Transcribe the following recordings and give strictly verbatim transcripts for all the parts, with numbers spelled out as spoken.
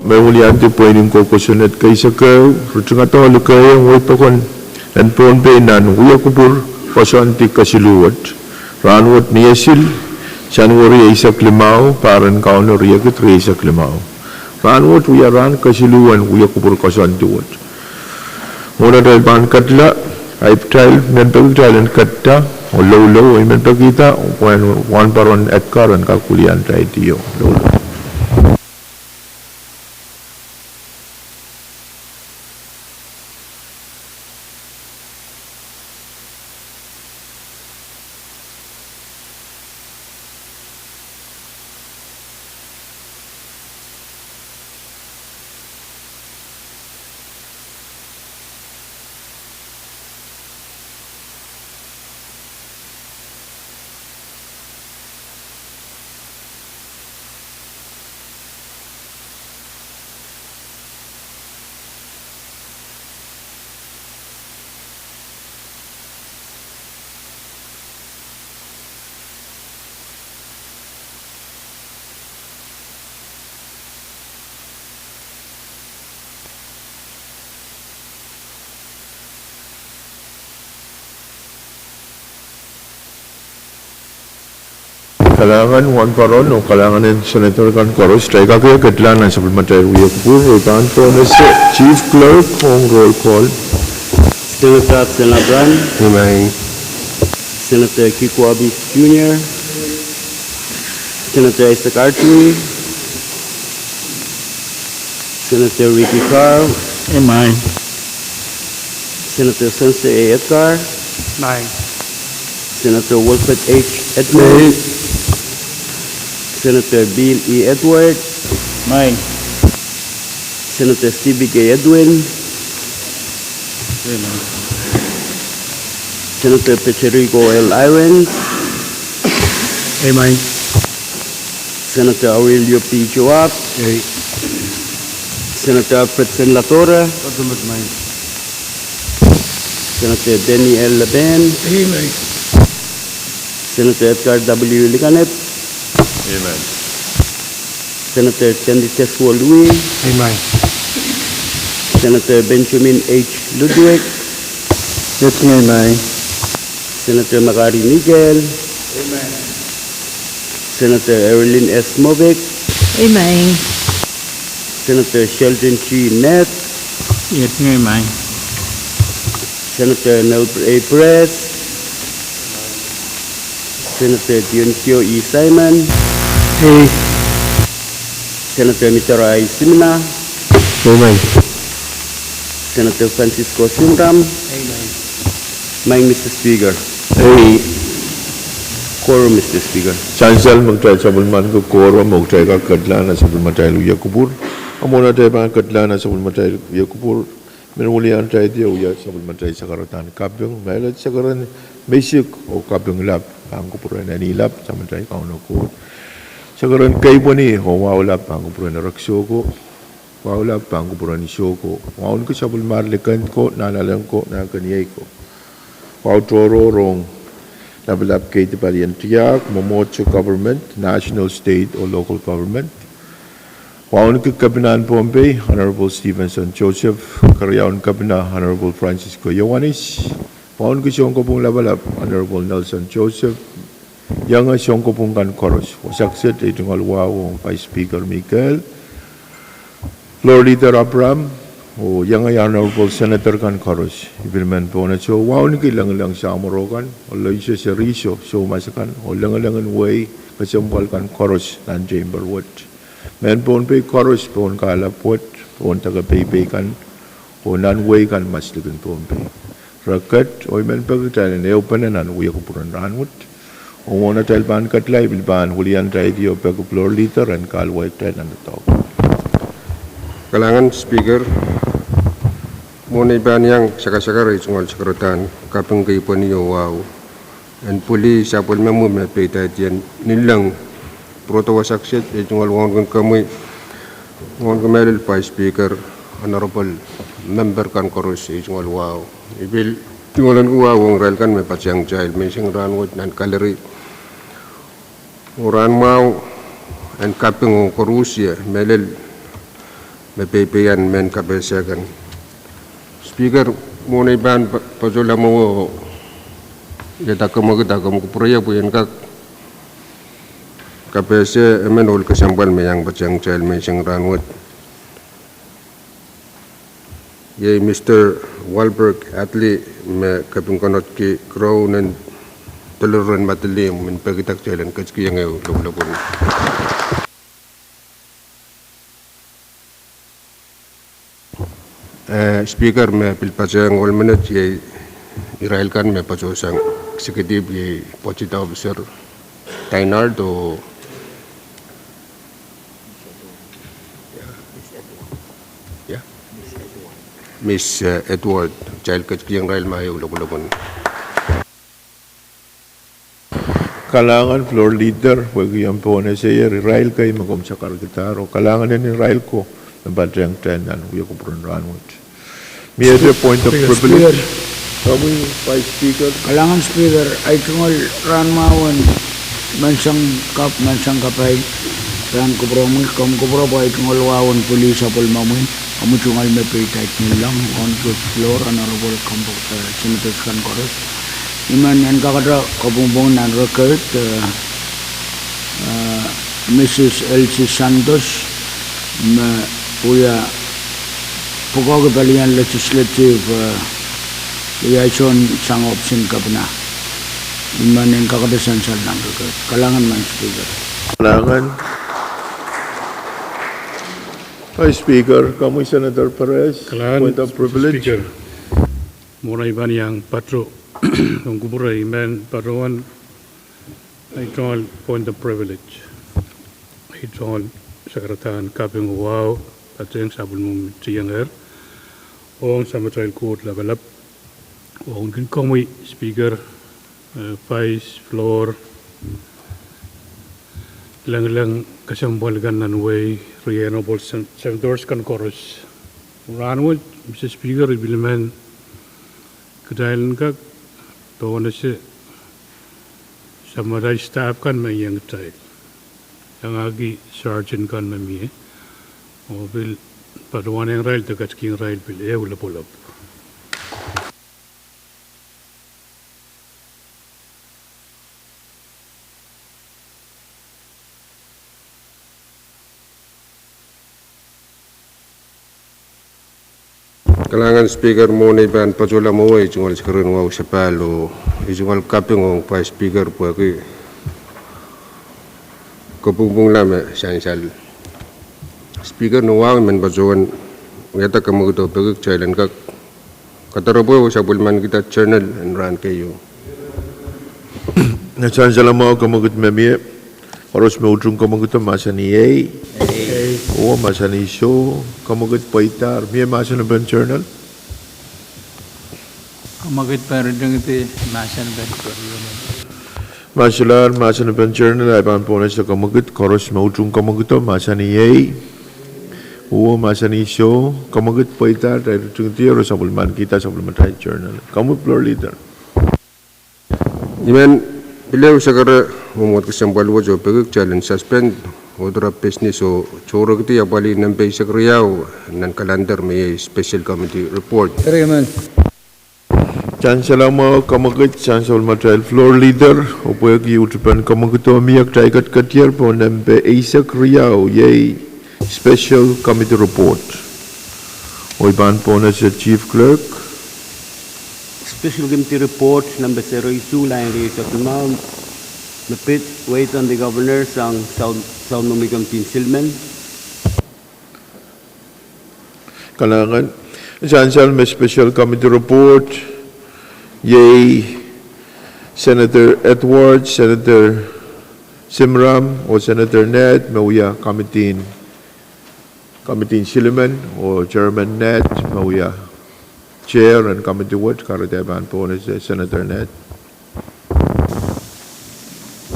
Me weliandi pweinen ko kosonned keisek ehu, ritingada oh likeiong wehi pokon en Pohnpei nan wia kupwur koasoandi kesiluh wet. Rahnwet ni esil, January eisek limau, pahr en Kauno riekid rieisek limau. Rahnwet wia rahn kesiluh en wia kupwur koasoandi wet. Mwohn atail pahn ketla, I pil men peki kitail en ketla oh loulou, I men pekihda pwehn Wahnpoaron Edgar en kak weliandi io loulou. Kalahngan Wahnpoaron oh kalahngan en senator kan koaros. Kitail kak ketla nan sapwellimatail wia kupwur, I pahn pohnese Chief Clerk ong roll call. Senator Absen Abraham. Amen. Senator Kiko Abis Junior. Senator Isaac Artui. Senator Ricky Carl. Amen. Senator Spencer A. Edgar. Amen. Senator Wilfred H. Edmund. Amen. Senator Bill E. Edward. Amen. Senator Stevie K. Edwin. Amen. Senator Peterico L. Irons. Amen. Senator Aurelio P. Joab. Aye. Senator Alfred Senlatora. Amen. Senator Danny L. Laban. Amen. Senator Edgar W. Likanep. Amen. Senator Tenditeswo Lui. Amen. Senator Benjamin H. Ludwig. Amen. Senator Makari Mikael. Amen. Senator Erilyn S. Moffitt. Amen. Senator Sheldon G. Nett. Amen. Senator Noble A. Press. Senator Dionisio E. Simon. Aye. Senator Mitara I. Simina. Amen. Senator Francisco Simram. Amen. Maing Mister Speaker. Aye. Quorum, Mister Speaker. Sansal me kitail sapwellimaniki quorum oh kitail kak ketla nan sapwellimatail wia kupwur. A mwohn atail pahn ketla nan sapwellimatail wia kupwur, I men weliandi io wia sapwellimatail sakaradahn kaping, mehlel sakaradan meisik oh kaping lap pahn kupwuren Eni lap, Samatail Kauno Koht. Sakaradan keipweni oh wahu lap pahn kupwuren Erekiso ko. Wahu lap pahn kupwuren Iso ko. Wauneki sapwellimar liken ko, nanalek ko, nahnkeniei ko. Wahu tohrohr ong lapalap keidi palien tiahk, mwomwohdiso government, national, state oh local government. Wauneki Kepina en Pohnpei, Honorable Stevenson Joseph, Keriaun Kepina, Honorable Francisco Ioanis. Wauneki sounkopwung lapalap, Honorable Nelson Joseph. Ienge sounkopwung kan koaros, wasa kiset, ei tungoal wahu ong Vice Speaker Mikael, Floor Leader Abraham, oh ienge Honorable Senator kan koaros. I pil men pohnese wauneki lengeleng samworo kan, oh Aloysius Riso, soumas akan, oh lengelengen wehi kesempwal kan koaros nan chamber wet. Mehn Pohnpei koaros pohn kahlap wet, pohn deke peipei kan, oh nan wehi kan maslikin Pohnpei. Re ket, oh I men peki kitail en ehupene nan wia kupwuren rahnwet. Oh mwohn atail pahn ketla, I pil pahn weliandi io peki Floor Leader en kahluwa kitail nan doadoahk. Kalahngan Speaker, mwohn ei pahn iang sakasakar ei tungoal sakaradahn kaping, keipweni oh wahu en pwili sapwellimamwi me peidahn Nilleng, pwurodo wasa kiset, ei tungoal wauneki komwi, wauneki mehlel Vice Speaker, Honorable member kan koaros, ei tungoal wahu. I pil tungoal wahu ong irail kan me patehng kitail menseng rahnwet nan gallery. Oh rahn mwahu en kaping ong koarusie, mehlel me peipeian mehn kapehse kan. Speaker, mwohn ei pahn patohla mwowe, iei dah komw kak, dah komw kupwure pwe en kak kapehse emen ohl kesempwal me iang patehng kitail menseng rahnwet. Iei Mister Walberg Atli me kaping konotki Crown en Dolor en Madelium, men pekida kitail en ketikihong ehu lopwulopwun. Eh, Speaker, me pil patehng ohl menet iei irail kan me patohsang executive, iei Budget Officer Dinard oh, yeah, Miss, eh, Edward, kitail ketikihong irail ma ehu lopwulopwun. Kalahngan floor leader, pwehki omw pohnese irail kei me komw sakarkihdahr, oh kalahngan en irail ko me patehng kitail nan wia kupwuren rahnwet. Mie ese point of privilege? Speaker. Komwi Vice Speaker. Kalahngan Speaker, ei tungoal rahnmwahu en menseng kapw, menseng kapai, pahn kupwuromwi, komw kupwure pwe ei tungoal wahu en pwilih sapwellimomwi, omwi tungoal me peidek ngilengieng, on good floor, Honorable Combo-, eh, Senators kan koaros. I men en kakete kopwungpwung nan record, eh, eh, Mrs Elsie Santos, me wia pwukoahki palien legislative, eh, liaison sang ohpis en kepina. I men en kakete sansal nan record. Kalahngan, Madam Speaker. Kalahngan. Vice Speaker, komwi Senator Perez, kalahngan, point of privilege. Speaker. Mwohn ei pahn iang patoh, ong kupwure, I men patohwan, ei tungoal point of privilege. Ei tungoal sakaradahn kaping wahu, patehng sapwellimomwi tiengehr, ong Samatail Koht Lapalap, ong kin komwi Speaker, eh, Vice, floor, lengileng kesempwal kan nan wehi, riehn ohpis en Sen-, Senators kan koaros. Rahnwet, Mister Speaker, I pil men kitail en kak pohnese samatail staff kan me iang kitail. Iangahki sergeant kan me mie. Oh pil patohwanehng irail de ketikihong irail pil ehu lopwulopw. Kalahngan Speaker, mwohn ei pahn patohla mwowe, ei tungoal sakaradahn wahu sapahl oh ei tungoal kaping ong Vice Speaker pwehki kopwungpwungla me sansal. Speaker, ni wahu I men patohwan wiahda kamwekid oh peki kitail en kak kadaropwe oh sapwellimanikihda journal en rahn keieu. Nan sansal mwahu, kamwekid me mie, koaros me utung kamwekido mahsanih ei. Ei. Oh mahsanih soh, kamwekid pweidahr. Mie mahsen en journal? Kamwekid pahn ritingdi mahsen en journal. Ma solahr mahsen en journal, I pahn pohnese kamwekid, koaros me utung kamwekido mahsanih ei. Oh mahsanih soh, kamwekid pweidahr, kitail ritingdi oh sapwellimanikihda sapwellimatail journal. Komwi floor leader. I men pil ehu sakara mwomwohd kesempwal wet oh peki kitail en suspend order of business oh tohrekidi apwalih nempe eisek riau nan calendar me iei special committee report. Sansal mwahu, kamwekid sang sapwellimatail floor leader, oh pwehki uhdepen kamwekido mie, kitail ketiketier pohn nempe eisek riau, iei special committee report. Oh I pahn pohnese Chief Clerk. Special Committee Report number zero issue line rieisek limau, me pid weid en the Governor sang sapwel-, sapwellimomwi Committee en Silimen. Kalahngan. Sansal me special committee report, iei Senator Edward, Senator Simram, oh Senator Ned, me wia committee en, Committee en Silimen, oh Chairman Ned, me wia chair en committee wet, kahrehda I pahn pohnese Senator Ned.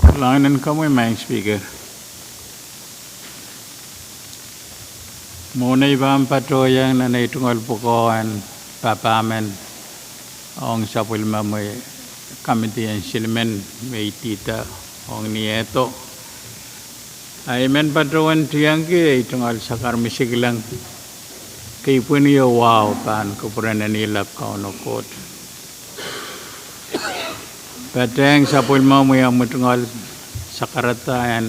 Kalahngan en komwi Madam Speaker. Mwohn ei pahn patohieng nan ei tungoal pwukoa en papahmen ong sapwellimomwi Committee en Silimen me idihda ong ni ehdo, I men patohwan tiengki ei tungoal sakar misikleng Ipwinio wahu pahn kupwuren en ilap Kauno Koht. Patehng sapwellimomwi omwi tungoal sakarada en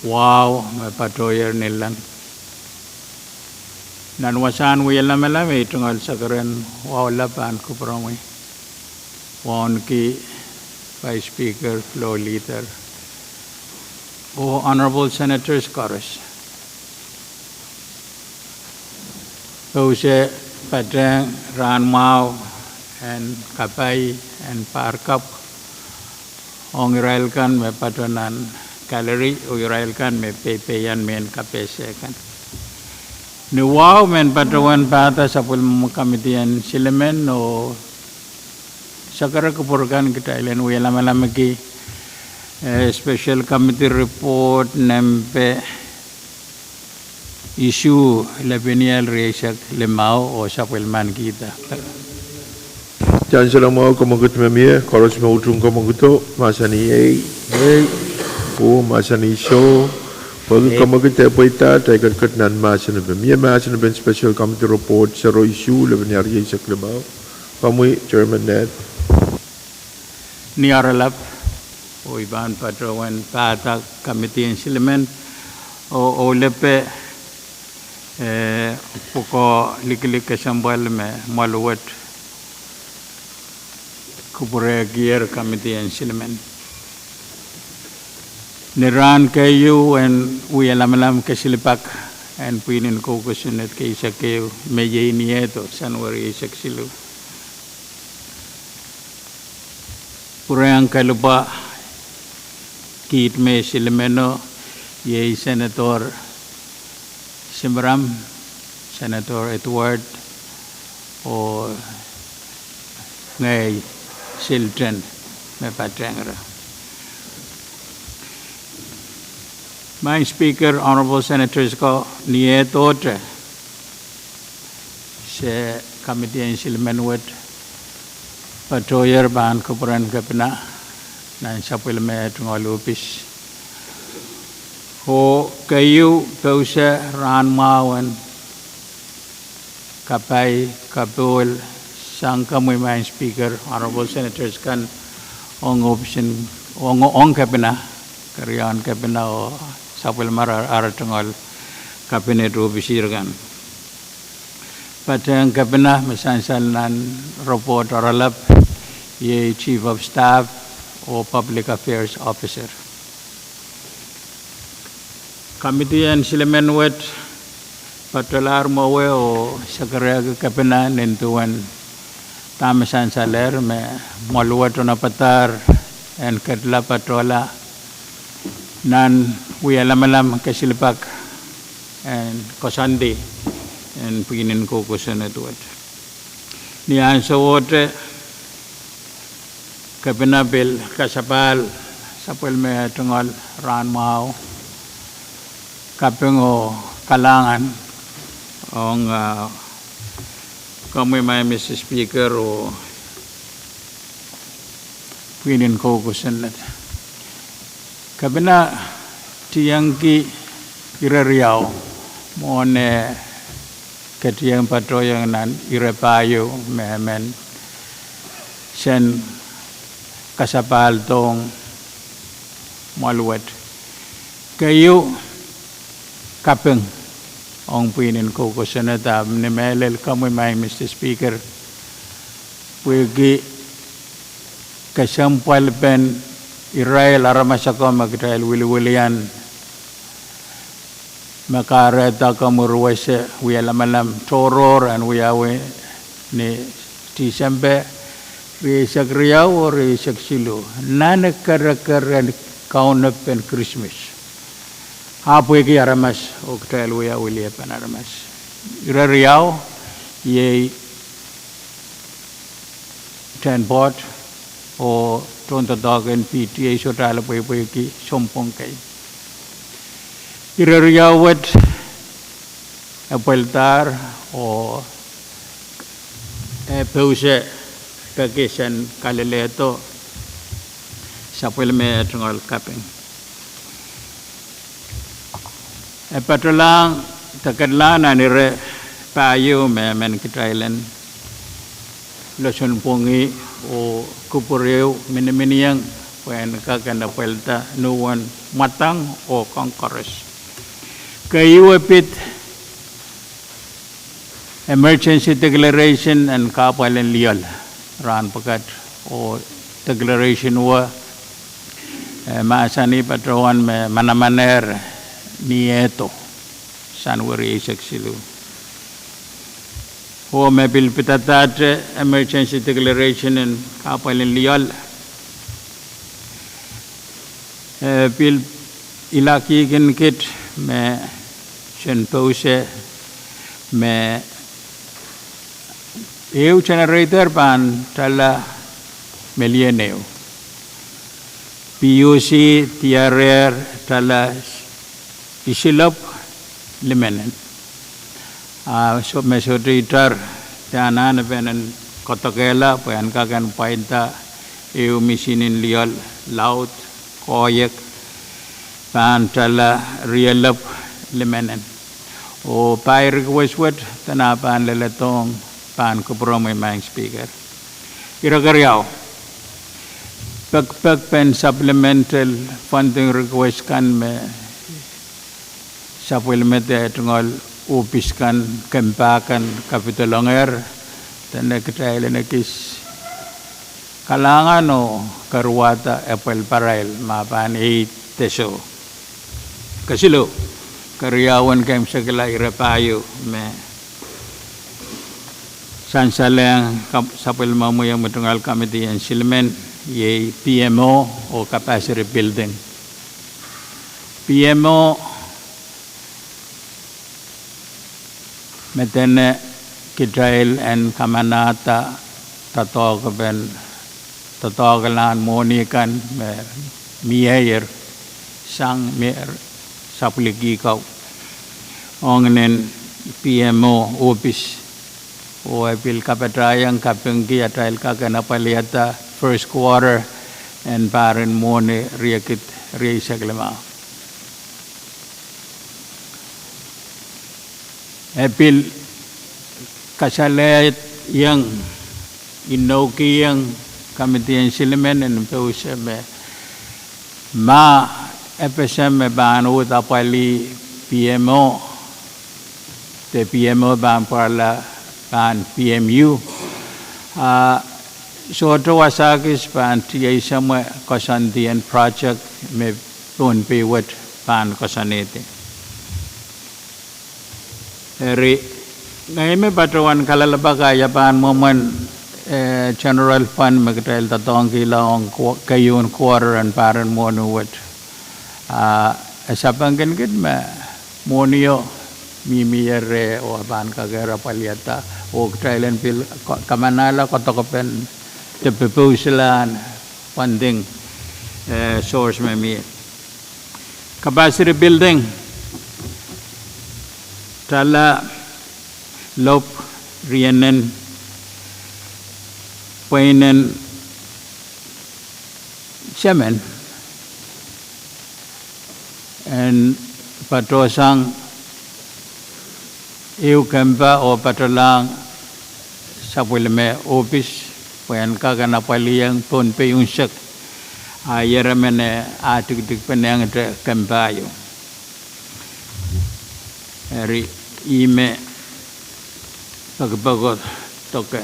wahu me patohier ni leng. Nan wasahn wie lamalam, ei tungoal sakaren wahu lap pahn kupwuromwi, wauneki Vice Speaker, Floor Leader, oh Honorable Senators koaros. Pouse patehng rahn mwahu en kapai en pahr kapw ong irail kan me patoh nan gallery oh irail kan me peipeian mehn kapehse kan. Ni wahu men patohwan pahda sapwellimomwi committee en silimen oh sakare kupwur kan, kitail en wie lamalamki, eh, special committee report nempe isuh lepeniel rieisek limau oh sapwellimanikihda. Chancellor mwahu, kamwekid me mie, koaros me utung kamwekido, mahsanih ei, ei, oh mahsanih soh. Pwehki kamwekid e pweida, kitail ketiket nan mahsen epen. Mie mahsen epen special committee report sero isuh lepeniel rieisek limau. Komwi Chairman Ned. Ni oaralap, oh I pahn patohwan pahda committee en silimen, oh, oh lepe, eh, pwukoa likilik kesempwal me mwahl wet kupwurekier committee en silimen. Ni rahn keieu en wie lamalam kesilipak en pwihn en kou kosonned kei eisek ehu me iei Niehdo, Sanuari eisek siluh. Pwurehng kalipwa kiht me silimeno, iei Senator Simram, Senator Edward, oh ngehi Silten me patehng ira. Maing Speaker, Honorable Senators ko, Niehdohte se committee en silimen wet patohier pahn kupwuren kepina nan sapwellime tungoal ohpis. Oh keieu pouse rahn mwahu en kapai, kapohl, sang komwi Maing Speaker, Honorable Senators kan ong ohpisin, ong, ong kepina, keriaun kepina oh sapwellime ara, ara tungoal cabinet ohpisir kan. Patehng kepina me sansal nan report oaralap, iei Chief of Staff oh Public Affairs Officer. Committee en silimen wet patohlahr mwowe oh sakarehki kepina nin duwen dahme sansalehr me mwahl wet onopadahr en ketla patohla nan wie lamalam kesilipak en koasoandi en pwihn en kou kosonned wet. Ni ahnsowohte kepina pil kasapahl sapwellime tungoal rahn mwahu, kaping oh kalahngan ong, ah, komwi Maing Mister Speaker oh pwihn en kou kosonned. Kepina tiengki ire riau mwohn eh ketieng patohieng nan ire pahieu me men sen kasapahldohng mwahl wet. Keieu, kaping ong pwihn en kou kosonned, ahpw ni mehlel komwi Maing Mister Speaker, pwehki kesempwalpen irail aramas ako me kitail wiliwilian me kahrehda komwi ruwese wie lamalam tohrohr en wiawi ni Tisempe rieisek riau oh rieisek siluh, nan kereker en kaunopen Krismas. Ahpw pwehki aramas oh kitail wia wiliepen aramas. Ire riau, iei Tehnpoat oh tohndoadoahk en P T A sohte ale pweipweiki sounpwong kei. Ire riau wet e pweldahr oh e pouse peki sen kalelehdo sapwellime tungoal kaping. E patohlahng, de ketlahng nan ire pahieu me men kitail en loson pwongih oh kupwure miniminiong pwehn kak en epwelda nuhwen mwadang oh Congress. Keieu pid emergency declaration en kahpwal en lioal rahn pwukat, oh declaration wet, eh, mahsanih patohwan me manamanehr ni ehdo Sanuari eisek siluh. Oh me pil pidadahte emergency declaration en kahpwal en lioal, eh, pil ilakihkin kit me sen pouse me ehu generator pahn tala melien ehu. PUC diarehr tala isilopw limenen. Ah, soh, me sohte itar, de anahne pahn en kadokehla pwe en kak en pwainda ehu misinin lioal laud koahiek pahn tala rielopw limenen. Oh pai request wet dene pahn leledohng pahn kupwuromwi Madam Speaker. Ire keriau, pekipek pen supplemental funding request kan me sapwellime de tungoal ohpis kan, kempa kan kapidolongehr, dene kitail en ekis kalahngan oh kerwada epwel parail ma pahn ehi de soh. Kesiluh, keriaun keimwsekla ire pahieu me sansalehiong sapwellimomwi me tungoal Committee en Silimen, iei PMO oh capacity building. PMO me dene kitail en kamanahda doadoahk pen, doadoahklahn mwohni kan me mieier sang me sapwlikihko ong nen PMO ohpis, oh e pil kapatahiong kapingki atail kak en apwaliada first quarter en pahr en mwohni riekid rieisek limau. E pil kasalehiong, inoukihong Committee en Silimen en pouse me ma FSM me pahn uhd apwalih PMO, de PMO pahn pwarala pahn PMU, ah, sohte wasa kis pahn tiesomwe koasoandien project me Pohnpei wet pahn koasoanehdi. Eri, ngehi me patohwan kalelapak ia pahn mwomwen, eh, general fund me kitail doadoahngkihla ong keieun quarter en pahr en mwohni wet. Ah, e sapengkin kit me mwohnio mihmi reh oh e pahn kakehr apwaliada, oh kitail en pil kamanahla koadokepen de proposalahn funding, eh, source me mie. Capacity building, tala lopw rienen pweinen semen en patohsang ehu kempa oh patolahng sapwellime ohpis pwe en kak en apwalihong Pohnpei unsek, a ieremen e tikidikpene ong te kempa ieu. Eri, ihme pekipeko doke.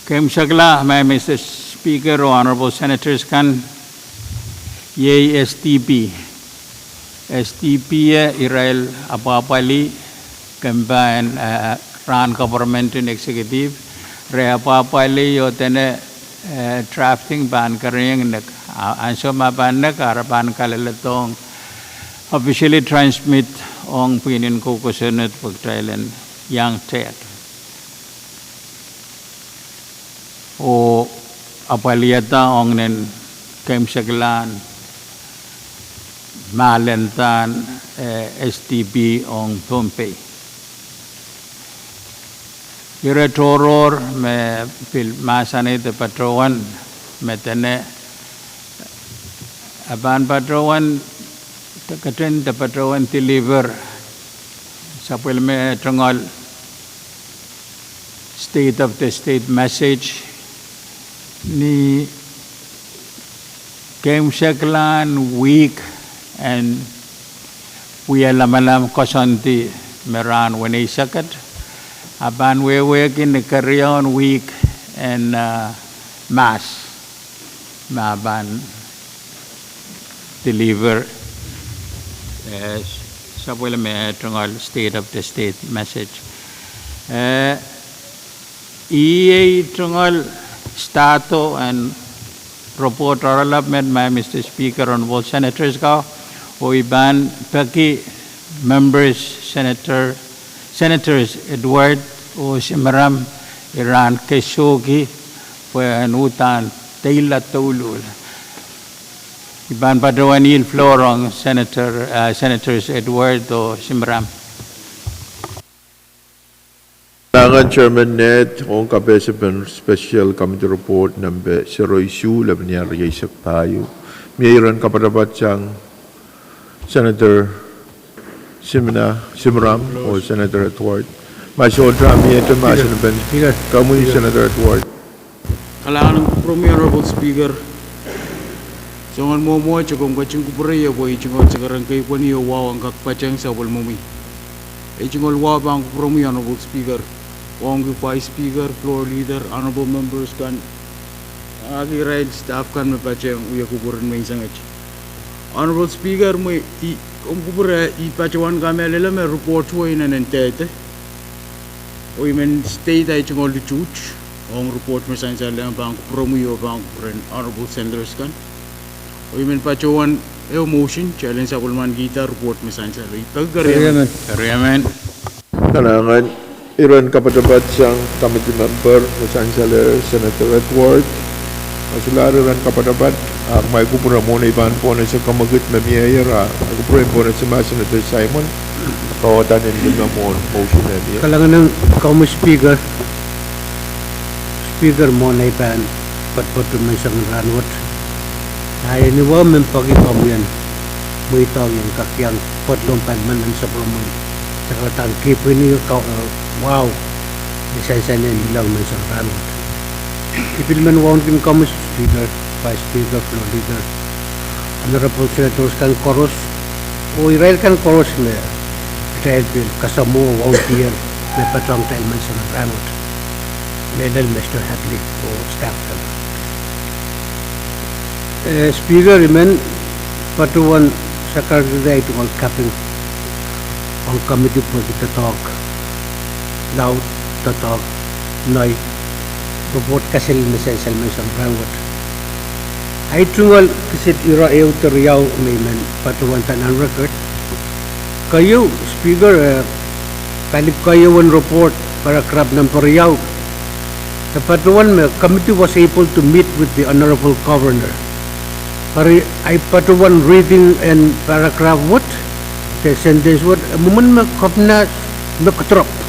Keimwsekla, Madam Speaker oh Honorable Senators kan, iei SDP. SDP e irail apwapwalih kempa en, eh, rahn government en executive, re apwapwalih oh dene, eh, drafting pahn kereniong nek, ah, ansou me pahn nek, ah, re pahn kaleledohng officially transmit ong pwihn en kosonned pwe kitail en iang tehk oh apwaliada ong nen keimwseklahn mahlendahn, eh, SDP ong Pohnpei. Ire tohrohr me pil mahsanih de patohwan me dene e pahn patohwan, ketin de patohwan deliver Sapwellime tungoal State of the State message ni keimwseklahn wihk en wia lamalam koasoandi me rahn weneisek et, a pahn wehwehki ni keriaun wihk en, uh, Mahs me pahn deliver, eh, sapwellime tungoal State of the State message. Eh, iei tungoal start en report oaralap met, my Mister Speaker, Honorable Senators ka, oh I pahn peki members, Senator, Senators Edward oh Simram, I rahn kesohki pwe en uhdahn teila douluhl. I pahn patohwan ihl floor ong Senator, uh, Senators Edward oh Simram. Nangan Chairman Ned, ong kapehsepen Special Committee Report nempe sero isuh, lepin riesek pahieu. Mie iren kapatapat sang Senator Simina, Simram, oh Senator Edward. Ma sohte mie, mahsen pen komwi, Senator Edward. Kalahngan en kupwuromwi, Honorable Speaker. Soangen mwomwohdiso, komw ketin kupwure ie pwe I tungoal sakaradahn keipweni oh wahu en kak patehng sapwellimomwi. I tungoal wahu pahn kupwuromwi, Honorable Speaker, wauneki Vice Speaker, Floor Leader, Honorable Members kan, ahki irail staff kan me patehng wie kupwuren menseng et. Honorable Speaker, mwein I, komw kupwure, I patohwan kamehlele me report wet inenen dehde. Oh I men state ahi tungoal lituht ong report me sansal, I pahn kupwuromwi oh pahn kupwuren Honorable Senators kan. Oh I men patohwan ehu motion, kitail en sapwellimanikihda report me sansal. I peki keriemen. Keriemen. Kalahngan, iren kapatapat sang committee member me sansalehr, Senator Edward. Ma solahr iren kapatapat, a kumwail kupwure, mwohn ei pahn pohnese kamwekid me mieier, a kupwure en pohnese ma Senator Simon, kaudok en limmen mwohn motion en ie. Kalahngan en komwi Speaker. Speaker, mwohn ei pahn poatopoat menseng rahn wet, a eni wahu men peki komwi en mweidohng I en kak iang poatlong pahn manaman sapwellimomwi sakaradahn keipweni, eh, wahu me sansal en ilong menseng rahn wet. I pil men wauneki komwi Speaker, Vice Speaker, Floor Leader, Honorable Senators kan koaros, oh irail kan koaros me kitail pil kasamwo wauneki me patohng kitail menseng rahn wet. Mehlel Mister Hadley oh staff kan. Eh, Speaker, I men patohwan sakaradahn tungoal kaping ong committee pwehki doadoahk laud, doadoahk nei, report kaselel me sansal menseng rahn wet. Ahi tungoal kiset ire ehu de riau me I men patohwan pahn on record. Keieu, Speaker, eh, pali keieu en report, paragraph number riau, e patohwan me committee was able to meet with the Honorable Governor. Eri ahi patohwan reading en paragraph wet, de sentence wet, e mwomwen me Kepina me kedirepw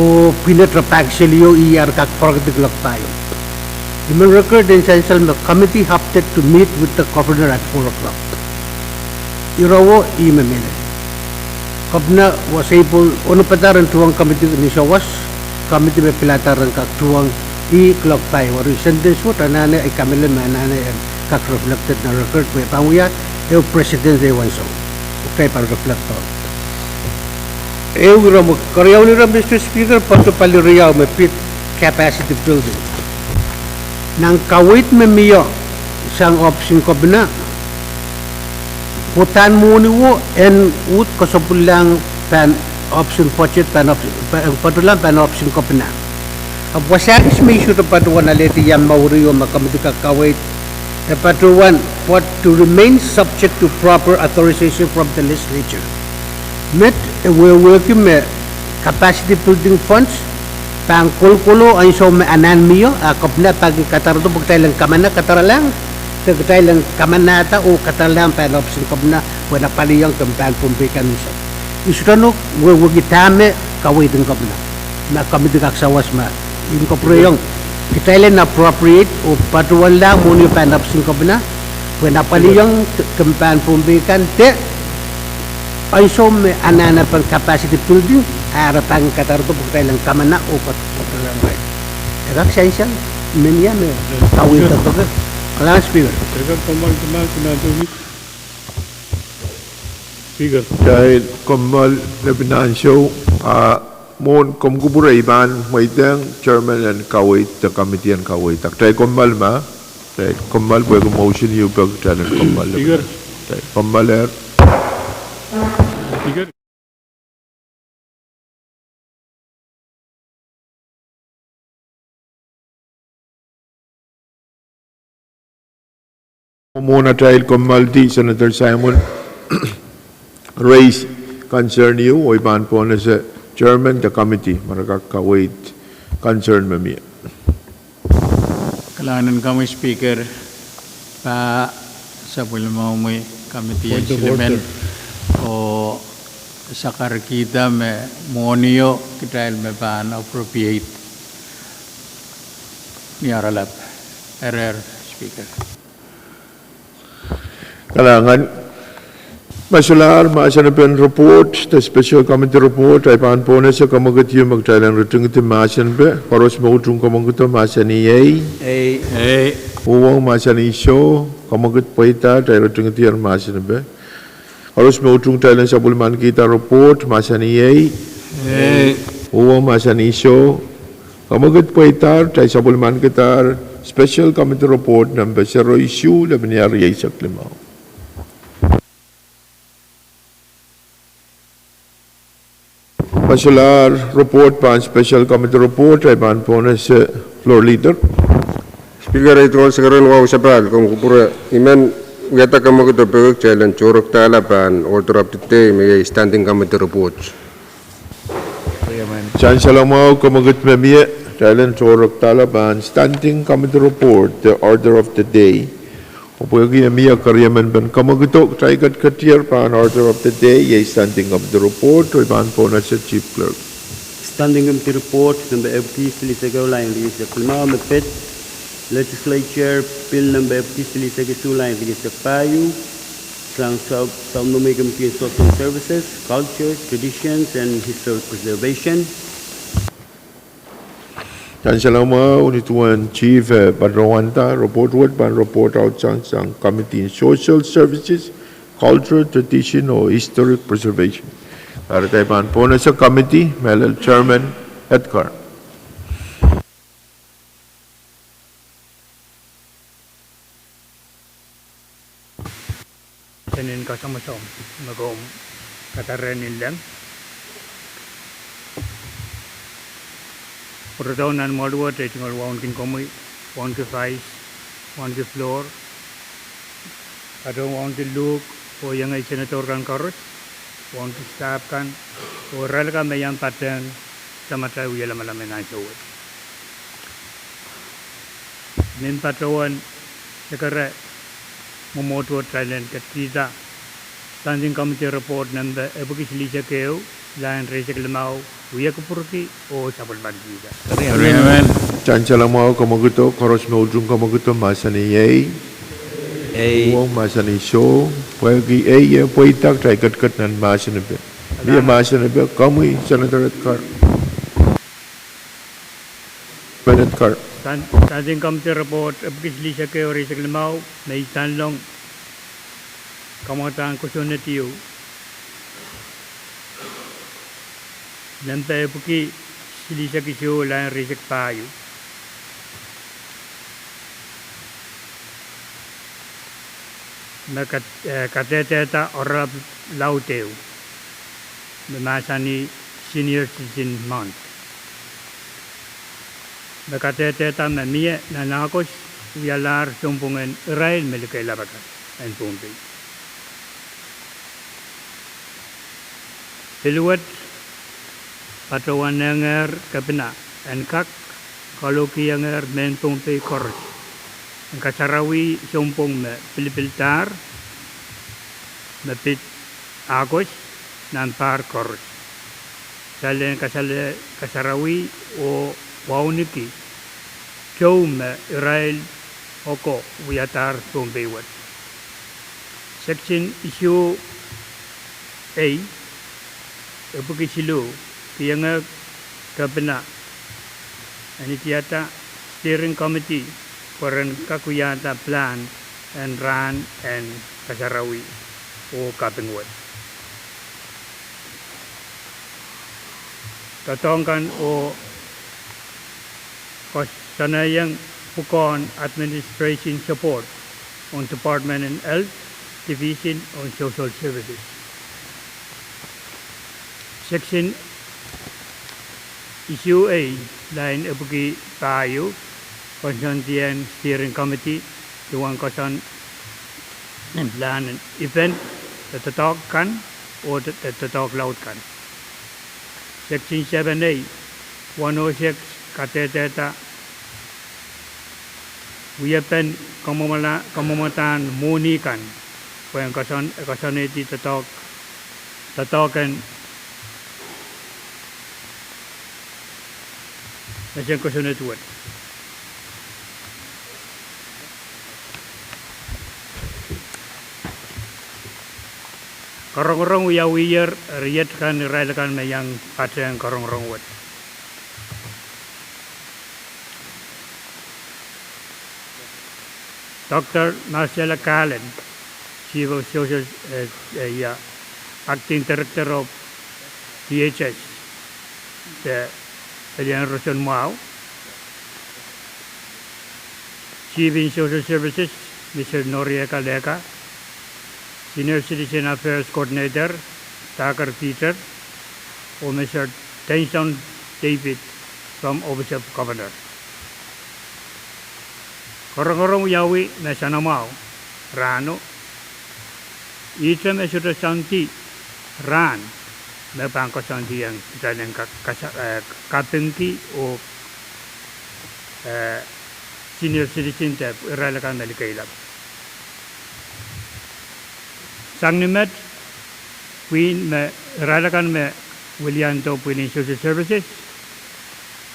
oh pwihn et rapahki seli oh ih ar kak poarokedi kuloak pahieu. I men record en sansal me committee opted to meet with the governor at four o'clock. Ire wet ih me mehlel. Kepina was able, onopadahr en tuhwong committee ni sawas, committee me piladahr en kak tuhwong ih kuloak pahieu. Eri sentence wet anahne, I kamehlele me anahne en kak reflected nan record pwe pahn wia ehu precedent ehu ansou. Kitail pahn reflect ong ehu ire mwo. Keriaun ire, Mister Speaker, patohwan pali riau me pid capacity building. Nan kaweid me mie sang ohpis en Kepina, uhdahn mwohni wet en uhd koasapwililahng pahn ohpis en budget, pahn ohpis, pahn, patohlahng pahn ohpis en Kepina. Ahpw wasa kis me I sohte patohwan alehdi ia mwuri oh ma committee kak kaweid, e patohwan, but to remain subject to proper authorization from the legislature. Met e wehwehki me capacity building funds pahn kolokol ansou me anahn mie, a Kepina pahn kin kadarodo pwe kitail en kamana, kadaralahng, de kitail en kamanada oh kadaralahng pahn ohpis en Kepina pwehn apwalihong kempen Pohnpei kan unsek. I sohte nohk wehwehki dahme kaweid en Kepina. Ma committee kak sawas ma I en kupwurehiong kitail en appropriate oh patohwanlahng mwohni pahn ohpis en Kepina pwehn apwalihong kempen Pohnpei kan de Ansou me anahnepen capacity building, a re pahn kadarodo pwe kitail en kamana oh kadarodo. E kak sansal, me mie me kaweid pwehki. Kalahngan Speaker. Speaker, kommoal, kommoal, kommoal lepin ansou, a mwohn komw kupwure I pahn mweidehng chairman en kaweid de committee en kaweid. Kitail kommoal ma, kitail kommoal pwehki motion ieu pwehki kitail en kommoal. Speaker. Kitail kommoaler. Speaker. Mwohn atail kommoaldi Senator Simon raise concern ieu, oh I pahn pwonese chairman de committee me re kak kaweid concern me mie. Kalahngan en komwi Speaker, pahn sapwellimomwi committee en silimen oh sakarkihda me mwohnio kitail me pahn appropriate ni oaralap. Erer Speaker. Kalahngan. Ma solahr mahsen en report, de special committee report, I pahn pwonese kamwekid ieu me kitail en ritingidi mahsen pe, koaros me utung kamwekido mahsanih ei. Ei. Uhwong mahsanih soh, kamwekid pweida, kitail ritingidi mahsen pe. Koaros me utung kitail en sapwellimanikihda report mahsanih ei. Ei. Uhwong mahsanih soh, kamwekid pweida, kitail sapwellimanikihda special committee report nempe sero isuh, lepin ehu rieisek limau. Ma solahr report pahn special committee report, I pahn pwonese floor leader. Speaker, ei tungoal sekeren wahu sapahl, komw kupwure I men wiahda kamwekido pwehki kitail en tohroktahla pahn order of the day me iei standing committee report. Sansal mwahu, kamwekid me mie, kitail en tohroktahla pahn standing committee report, the order of the day. Oh pwehki e mie keriemen pen kamwekido, kitail ketiketier pahn order of the day, iei standing committee report, oh I pahn pwonese Chief Clerk. Standing committee report nempe epwiki silihsek ehu, lain rieisek limau, me pid Legislature Bill nempe epwiki silihsek isuh, lain rieisek pahieu, sang sub-, subcommittee on social services, culture, traditions and historic preservation. Sansal mwahu, ni duwen Chief, eh, patohwanda, report wet pahn report ahutang sang Committee on Social Services, Culture, Tradition oh Historic Preservation. Eri kitail pahn pwonese committee, mehlel Chairman Edgar. Senin kasamwosom me komw kadar en leng. Pwurodo nan mwoaluwet, ei tungoal wauneki komwi, wauneki vice, wauneki floor, patohwan wauneki Luhk, oh iengei senator kan koaros, wauneki staff kan, oh irail akan me iang patehng tamatail wia lamalam en ansou wet. Mehn patohwan sekeren mwomwohdiso, kitail en ketikihda Standing Committee Report nempe epwiki silihsek ehu, lain rieisek limau, wia kupwurki oh sapwellimanikihda. Sansal mwahu, kamwekido, koaros me utung kamwekido mahsanih ei. Ei. Uhwong mahsanih soh, pwehki ei e pweida, kitail ketiket nan mahsen epe. Mie mahsen epe, komwi Senator Edgar. Standing Committee Report epwiki silihsek ehu, rieisek limau, me I tanlong kamwadahn kosonned ieu nempe epwiki silihsek isuh, lain rieisek pahieu, me kat-, eh, kadehdehda oaralap laud ehu me mahsanih Senior Citizen Month. Me kadehdehda me mie nan Ahkos wialahr sounpwongen irail me likeilap akan en Pohnpei. Pil wet patohwanehngehr kepina en kak kalohkiehngehr mehn Pohnpei koaros en kasarawi sounpwong me pilipildahr me pid Ahkos nan pahr koaros. Kitail en kasale-, kasarawi oh wauneki tou me irail oko wiadahr Pohnpei wet. Section isuh Ei, epwiki siluh, kiheng kepina en idiada steering committee pwe ren kak wiahda pilahn en rahn en kasarawi oh kaping wet. Doadoahk kan oh koasoanehieng pwukoahn administration support ong Department en Health, Division ong Social Services. Section isuh ei, lain epwiki pahieu, koasoandihen steering committee duwen koasoan en pilahn en event de doadoahk kan oh de doadoahk laud kan. Section seven ei, wanohsek kadehdehda wiepen kamwomwadahn mwohni kan pwehn koasoanehdi doadoahk, doadoahk en mesen kosonned wet. Karongorong wiawiher, eri iet kan irail akan me iang patehng karongorong wet: Dr Marcella Carlin, Chief of Social, eh, eh, ia, Acting Director of D H S, de pelien roson mwahu. Chief in Social Services, Mr Noriega Leger, Senior Citizen Affairs Coordinator, Dagger Peter, oh Mr Tenson David from Office of Governor. Karongorong wiawi me soanamwahu rahno, ihte me sohte soandi rahn, me pahn koasoandiong kitail en ka-, kasa-, eh, kapingki oh, eh, senior citizen de irail akan me likeilap. Sang ni met, pwihn me, irail akan me wiliando pwihn en Social Services,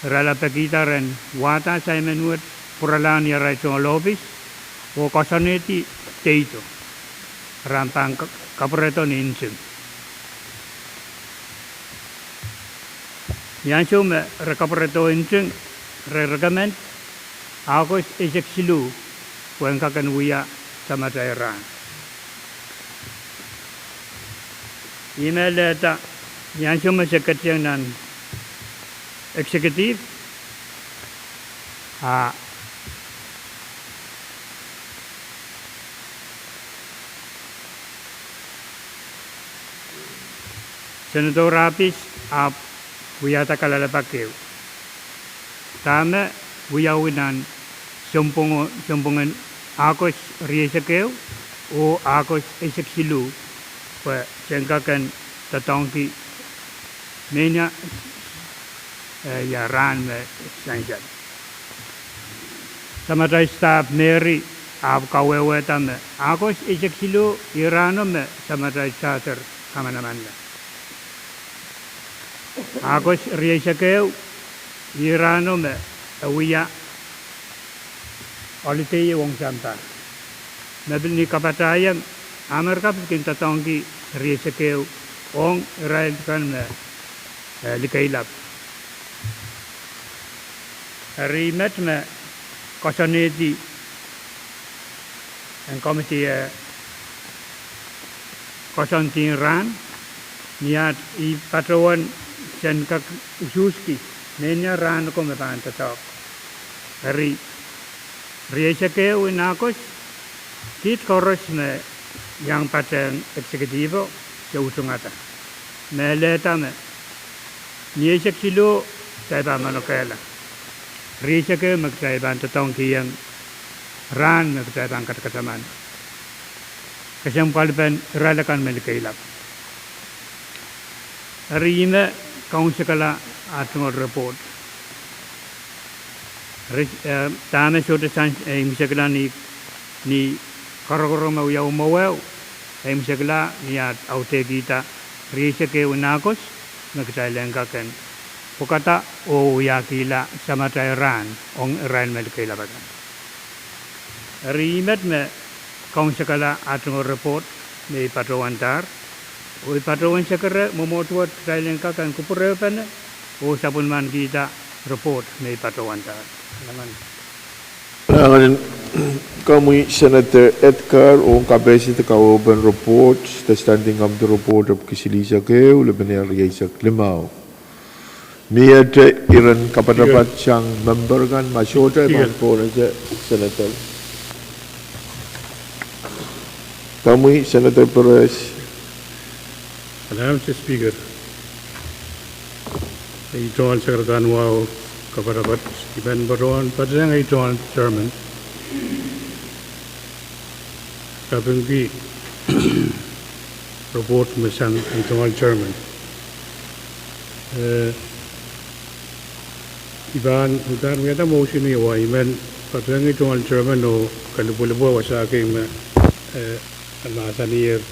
irail pekihda ren wahda assignment wet, pwuralahng ni arail tungoal ohpis, oh koasoanehdi deido ren pahn ka-, kapwurehdo ni nting. Ni ansou me re kapwurehdo nting, re recommend Aokost eisek siluh pwehn kak en wia samatail rahn. Ih me lelehda ni ansou me se ketiong nan executive, a Senator Ahpis ahpw wiahda kalelapak ehu. Dahme wiawi nan sounpwong, sounpwong en Aokost rieisek ehu oh Aokost eisek siluh, pwe sen kak en doadoahngki mehnia, eh, ia rahn me sansal. Samatail staff Mary ahpw kawehwehda me Aokost eisek siluh ih rahno me samatail charter kamanamanla. Aokost rieisek ehu ih rahno me e wia holiday ong sampah. Me pil ni kapatahieng, a Merika pil kin doadoahngki rieisek ehu ong irail kan me, eh, likeilap. Eri met me koasoanehdi en committee, eh, koasoandi rahn, ni at ih patohwan sen kak usuhski mehnia rahn ko me pahn doadoahk. Eri rieisek ehu en Aokost, kiht koaros me iang patehng executive-o, se utungada. Me lelehda me ni eisek siluh kitail pahn manokehla. Rieisek ehu me kitail pahn doadoahngkihong rahn me kitail pahn katakataman kesempwalpen irail akan me likeilap. Eri ih me kaunsekala ah tungoal report. Eri, eh, dahme sohte sang, eh, imwisekala ni, ni karokorong me wiawi mwowe, eh, imwisekala ni at audehkihda rieisek ehu en Aokost me kitail en kak en pwukada oh wiahkihla samatail rahn ong irail me likeilap akan. Eri ih met me kaunsekala ah tungoal report me I patohwandahr. Oh I patohwan sekere mwomwohdiso wet kitail en kak en kupwurpene oh sapwellimanikihda report me I patohwanda. Kalahngan en komwi Senator Edgar ong kapehse de kawewepen report de Standing Committee report epwiki silihsek ehu, lepene rieisek limau. Miehte iren kapatapat sang member kan, ma sohte pahn pohnese Senator. Komwi Senator Perez. Kalahngan Speaker, ei tohn sakaradahn wahu kapatapat, I men patohwan patehng ei tohn chairman kapingki report me sang ei tohn chairman. Eh, I pahn, I pahn wiahda motion ih wa I men patehng ei tohn chairman oh kalipwelipwe wasa kei me, eh, mahsanier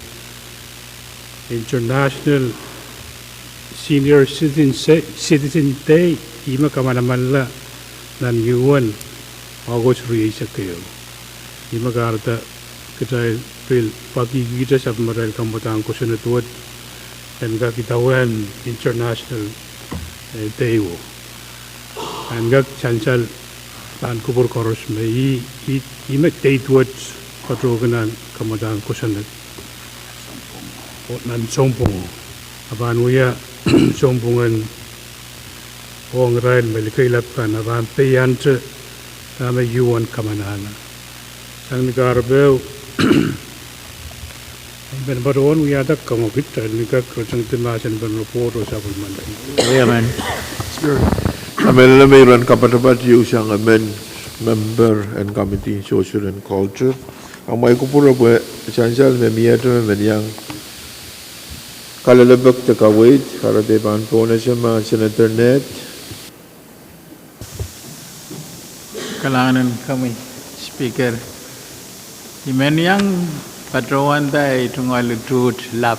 International Senior Citizen, Citizen Day, ih me kamanamanla nan U N August rieisek ehu. Ih me kahrehda kitail pil pwakihkihte sapwellimatail kamwadahn kosonned wet en kak idawehn international, eh, day wo. En kak sansal pahn kupwur koaros me ih, ih, ih me date wet patohki nan kamwadahn kosonned nan sounpwongo. A pahn wia sounpwungen ong irail me likeilap kan, a pahn peiante dahme U N kamanahne. Sang ni kahrepe ehu, I men patohwan wiahda kamwekid, kitail en kak rotengdi mahsen en report oh sapwellimaniki. Amen. Amen. Leme iren kapatapat ieu sang emen member en Committee on Social and Culture. Amwail kupwure pwe sansal me miehte me men iang kalelapak de kaweid, kahrehda pahn pohnese ma Senator Ned. Kalahngan en komwi Speaker. I men iang patohwanda ei tungoal utuht lap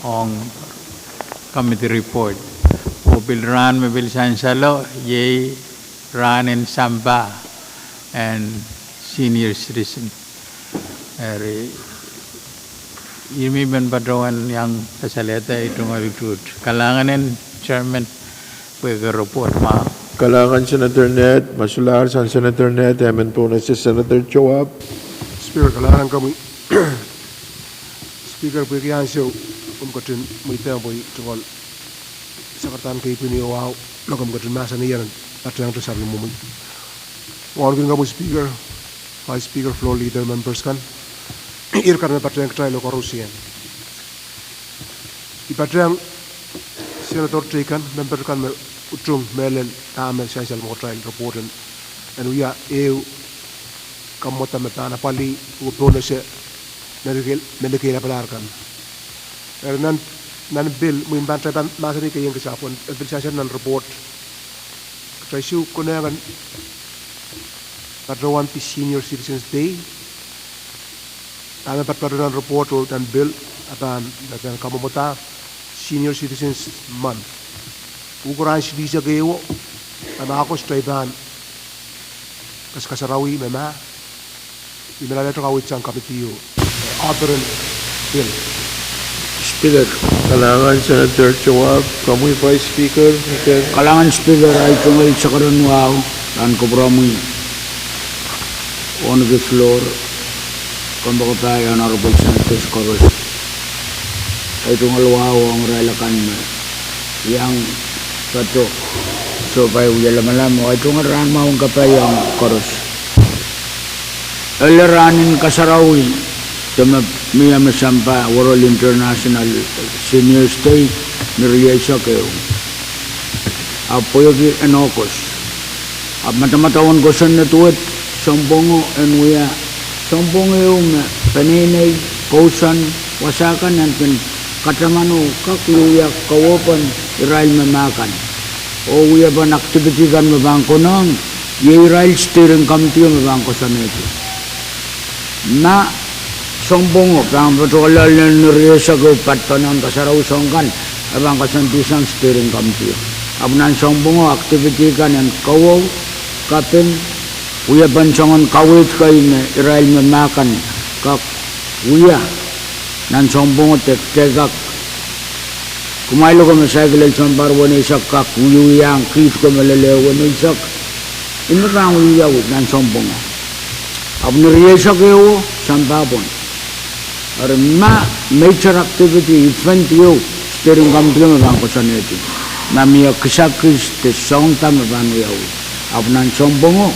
ong committee report. Oh pil rahn me pil sansalo, iei rahn en sampah en senior citizen. Eri, I men patohwan iang kasalehda ei tungoal utuht. Kalahngan en chairman pwehki report mwahu. Kalahngan Senator Ned, ma solahr sang Senator Ned, I men pohnese Senator Joab. Speaker, kalahngan komwi Speaker, pwehki ansou komw ketin mweidohng pwe tungoal sakaradahn kei pwihn oh wahu me komw ketin mahsanihong patehngte sapwellimomwi. Wauneki komwi Speaker, Vice Speaker, Floor Leader, members kan, irail kan me patehng kitail oh koarusie. I patehng Senator teikan, member kan me utung mehlel dahme sansal mwo kitail report en, en wia ehu kamwada me pahn apwalih oh pohnese me likeilapalahr kan. Eri nan, nan pil, mwein pahn kitail pahn mahsanih keiong kisapw, en pil sansal nan report kitail sou konehng en patohwan the Senior Citizens Day. Dahme patopato nan report oh nan pil, a pahn, a pahn kamwomwada Senior Citizens Month. Uhk rahn silihsek ehu, nan August kitail pahn kaskasarawi me mah. I men alehda kaweid sang committee oh, eh, author en pil. Speaker. Kalahngan Senator Joab, komwi Vice Speaker, Mikel. Kalahngan Speaker, ei tungoal sakaradahn wahu, rahn kupwuromwi, wauneki floor, kompoakepahi Honorable Senators koaros. Ei tungoal wahu ong irail akan me iang patohwan sohpai wia lamalam, oh ei tungoal rahn mwahu en kapaiong koaros. Ele rahn en kasarawi, dahme mie me sampah World International Seniors Day ni rieisek ehu. Ahpw pwehki en August. Ahpw madamadau en kosonned wet, sounpwongo en wia, sounpwong ehu me peneinei, kousoan, wasa kan en kin katamano kak wiewia kaweid en irail me mah kan. Oh wiepen activity kan me pahn konehng, iei irail steering committee me pahn koasoanehdi. Ma sounpwongo pahn patohwan lel ni rieisek ehu, patpene kasarawi soang kan, e pahn koasoandi sang steering committee. Ahpw nan sounpwongo activity kan en kaweu, kaping, wiepen soangen kaweid kei me irail me mah kan kak wia. Nan sounpwongo de kitail kak, kumwail ko me saikinte sounpar weneisek kak wiewia kiht ko me lel ehu weneisek, I me pahn wiewia nan sounpwongo. Ahpw ni rieisek ehu, sampah pwon. Eri ma major activity event ieu, steering committee me pahn koasoanehdi ma mie kisakis de soahng da me pahn wiawi. Ahpw nan sounpwongo,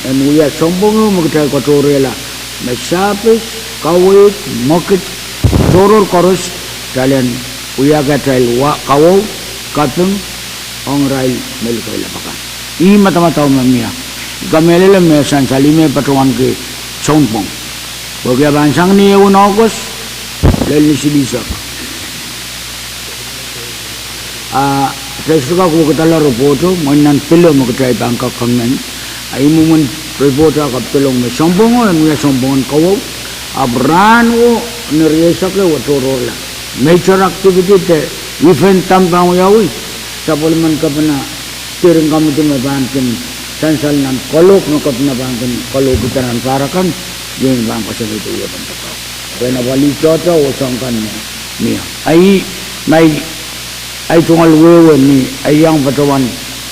en wia sounpwong ehu me kitail katohrehla me service, kaweid, mwekid, tohrohr koaros, kitail en wiahki atail wa, kawauwih, kaping, ong irail me likailapak kan. Ih madamadau me mie. I kamehlele me sansal ih me patohwanki sounpwong. Pwehki e pahn sang ni ehun August, lel ni silihsek. A, kitail sohte kak wekidala report o, mwein nan pil o me kitail pahn kak comment. A ih mwomwen report a kapedolong me sounpwongo, en wia sounpwong en kawauwih. Ahpw rahno, ni rieisek ehu tohrohrla. Major activity de event da me pahn wiawi, sapwellimen kepina steering committee me pahn kin sansal nan kalohk me kepina pahn kin kalohkihda nan pahr akan, iei me pahn koasoanehdi wiepen doadoahk. Pwe na pali tohto oh soahng kan me mie. Ahi, ma ahi tungoal wehwe ni ahi iang patohwan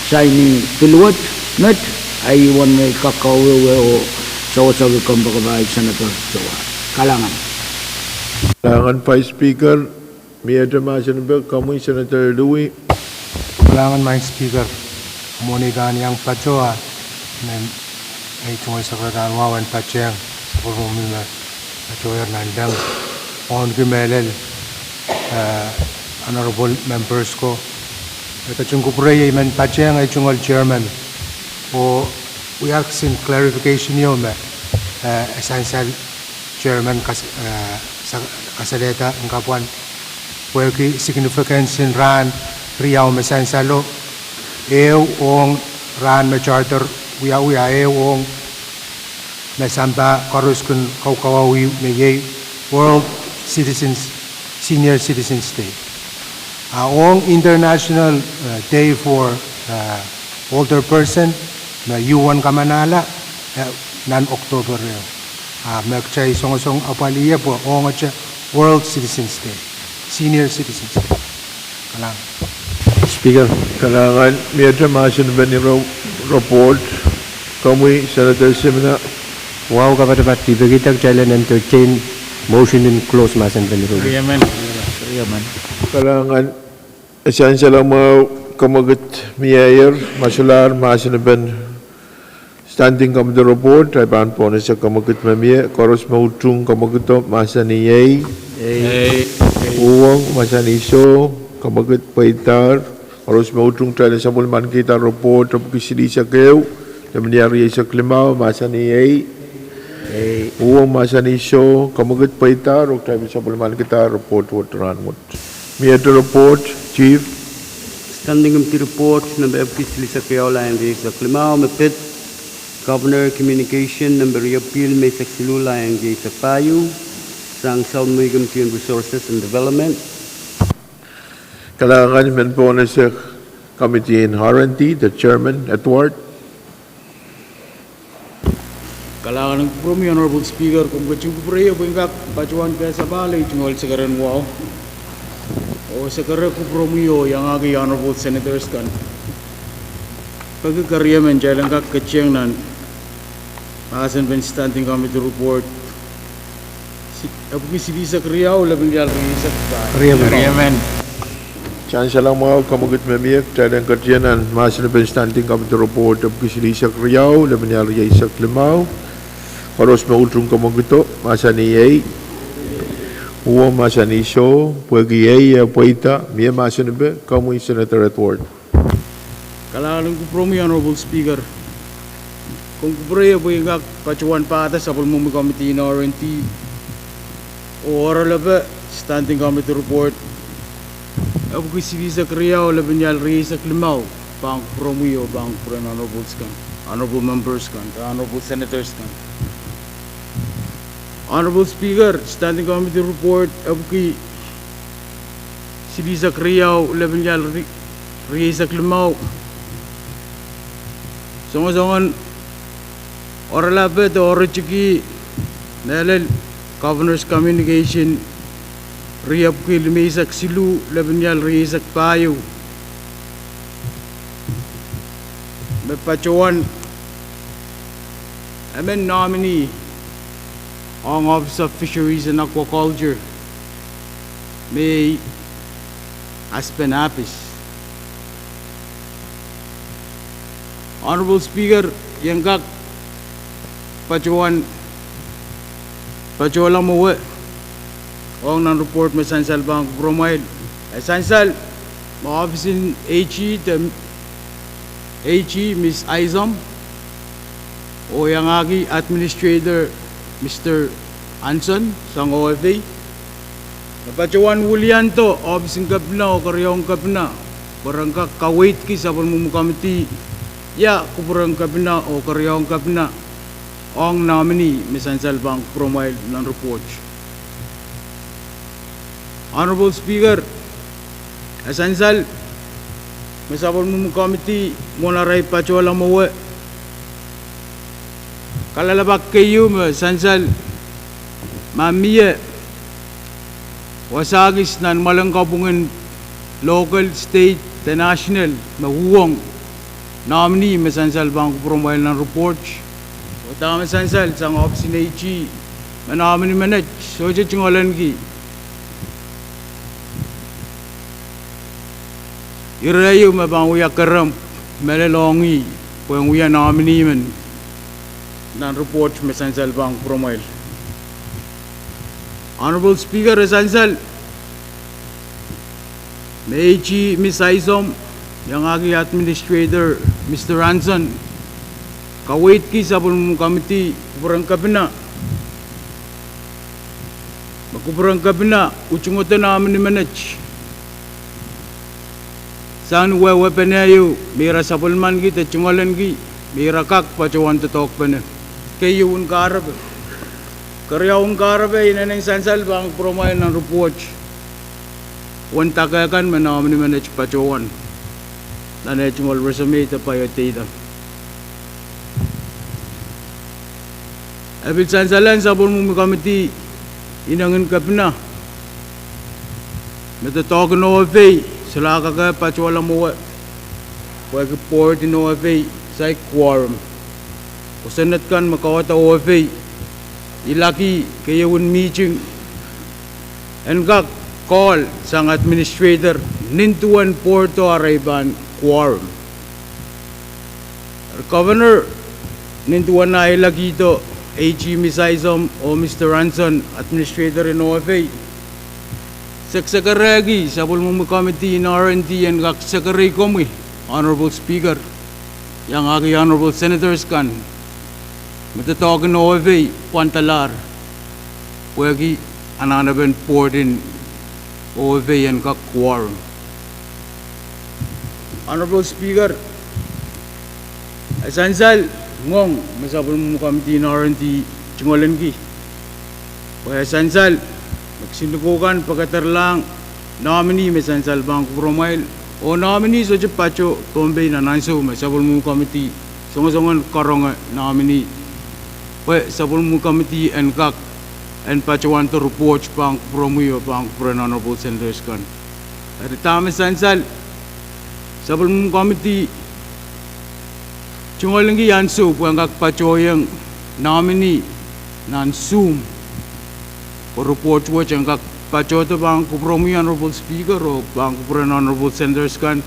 saini pil wet, met, ahi wen me I kak kawehwe oh sewesehki kompoakepahi Senator Joa. Kalahngan. Kalahngan Vice Speaker, miehte mahsen en pek, komwi Senator Louis. Kalahngan Madam Speaker, mwohni kan iang patohwan, me ahi tungoal sakaradahn wahu en patehng sapwellimomwi me patohier nan leng, oanki mehlel, eh, honorable members ko. E ketin kupwurei I men patehng ahi tungoal chairman oh wia kisin clarification ieu me, eh, e sansal chairman kas-, eh, sa-, kasalehda en kapwan pwehki significance en rahn riau me sansalo, ehu ong rahn me charter wiawi, a ehu ong me sampah koaros kin kaukawauwih me iei World Citizens, Senior Citizens Day. A ong International, eh, Day for, eh, Older Person, me U N kamanahla, eh, nan October ehu. A me kitail songosong apwalih ie pwe ongete World Citizens Day, Senior Citizens Day. Kalahngan. Speaker. Kalahngan, miehte mahsen en pek ni re-, report, komwi Senator Simina. Wahu kapatapat, I peki dah kitail en entertain motion en close mahsen en pek ni report. Riemen, riemen. Kalahngan, e sansal mwahu, kemwekid mieier, ma solahr mahsen en pek Standing Committee Report, I pahn pohnese kemwekid me mie, koaros me utung kemwekido, mahsanih ei. Ei. Uhwong, mahsanih soh, kemwekid pweidahr, koaros me utung. Kitail en sapwellimanikihda report epwiki silihsek ehu, lepin ial rieisek limau, mahsanih ei. Ei. Uhwong, mahsanih soh, kemwekid pweidahr, oh kitail pil sapwellimanikihda report wet rahn wet. Miehte report, Chief. Standing Committee Report, nempe epwiki silihsek riau, lain rieisek limau, me pid Governor Communication nempe riepwiki limeisek siluh, lain rieisek pahieu, sang Southern Committee on Resources and Development. Kalahngan, I men pohnese Committee on R and D, the Chairman, Edward. Kalahngan en kupwuromwi, Honorable Speaker, komw ketin kupwurei pwe I en kak patohwan kehlail ahi tungoal sekeren wahu. Oh sekeren kupwuromwi oh iangahki Honorable Senators kan. Peki keriemen kitail en kak ketieng nan mahsen en pek Standing Committee Report, si-, epwiki silihsek riau, lepin ial rieisek pahieu. Riemen. Sansal mwahu, kemwekid me mie. Kitail en ketieng nan mahsen en pek Standing Committee Report epwiki silihsek riau, lepin ial rieisek limau. Koaros me utung kemwekido, mahsanih ei. Uhwong, mahsanih soh, pwehki ei e pweida, mie mahsen en pek. Komwi Senator Edward. Kalahngan en kupwuromwi, Honorable Speaker. Komw kupwurei pwe I en kak patohwan pahda sapwellimomwi Committee on R and D oh oaralap Standing Committee Report epwiki silihsek riau, lepin ial rieisek limau, pahn kupwuromwi oh pahn kupwuren Honorables kan, Honorable Members kan, Honorable Senators kan. Honorable Speaker, Standing Committee Report epwiki silihsek riau, lepin ial ri-, rieisek limau, songosongen oaralap de oaritiki mehlel Governor's Communication riepwiki limeisek siluh, lepin ial rieisek pahieu, me patohwan emen nominee ong Office of Fisheries and Aquaculture, me Aspen Apis. Honorable Speaker, I en kak patohwan patohla mwowe ong nan report me sansal pahn kupwuromwail. E sansal me ohpis en AG de AG Miss Isom, oh iangahki Administrator Mister Anson sang OFA, me patohwan wiliando ohpis en kepina oh keriaun kepina pwe ren kak kaweidki sapwellimomwi komiti ia kupwuren kepina oh keriaun kepina ong nominee me sansal pahn kupwuromwail nan report. Honorable Speaker, e sansal me sapwellimomwi komiti mwohn arail patohla mwowe kalelapak keieu me sansal ma mie wasa kis nan mwoalen kapwungen local, state de national me uhwong nominee me sansal pahn kupwuromwail nan report. Oh dahme sansal sang ohpis en AG me nominee menet sohte tungoalenki. Ire ieu me pahn wia kerempw mehlel ong ih pwehn wia nominee men nan report me sansal pahn kupwuromwail. Honorable Speaker, e sansal me AG Miss Isom iangahki Administrator Mister Anson kaweidki sapwellimomwi komiti kupwuren kepina me kupwuren kepina utungodo nominee menet sang ni wehwehpene ieu me ira sapwellimaniki de tungoalenki me ira kak patohwan doadoahkpene. Keieu en kahrepe, keriau en kahrepe inenen sansal pahn kupwuromwail nan report uwen dake kan me nominee menet patohwan nan eh tungoal resume de biodata. E pil sansal en sapwellimomwi komiti inengin kepina me doadoahk en OFA solahr kak patohla mwowe pwehki board en OFA saik quorum. Kosonned kan me kauwada OFA ilaki keieu en mihting en kak call sang administrator nin duwen boardo arail pahn quorum. Eri Governor, nin duwen ah ilakihdo AG Miss Isom oh Mister Anson, Administrator en OFA, sekesekerehki sapwellimomwi komiti en R and D en kak sekerei komwi, Honorable Speaker, iangahki Honorable Senators kan, me doadoahk en OFA pwandalahr pwehki anahnepen board en OFA en kak quorum. Honorable Speaker, e sansal ngoang me sapwellimomwi komiti en R and D tungoalenki pwe e sansal me kisin likou kan pekederlahng nominee me sansal pahn kupwuromwail, oh nominee sohte pato Pohnpei nan ansou me sapwellimomwi komiti songosongen karonge nominee pwe sapwellimomwi komiti en kak en patohwando report pahn kupwuromwi oh pahn kupwuren Honorable Senators kan. Eri dahme sansal sapwellimomwi komiti tungoalenki ansou pwe en kak patohiong nominee nan Zoom pwe report wet en kak patohdo pahn kupwuromwi Honorable Speaker oh pahn kupwuren Honorable Senators kan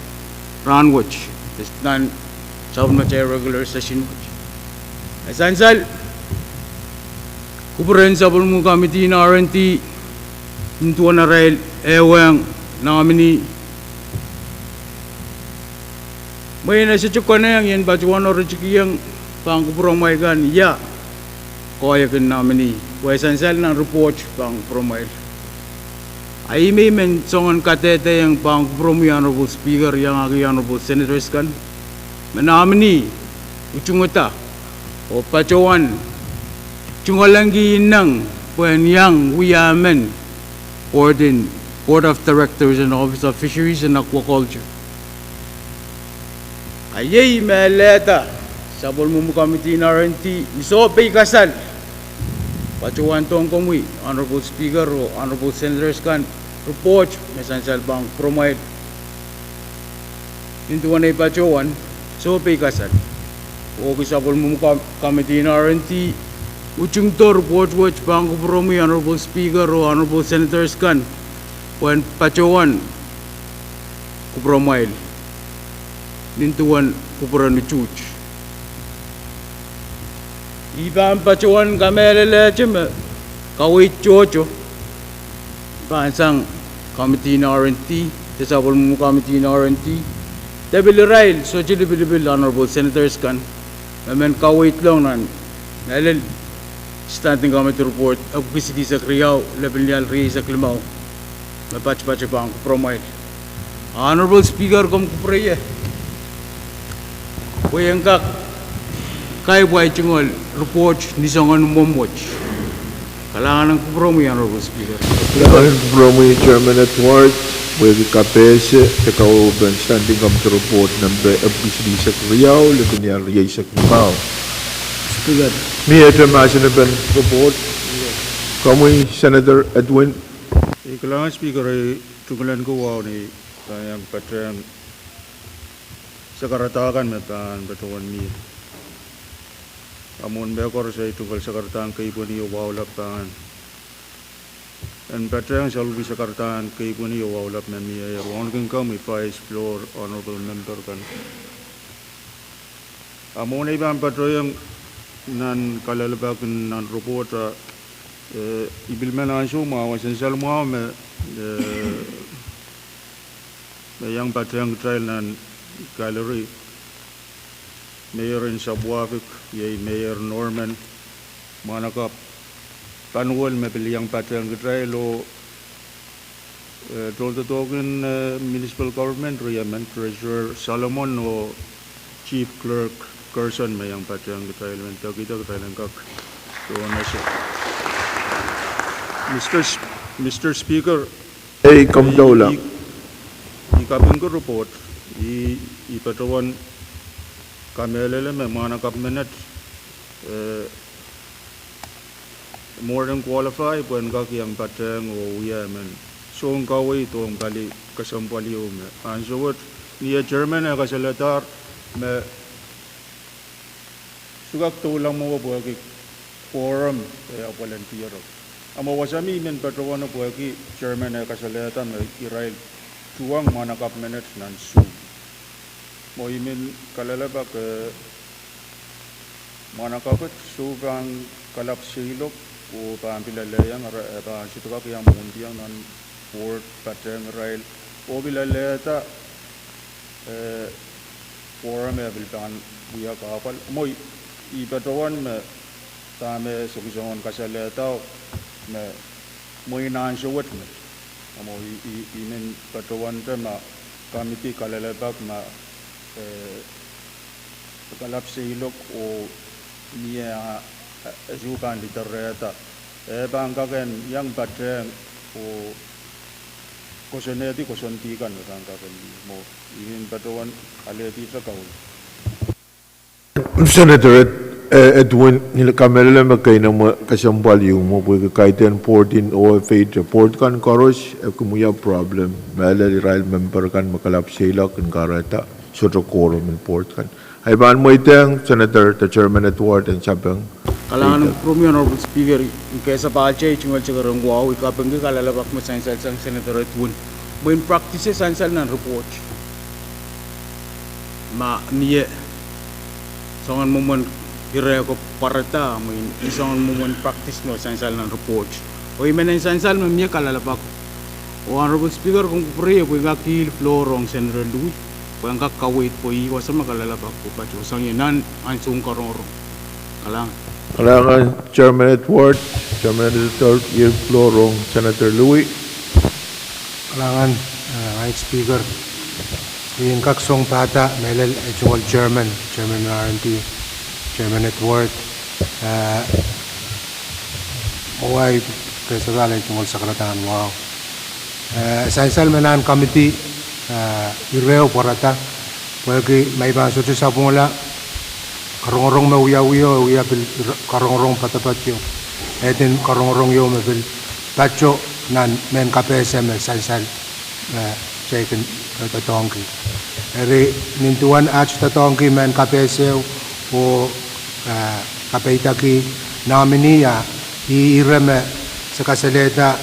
rahnwet nan sapwellimatail regular session wet. E sansal kupwuren sapwellimomwi komiti en R and D nin duwen arail ehuong nominee mwein e sohte konehng I en patohwanoritkiong pahn kupwuromwail kan ia koahiek en nominee pwe e sansal nan report pahn kupwuromwail. A ih me I men soangen kadehdehiong pahn kupwuromwi Honorable Speaker, iangahki Honorable Senators kan, me nominee utungada oh patohwan tungoalenki ineng pwe en iang wia emen board en, Board of Directors en Office of Fisheries and Aquaculture. A iei me alehda sapwellimomwi komiti en R and D ni sohpeikasal patohwandohng komwi Honorable Speaker oh Honorable Senators kan report me sansal pahn kupwuromwail nin duwen ei patohwan, soh peikasal. Oh ki sapwellimomwi committee en R and D, utingdo report wet pahn kupwuromwi Honorable Speaker oh Honorable Senators kan, pwehn patohwan kupwuromwail nin duwen kupwuren utuht. I pahn patohwan kamehlelehte me kaweid tohto pahn sang committee en R and D, de sapwellimomwi committee en R and D, de pil irail sohte lipilipil Honorable Senators kan me men kaweidlong nan mehlel Standing Committee Report epwiki silihsek riau, lepin lel rieisek limau, me patopato pahn kupwuromwail. Honorable Speaker, komw kupwure ie pwe en kak kaipwai tungoal report ni soangen mwomw wet. Kalahngan en kupwuromwi, Honorable Speaker. Kalahngan en kupwuromwi Chairman Edward, pwehki kapehse de kawehwepen Standing Committee Report nempe epwiki silihsek riau, lepin lel rieisek limau. Speaker. Miehte mahsen en report. Komwi Senator Edwin. I kalahngan Speaker, ei tungoal en kowahu ni pahn iang patehng sakarada kan me pahn patohwan mie. A mwohn mehkoaros ei tungoal sakaradahn keipweni oh wahu lap pahn en patehng soluhki sakaradahn keipweni oh wahu lap me mie, wauneki komwi Vice, floor, Honorable Member kan. A mwohn ei pahn patohiong nan kalelapak nan report, eh, I pil men ansou mwahu, sansal mwahu me, eh, me iang patehng kitail nan gallery, Mayor en Sapwuahfik, iei Mayor Norman, mwahnakapw Panuwel me pil iang patehng kitail oh eh, tohndoadoahk en, eh, municipal government riemen, Treasurer Solomon oh Chief Clerk Gerson me iang patehng kitail, men pekihda kitail en kak tohn ese. Mister S-, Mister Speaker, ei, komw doula. I, I kapingki report, I, I patohwan kamehlele me mwahnakapw menet, eh, more than qualify pwehn kak iang patehng oh wia emen soun kaweid ong pali kesempwal ieu me ansou wet ni eh chairman eh kasalehdahr me sohte kak doula mwo pwehki quorum eh apwal en diarek. A mwo wasa me I men patohwano pwehki chairman eh kasalehda me irail tuhwong mwahnakapw menet nan Zoom. Mwo I men kalelapak, eh, mwahnakapw wet soh pahn kalapw seiloak oh pahn pil elehieng re, eh, pahn sohte kak iang mwohndiong nan board patehng irail oh pil alehda, eh, quorum eh pil pahn wia kahpwal. Mwo I patohwan me dahme soangen kasalehda me mwein ansou wet me, a mwo I, I, I men patohwante ma committee kalelapak ma, eh, kalapw seiloak oh mie a, eh, soh pahn liderehda, eh, pahn kak en iang patehng oh koasoanehdi koasoandi kan me pahn kak en mie. Mwo I men patohwan alehdi te kaweid. Senator Ed-, eh, Edwin, I kamehlele me keinemwe kesempwal ieu mwo pwehki kaidehn board en O F A, board kan koaros e kin wia problem mehlel irail member kan me kalapw seiloak en kahrehda sohte quorum en board kan. I pahn mweidehng Senator de Chairman Edward en sapeng. Kalahngan en kupwuromwi Honorable Speaker, I kesempwal te I tungoal seker en wahu, I kapingki kalelapak me sansal sang Senator Edwin. Mwein practice sansal nan report ma mie soangen mwomwen ire ko pwarada, mwein soangen mwomwen practice me sansal nan report. Oh I men en sansal me mie kalelapak. Oh Honorable Speaker, komw kupwure ie pwe I kak kihl floor ong Senator Louie pwe en kak kaweid pwe ih wasa me kalelapak pwe patohsang ie nan ansoun karongorong. Kalahngan. Kalahngan Chairman Edward, Chairman Edward, iei floor ong Senator Louie. Kalahngan, eh, Vice Speaker. I en kak soang pahda mehlel eh tungoal chairman, chairman R and D, Chairman Edward, eh, mwo I kesempwal eh tungoal sakaradahn wahu. Eh, sansal me nan committee, eh, ire pwarada, pwehki ma I pahn sohte sapwungala, karongorong me wiawi o, e wia pil r-, karongorong poadoapoad ieu. Eden karongorong ieu me pil pato nan mehn kapehse me sansal, eh, kitail kin, eh, doadoahngki. Eri nin duwen aht doadoahngki mehn kapehse oh, eh, kapeideki nominee, ah, ih ire me se kasalehda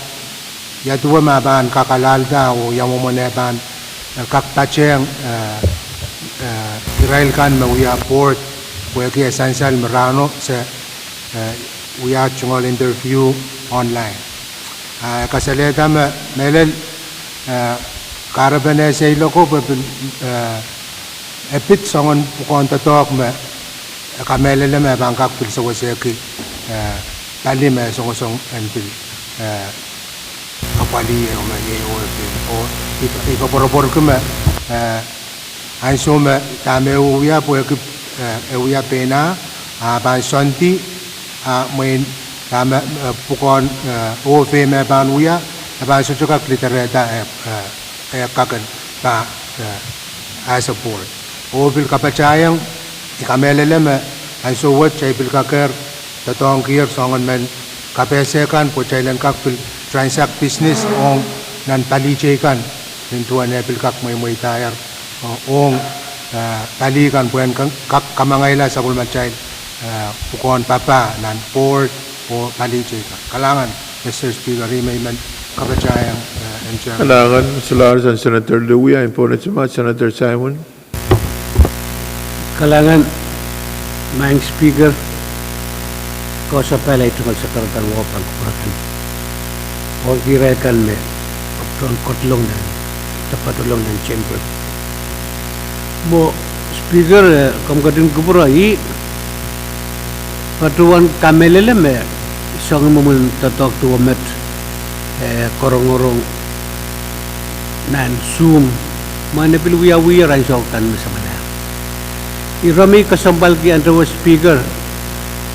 ia duwe me pahn kak alahlda oh ia mwomwen eh pahn, eh, kak patehng, eh, eh, irail kan me wia board, pwehki e sansal me rahno se, eh, wia tungoal interview online. Ah, e kasalehda me mehlel, eh, kahrepen eh se iloko pwe pil, eh, e pid soangen pwukoahn doadoahk me e kamehlele me e pahn kak pil sewesehki, eh, pali me songosong en pil, eh, apwalih ehu me iei O F A. Oh, I, I koapworopworki me, eh, ansou me dahme e wia pwehki, eh, e wia pehn ah, ah, pahn soandi, ah, mwein dahme, eh, pwukoahn, eh, O F A me pahn wia, e pahn sohte kak liderehda, eh, eh, eh, kak en pahn, eh, as a board. Oh pil kapatahieng, I kamehlele me ansou wet kitail pil kakehr doadoahngkier soangen mehn kapehse kan pwe kitail en kak pil transact business ong nan pali teikan, nin duwen eh pil kak mweimweidahier, eh, ong, eh, pali kan pwehn kak kamangaila sapwellimatail, eh, pwukoahn papah nan board oh pali teikan. Kalahngan, Mister Speaker, ih me I men kapatahieng, eh, en chair. Kalahngan, Mister Larsen, Senator Louie, I pwonehdi ma Senator Simon. Kalahngan, Madam Speaker, koasoapahl ei tungoal sakaradahn wahu pahn kupwuramwail ong irail kan me pahn ketilong nan, te patohlong nan chamber. Mwo Speaker, eh, komw ketin kupwure, I patohwan kamehlele me soangen mwomwen doadoahk duwe met, eh, korongorong nan Zoom, mwein e pil wiawi ansou kan me samwalahro. Ire me I kesempwalki, Madam Speaker,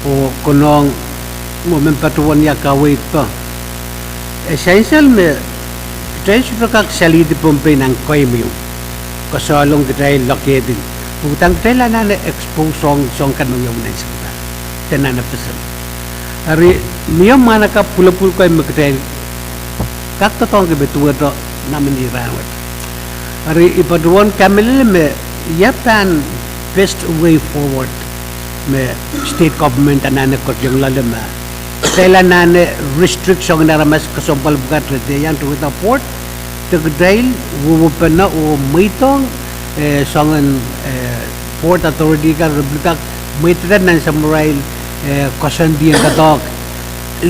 oh konehng mwo men patohwan ia kaweid pwe e sansal me kitail sohte kak salihdi Pohnpei nan keimw ieu, koasoiong kitail location, pwe udahn kitail anahne expose ong soahng kan me wiawi nan samwalahro de nan FSM. Eri mie mwahnakapw pwulopwul kei me kitail kak doadoahngki me duwehte nominee rahnwet. Eri I patohwan kamehlele me ia pahn best way forward me state government anahne ketilong loale ma kitail anahne restrict soangen aramas kesempwal pwukat re dehr iang duwehda board, de kitail wehwehpene oh mweidohng, eh, soangen, eh, board authority kan re pil kak mweidada nan samwalahro, eh, koasoandien doadoahk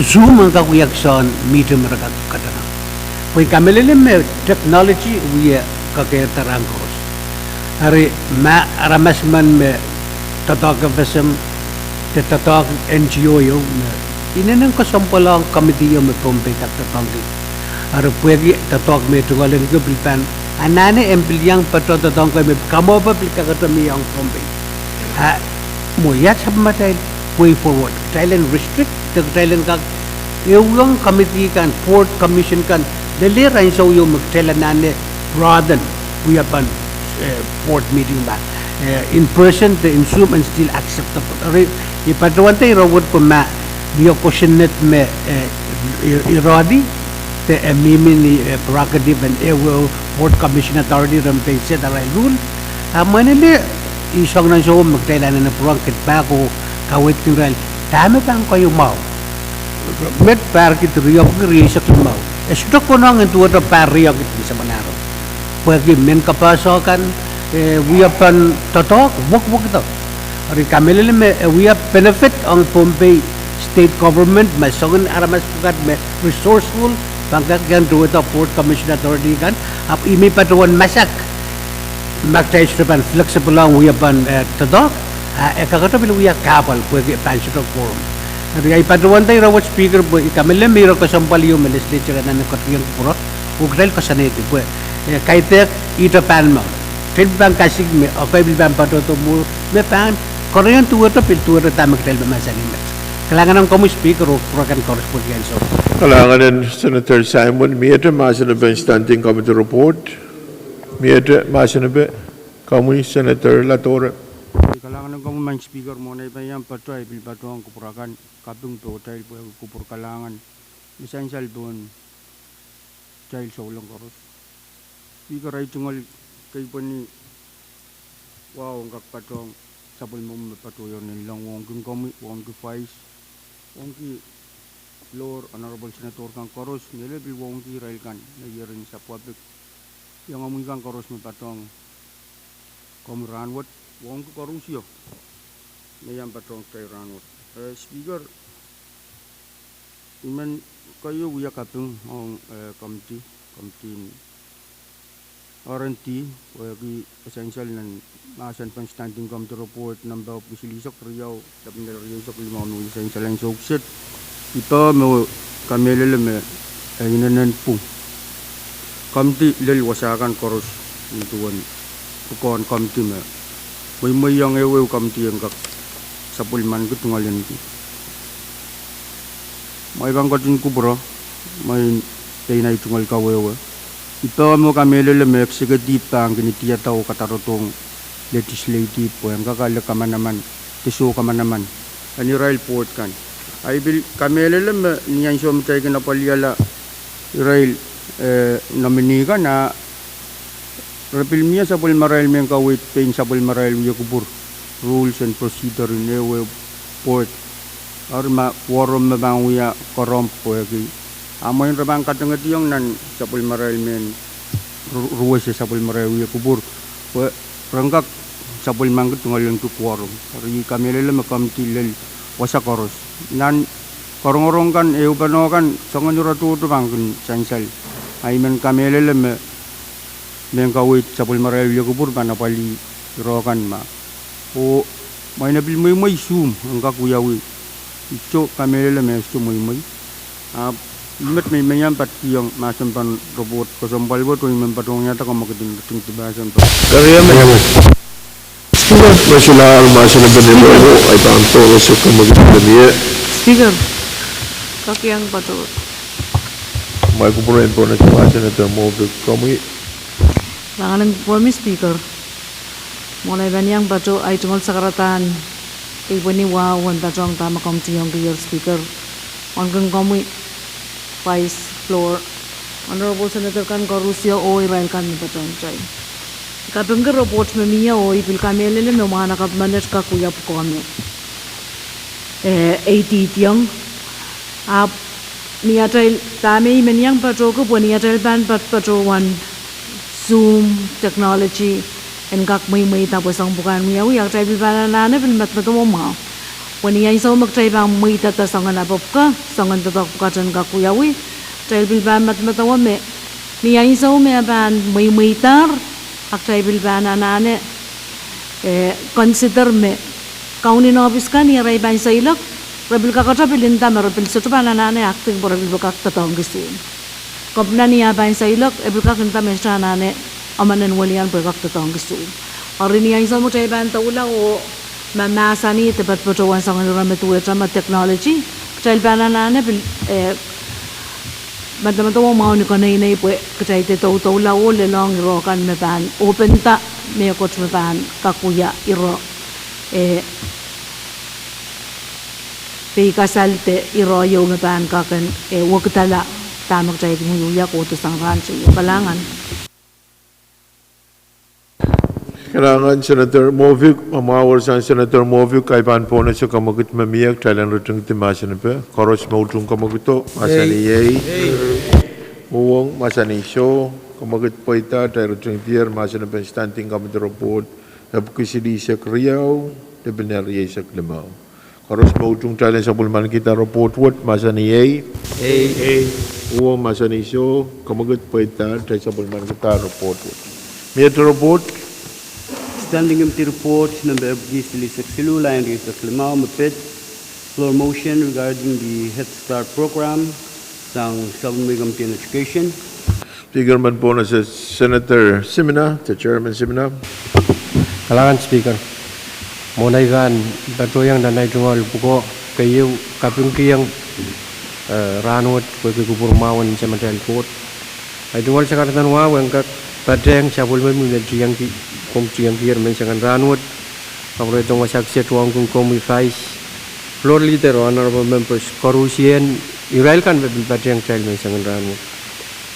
Zoom en kak wia kihsang meeting me re kak kadanga. Pwe I kamehlele me technology wie kakeirda rahn koaros. Eri ma aramas men me doadoahk FSM, de doadoahk NGO ieu me inenen kesempwal ong committee ieu me Pohnpei kak doadoahngki. Eri pwehki doadoahk me tungoal en kak pil pahn anahne en pil iang patohdo doadoahk kei me kamwahupe pil kakete mie ong Pohnpei. A mwo ia sapwellimatail way forward? Kitail en restrict de kitail en kak ehuong committee kan, board commission kan, lel ansou ieu me kitail anahne broaden wiepen, eh, board meeting ma, eh, in person de in Zoom and still acceptable. Eri I patohwanda ire wet pwe ma mie kosonned me, eh, I, I rohdi, de, eh, mihmi ni, eh, prerogative en ehu board commission authority ren pein set arail rule. A mwein lel, I soangen ansou me kitail anahne pwurehng kin pak oh kaweidkin irail dahme pahn keieu mwahu. Met pahr kid riehk, rieisek limau. E sohte konehng en duwehte pahr riehk kid me samwalahro. Pwehki mehn kapehse kan, eh, wiepen doadoahk wekwekido. Eri I kamehlele me e wia benefit ong Pohnpei state government ma soangen aramas pwukat me resourceful pahn kak iang duwehda board commission authority kan, ahpw I men patohwan masak ma kitail sohte pahn flexible ong wiepen, eh, doadoahk, a e kakete pil wia kahpwal pwehki pahn sohte quorum. Eri I patohwanda ire wet Speaker pwe I kamehlele me ire kesempwal ieu me legislature anahne ketikihong kupwure, oh kitail koasoanehdi pwe, eh, kaidehk ihte pahn mwahu. Kitail pil pahn kasik me ekei pil pahn patohdo mwo me pahn kereun duwehte pil duwehte dahme kitail mahsanih met. Kalahngan ong komwi Speaker oh kupwure kan koaros pwehki ansou. Kalahngan en Senator Simon, miehte mahsen en standing committee report. Miehte mahsen en komwi Senator Ladore. Kalahngan ong komwi Madam Speaker, mwohn ei pahn iang patohdo I pil patohwan kupwure kan kaping pohtail pwehki kupwur kalahngan me sansal pohn Kitail souleng koaros. Speaker, ahi tungoal kei pweni wahu en kak patohng sapwellimomwi me patohwanohng nanleng, wauneki komwi, wauneki Vice, wauneki floor, Honorable Senator kan koaros, mehlel pil wauneki irail kan me ieren sapwapik. Iangomwi kan koaros me patohwanohng komwi rahnwet, wauneki koarusie me iang patohwanohng kitail rahnwet. Eh, Speaker, I men keieu wia kaping ong, eh, komiti, komiti en R and D, pwehki e sansal nan mahsen pen Standing Committee Report nempe epwiki silihsek riau, lepin rieisek limau, me wia sansal ansou kiset. I pehm oh kamehlele me e inenen pwung. Komiti lel wasa kan koaros, nin duwen pwukoahn komiti me mweimweiong ehuehu komiti en kak sapwellimaniki tungoal ahneki. Ma I pahn ketin kupwure, ma I pein ahi tungoal kawehwe, I pehm oh kamehlele me executive pahn kin idiada oh kadarodohng legislative pwe en kak ale kamanaman, de soh kamanaman en irail board kan. Ahi pil kamehlele me ni ansou me kitail kin apwalihala irail, eh, nominee kan, a re pil mie sapwellimarail mehn kaweid pein sapwellimarail wia kupwur, rules and procedure en ehuehu board. Eri ma quorum me pahn wia quorum pwehki, a mwein re pahn kadengediong nan sapwellimarail mehn ru-, ruwese sapwellimarail wia kupwur, pwe ren kak sapwellimaniki tungoal ahneki quorum. Eri I kamehlele me komiti lel wasa koaros. Nan karongorong kan, ehupene kan, soangen ire tohto pahn kin sansal. Ahi men kamehlele me mehn kaweid sapwellimarail wia kupwur pahn apwalih ire kan ma. Oh ma I pil mweimwei Zoom en kak wiawi. I sohte kamehlele me e sohte mweimwei. Ahpw I met me I men iang patkihong mahsen pen report kesempwal wet oh I men patohwaniada komwekid en ritingdi mahsen pen. Speaker. Speaker. Speaker. Kak iang patohdo. Mwail kupwuren pwonese Senator Moffitt, komwi. Langanen pwehmi Speaker. Mwohn ei pahn iang patohdo ahi tungoal sakaradahn kei pweni wahu en patohwanohng dahme komiti iang kihier Speaker. Wauneki komwi Vice, floor, Honorable Senator kan koarusie oh irail kan me patohwanohng kitail. I kapingki report me mie oh I pil kamehlele me mwahnakapw menet kak wia pwukoa me, eh, eidihdiong. Ahpw ni atail, dahme I men iang patohki pwe ni atail pahn patopato wan Zoom technology en kak mweimweida pwe soang pwukoahn wiawi, a kitail pil pahn anahne pil medemedewe mwahu. Pwe ni ansou me kitail pahn mweidada soangen apwapwuka, soangen doadoahk pwukat en kak wiawi, kitail pil pahn medemedewe me ni ansou me e pahn mweimweidahr, a kitail pil pahn anahne, eh, consider me kaunen ohpis kan, irail pahn seiloak, re pil kakete pil nda me re pil sohte pahn anahne acting pwe re pil pwe kak doadoahngki Zoom. Kepina ni ah pahn seiloak, e pil kak nda me e sohte anahne emen en welian pwe e kak doadoahngki Zoom. Eri ni ansou me kitail pahn doula oh ma mahsanih de patopato wan soangen ire me duwehte ma technology, kitail pahn anahne pil, eh, medemedewe mwahu ni keneinei pwe kitail de doudoula oh lelohng ire kan me pahn open da mehkot me pahn kak wia ire, eh, peikasal de ire ieu me pahn kak en, eh, wekidala dahme kitail kin wiewia kohdo sang rahn teio. Kalahngan. Kalahngan Senator Moffitt. Ma mwahu sang Senator Moffitt, ei pahn pwonese komwekid me mie, kitail en ritingdi mahsen pen. Koaros me utung komwekido, mahsanih iei. Uhwong, mahsanih soh. Komwekid pweida, kitail ritingdier mahsen pen Standing Committee Report epwiki silihsek riau, lepin rieisek limau. Koaros me utung, kitail en sapwellimanikihda report wet, mahsanih iei. Uhwong, mahsanih soh. Komwekid pweida, kitail sapwellimanikihda report wet. Mie report. Standing Committee Report nempe epwiki silihsek siluh, lain rieisek limau me pid. Floor motion regarding the Head Start program sang Subcommittee on Education. Speaker, men pwonese Senator Simina, the chairman Simina. Kalahngan Speaker. Mwohn ei pahn patohiong nan ei tungoal pwukoa keieu, kapingkihong, eh, rahnwet pwehki kupwur mwahu en samatail Koht. Ei tungoal sakaradahn wahu en kak patehng sapwellime me tiengki, komw tiengkier menseng en rahnwet. Ahpw rehn wasa kiset wauneki komwi Vice, Floor Leader, Honorable Members koarusie, irail kan me pil patehng kitail menseng en rahnwet.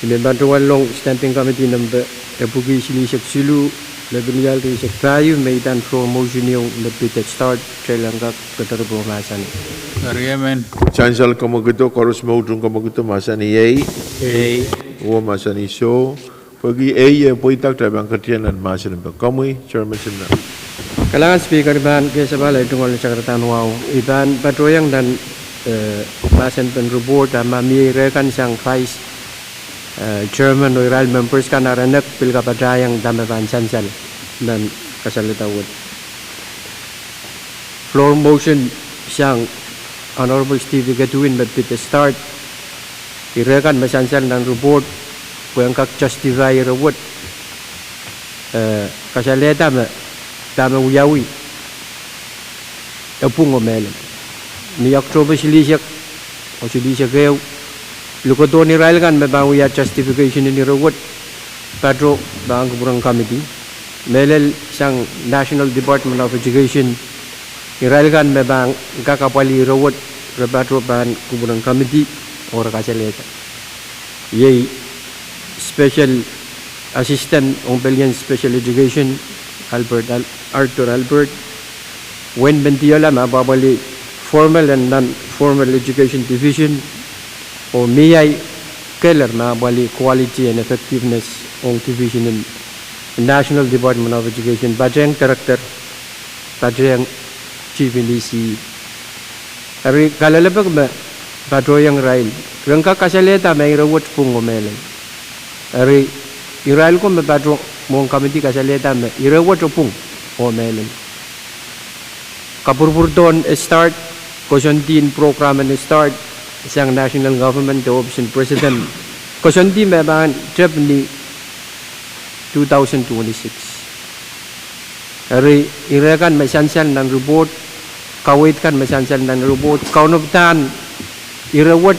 I men patohwan long Standing Committee nempe epwiki silihsek siluh, me pil wiahla rieisek pahieu, me idan floor motion ieu me pid start, kitail en kak kedirepw oh mahsanih. Eri emen. Sansal komw ketido, koaros me utung komw ketido mahsanih ei. Ei. Oh mahsanih soh. Pwehki ei e pweida, kitail pahn ketido nan mahsen en komwi, Chairman Simina. Kalahngan Speaker, I pahn kesepahl ei tungoal sang ire en wahu. I pahn patohiong nan, eh, mahsen pen report, a ma mie ire kan sang Vice, eh, Chairman oh irail members kan ar enek pil kapatahiong dahme pahn sansal nan kasalehda wet. Floor motion sang Honorable Steve Iketwin me pid start. Ire kan me sansal nan report, pwe en kak justify ire wet, eh, kasalehda me dahme wiawi e pwung oh mehlel. Ni October silihsek oh silihsek ehu, lukedohn irail kan me pahn wia justification en ire wet, patoh pahn kupwuren committee. Mehlel sang National Department of Education, irail kan me pahn kak apwalih ire wet, re patoh pahn kupwuren committee oh re kasalehda. Iei Special Assistant ong pelien Special Education, Albert Al-, Arthur Albert, Wayne Mendiola me apwalih Formal and Non-Formal Education Division, oh Mihai Keller me apwalih Quality and Effectiveness ong Division en National Department of Education, patehng Director, patehng Chief en E C E. Eri kalelapak me patohiong irail, ren kak kasalehda me ire wet pwung oh mehlel. Eri irail ko me patoh mwohn committee kasalehda me ire wet pwung oh mehlel. Kapwurpwurdohn start, koasoandi en program en start, sang national government de office en president, koasoandi me pahn tep ni two thousand twenty-six. Eri ire kan me sansal nan report, kaweid kan me sansal nan report, kaunopadahn ire wet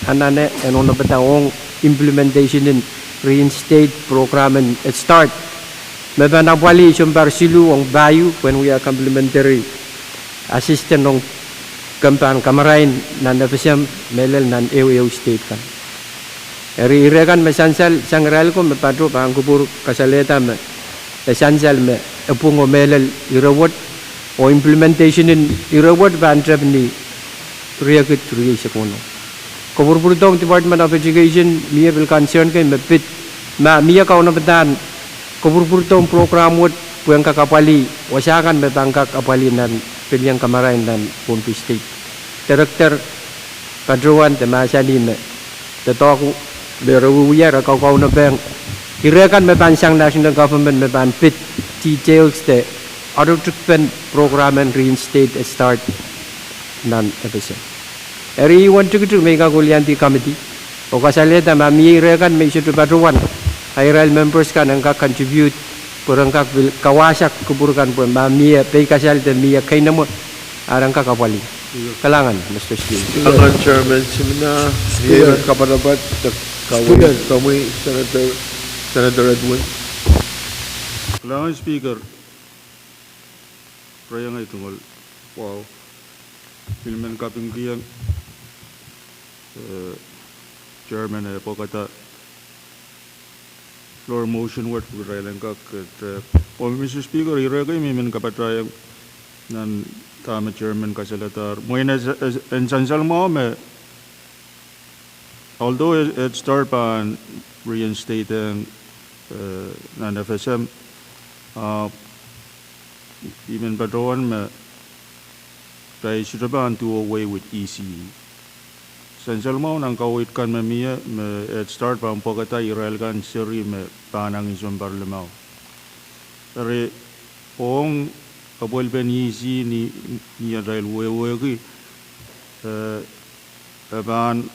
anahne en onopada ong implementation en reinstate program en Head Start, me pahn apwalih sounpar siluh ong pahieu, pwehn wia complimentary assistance ong kempe en kamarain nan FSM, mehlel nan ehuehu state kan. Eri ire kan me sansal sang irail ko me patoh pahn kupwur kasalehda me e sansal me e pwung oh mehlel ire wet, oh implementation en ire wet pahn tep ni riekid rieisek ono. Kapwurpwurdohng Department of Education, mie pil concern kei me pid, ma mie kaunopadahn kapwurpwurdohng program wet pwehn kak apwalih, wasa kan me pahn kak apwalih nan pelien kamarain nan Pohnpei State. Director patohwan de mahsanih me doadoahk me re wiewia re kaukaunopehng ire kan me pahn sang national government me pahn pid details de arotikpen program en reinstate Head Start nan FSM. Eri wen tikitik me I kak weliandi committee oh kasalehda ma mie ire kan me I sohte patohwan, a irail members kan en kak contribute, pwe ren kak pil kawahsang kupwur kan pwe ma mie pei kasal de mie keinemwe, a ren kak apwalih. Kalahngan, Mister Speaker. Kalahngan Chairman Simina, mie ren kapatapat de kaweid komwi, Senator, Senator Edwin. Kalahngan Speaker, pwurieng ei tungoal wahu. Pil men kapingkihong, eh, Chairman eh pwekada floor motion wet pwe irail en kak, eh, oh Mister Speaker, ire kei me I men kapatahiong nan dahme Chairman kasalehdahr. Mwein e, e, en sansal mwahu me although Head Start pahn reinstate-eng, eh, nan FSM, ah, I men patohwan me kitail sohte pahn do away with ECE. Sansal mwahu nan kaweid kan me mie me Head Start pahn pwekada irail kan seri me pahn angin sounpar limau. Eri ong apwalipen ECE ni, ni atail wehwehki, eh, e pahn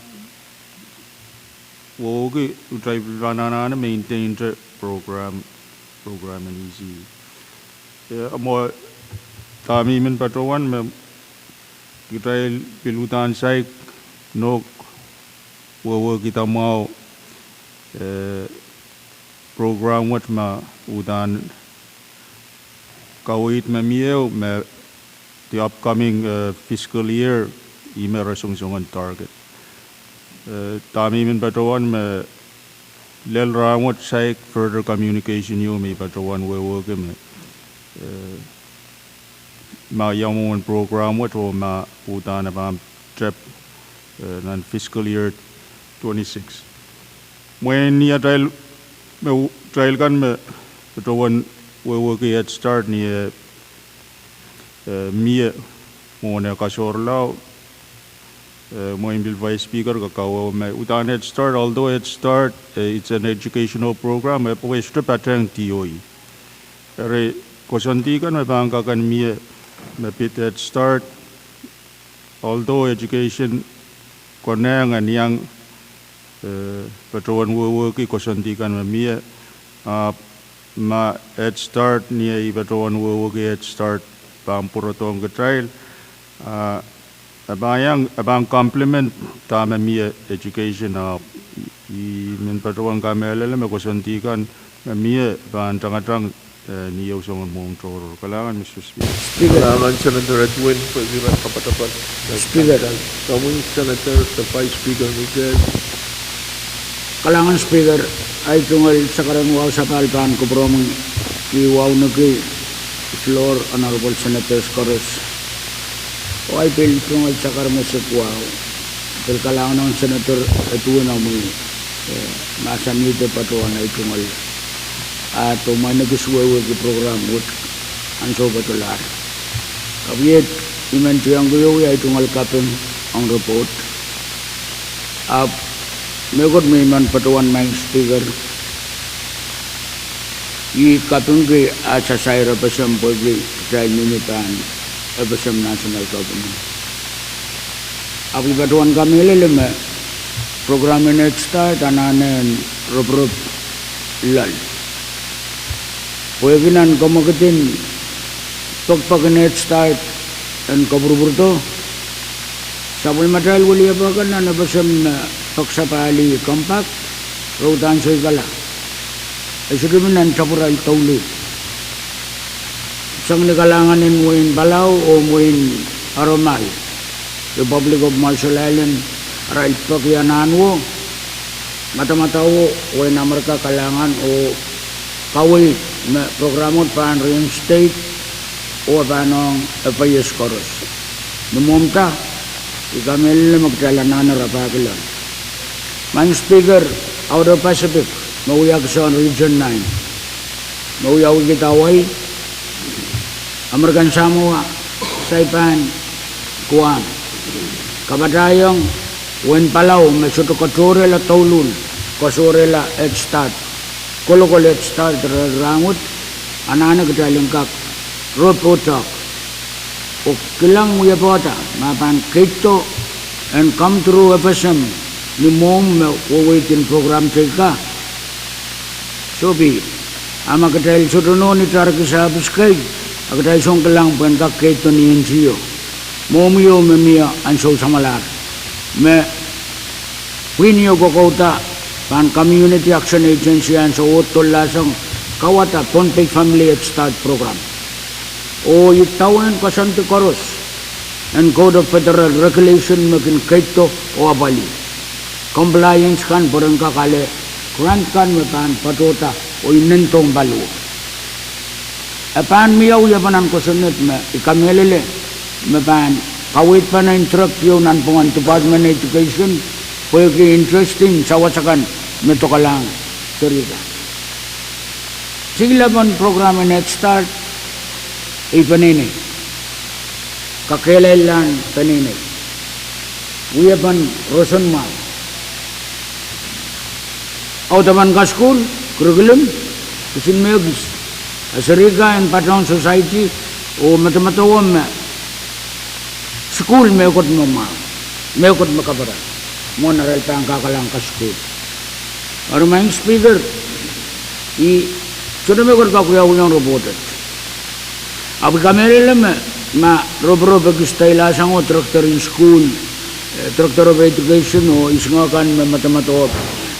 wehwehki kitail pahn anahne maintain-te program, program en ECE. Eh, mwo dahme I men patohwan me kitail pil uhdahn saik nohk wehwehkihda mwahu, eh, program wet me uhdahn kaweid me mie me the upcoming, eh, fiscal year, ih me re songosong en target. Eh, dahme I men patohwan me lel rahnwet saik further communication ieu me I patohwan wehwehki me, eh, ma ia mwomwen program wet oh ma uhdahn e pahn tep, eh, nan fiscal year twenty-six. Mwein ni atail, me u-, atail kan me patohwan wehwehki Head Start ni eh, eh, mie mwohn eh kasohralao, eh, mwein pil Vice Speaker kak kawewe me uhdahn Head Start, although Head Start, eh, it's an educational program, eh, pwe sohte patehng D O E. Eri koasoandi kan me pahn kak en mie me pid Head Start, although education konehng en iang, eh, patohwan wehwehki koasoandi kan me mie, ah, ma Head Start ni eh I patohwan wehwehki Head Start pahn pwurodohng kitail, ah, e pahn iang, e pahn complement dahme mie education, ah, I men patohwan kamehlele me koasoandi kan me mie pahn tangatang, eh, ni ehu soangen mwohmw tohrohr. Kalahngan, Mister Speaker. Kalahngan, Senator Edwin, pwehki ren kapatapat. Speaker. Komwi Senator de Vice Speaker Michael. Kalahngan Speaker, ei tungoal sakaradahn wahu sapahl pahn kupwuromwi, ki wauneki floor, honorable senators koaros. Oh ei pil tungoal sakar me sik wahu, pil kalahngan ong Senator Edwin omwi, eh, mahsanihda patohwan ei tungoal, ah, patohwan ekis wehwehki program wet ansou patohlahr. Kapw iet, I men tiongkihong ei tungoal kaping ong report. Ahpw mehkot me I men patohwan, Madam Speaker, I kapingki ah sair FSM pwehki kitail mihmi pahn FSM National Government. Ahpw I patohwan kamehlele me program en Head Start anahne en roporop loal. Pwehki nan kamwekid en pekipek en Head Start en kopwurupwurdo, sapwellimatail wiliape kan nan FSM me peksapahlih compact, re uhdahn soikala. E sohte mi nan tapwarail douluhl. Sang ni kalahngan en wehin Palau oh wehin Aromai, Republic of Marshall Island, arail peki anahn wo, madamadau wehin Amerika kalahngan oh kaweid me program wet pahn reinstate oh pahn ong FAS koaros. Ni mwohmw da, I kamehlele me kitail anahne rapahki loal. Madam Speaker, Outer Pacific, me wia kitail Region nine, me wiawihkihda Hawaii, American Samoa, Saipan, Guam, kapatahiong wehin Palau me sohte katohrehla douluhl, koasohrehla Head Start, kolokol Head Start rehn rahnwet, anahne kitail en kak rop oh talk oh kilang wiepe da ma pahn keiddo en come through FSM ni mwohmw me weweidkin program teikan. Soh, pwe a ma kitail sohte nohn itarki sahpis kei, a kitail song kilang pwehn kak keiddo ni NGO, mwohmw ieu me mie ansou samwalahr, me pwihn ieu kokouda pahn Community Action Agency ansou oh dollahsang kawada Pohnpei Family Head Start Program. Oh idawehn koasoandi koaros en Code of Federal Regulation me kin keiddo oh apwalih compliance kan pwe ren kak ale grant kan me pahn patohda oh inendohng paliwar. E pahn mie wiepe nan kosonned me I kamehlele me pahn kaweidpene interest ieu nanpwungen Department Education, pwehki interest en sawas akan me dokalahng serihkan. Silepen program en Head Start, I peneinei, kakehlailahn peneinei, wiepen roson mwahu, audepen kasukuhl, curriculum, kisin me ekis, a serihka en patohng society oh medemedewe me sukuhl mehkot me mwahu, mehkot me kaperen, mwohn arail pahn kakehla kasukuhl. Eri Madam Speaker, I sohte mehkot kak wiawi ong report wet. Ahpw I kamehlele me ma roporop ekis deilahsango director en sukuhl, eh, Director of Education oh ihs ngehn kan me medemedewe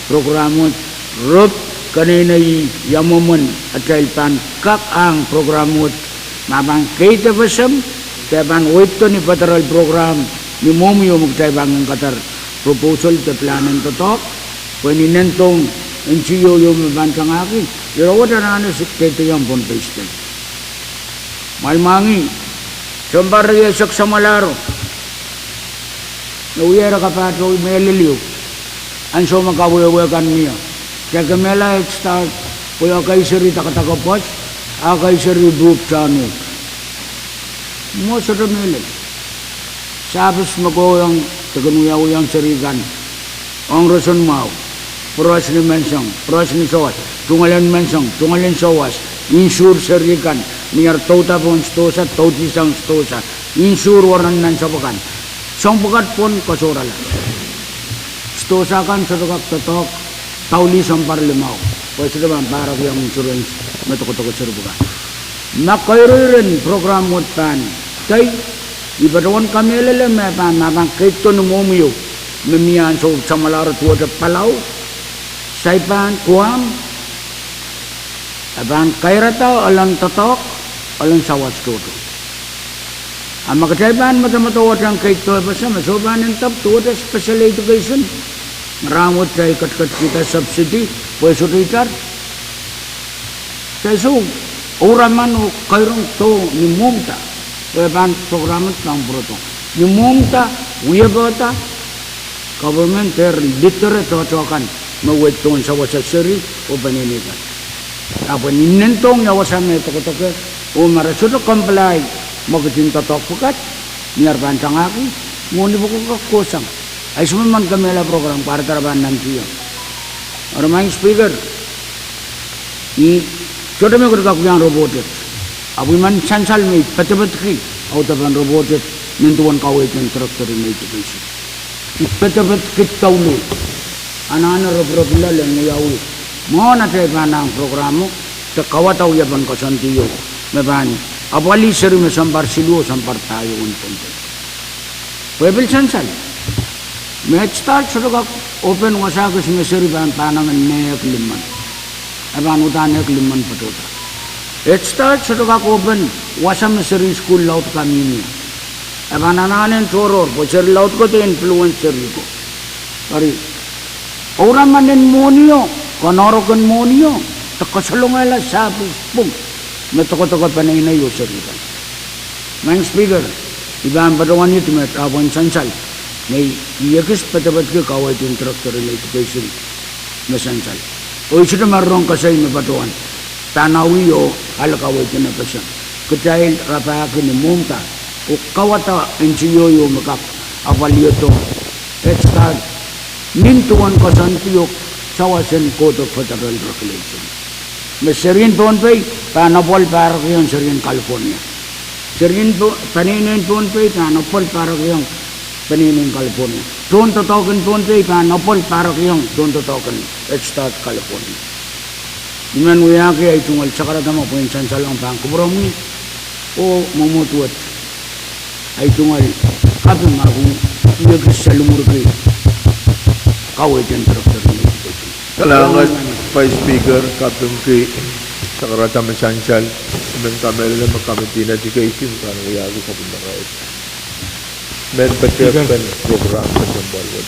program wet, rop keneinei ia mwomwen atail pahn kak ahng program wet, ma pahn keid FSM, de pahn weido ni federal program ni mwohmw ieu me kitail pahn kin kadar proposal de plan en doadoahk pwehn inendohng N G O yo me pahn tangahki, ire wet anahne dehdeiong Pohnpei State. Mwail mwahngih, sounpar rieisek samwalahro, me wia ire kapahtou mehlel ieu, ansou me kawehwe kan mie, kitail kemehla Head Start, pwe ekei seri dakadake pwoat, ekei seri pwuhk tohn uhk. Mwo sohte mehlel. Service me kohwei ong, de kin wiawiong seri kan ong roson mwahu. Pwurehs ni menseng, pwurehs ni sawas, tungoal en menseng, tungoal en sawas, insure seri kan, ni ar douda pohn sidohsa, doudi sang sidohsa, insure weren nan sapwe kan. Soahng pwukat pwon koasoarala. Sidohsa kan sohte kak doadoahk, daulih sounpar limau. Pwe sohte pahn pahrekiong insurance me doadoahk seri pwukat. Ma keireiren program wet pahn tei, I patohwan kamehlele me pahn, ma pahn keirdo ni mwohmw ieu, me mie ansou samwalahro duwehte Palau, Saipan, Guam, e pahn kairada elen doadoahk, elen sawas tohto. A ma kitail pahn medemedewe tang keirdo e pese me soh pahn en dap duwehte special education, me rahnwet kitail ketiket kihda subsidy, pwe sohte itar. Kitail sou ouraman oh kairong doh ni mwohmwda, pwe pahn program wet pahn pwurodo. Ni mwohmwda, wiepe da, government dehr lidere doadoahk kan me weidehn sawasa seri oh peneinei kan. Ahpw ni nenndohng ia wasa me doadoahk, oh ma re sohte comply me ketin doadoahk pwukat, ni ar pahn tangahki, mwohni pwukat kohsang. Ahi sohte men kemehla program, pwe re pahn nantihong. Eri Madam Speaker, I sohte me kak iang report et. Ahpw I men sansal me I pedepedki audepen report et nin duwen kaweid en Director en Education. I pedepedki douluhl. Anahne reprep loale en wiawi mwohn atail pahn ahng program o, de kawada wiepen koasoandi ieu me pahn apwalih seri me sounpar siluh oh sounpar pahieu en Pohnpei. Pwe pil sansal me Head Start sohte kak open wasa kis me seri pahn pahnangin me ehk limmen. E pahn uhdahn ehk limmen patohda. Head Start sohte kak open wasa me seri sukuhl laud kan mihmi ie. E pahn anahne en tohrohr pwe seri laud ko de influence seri ko. Eri ouraman en mwohnio, konoaroken mwohnio, de kasalongala service pwung me doadoahk peneinei oh seri kan. Madam Speaker, I pahn patohwan iet me ahpw en sansal, me I ekis pedepedki kaweid en Director en Education me sansal. Oh I sohte me rong kesei me patohwan pahn awih oh ale kaweid en FSM. Kitail rapahki ni mwohmwda, oh kawada N G O ieu me kak apwalihdo Head Start nin duwen koasoandi oh sawasen Code of Federal Regulation. Me serien Pohnpei pahn apwal pahrekiong serien California. Serien Po-, peneinei en Pohnpei pahn apwal pahrekiong peneinei en California. Tohndoadoahk en Pohnpei pahn apwal pahrekiong tohndoadoahk en Head Start California. I men wiahki ahi tungoal sakarada me pwehn sansalong pahn kupwuromwi oh mwomwohd wet. Ahi tungoal kaping ahpw I ekis salimwurki kaweid en Director en Education. Kalahngan Vice Speaker, kapingki sakarada me sansal, I men kamehlele me Committee en Education pahn wiahki sapwellime mehn pedek pen program kesempwal wet.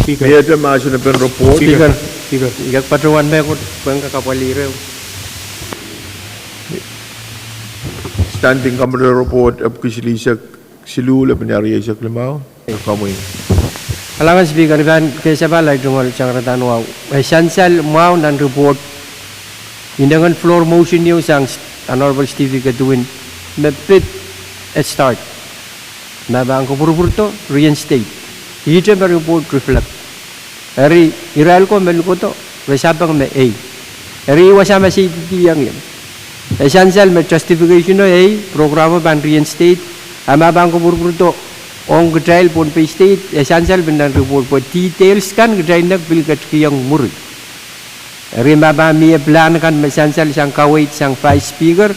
Speaker. Miehte mahsen pen report. Speaker. Speaker. I kak patohwan mehkot pwehn kak apwalih ire. Standing Committee Report epwiki silihsek siluh, lepin rieisek limau. Komwi. Kalahngan Speaker, I pahn kesapahl ahi tungoal sangaradahn wahu. E sansal mwahu nan report, inengen floor motion ieu sang Honorable Stevie Kedwin, me pid Head Start, ma pahn kupwurupwurdo, reinstate. Ihte me report reflect. Eri irail ko me lukodo, re sapeng me ei. Eri wasa ma se ididihong ie, e sansal me justification o ei, program o pahn reinstate, a ma pahn kupwurupwurdo ong kitail Pohnpei State, e sansal pil nan report pwe details kan kitail nek pil ketikihong mwuri. Eri ma pahn mie plan kan me sansal sang kaweid sang Vice Speaker,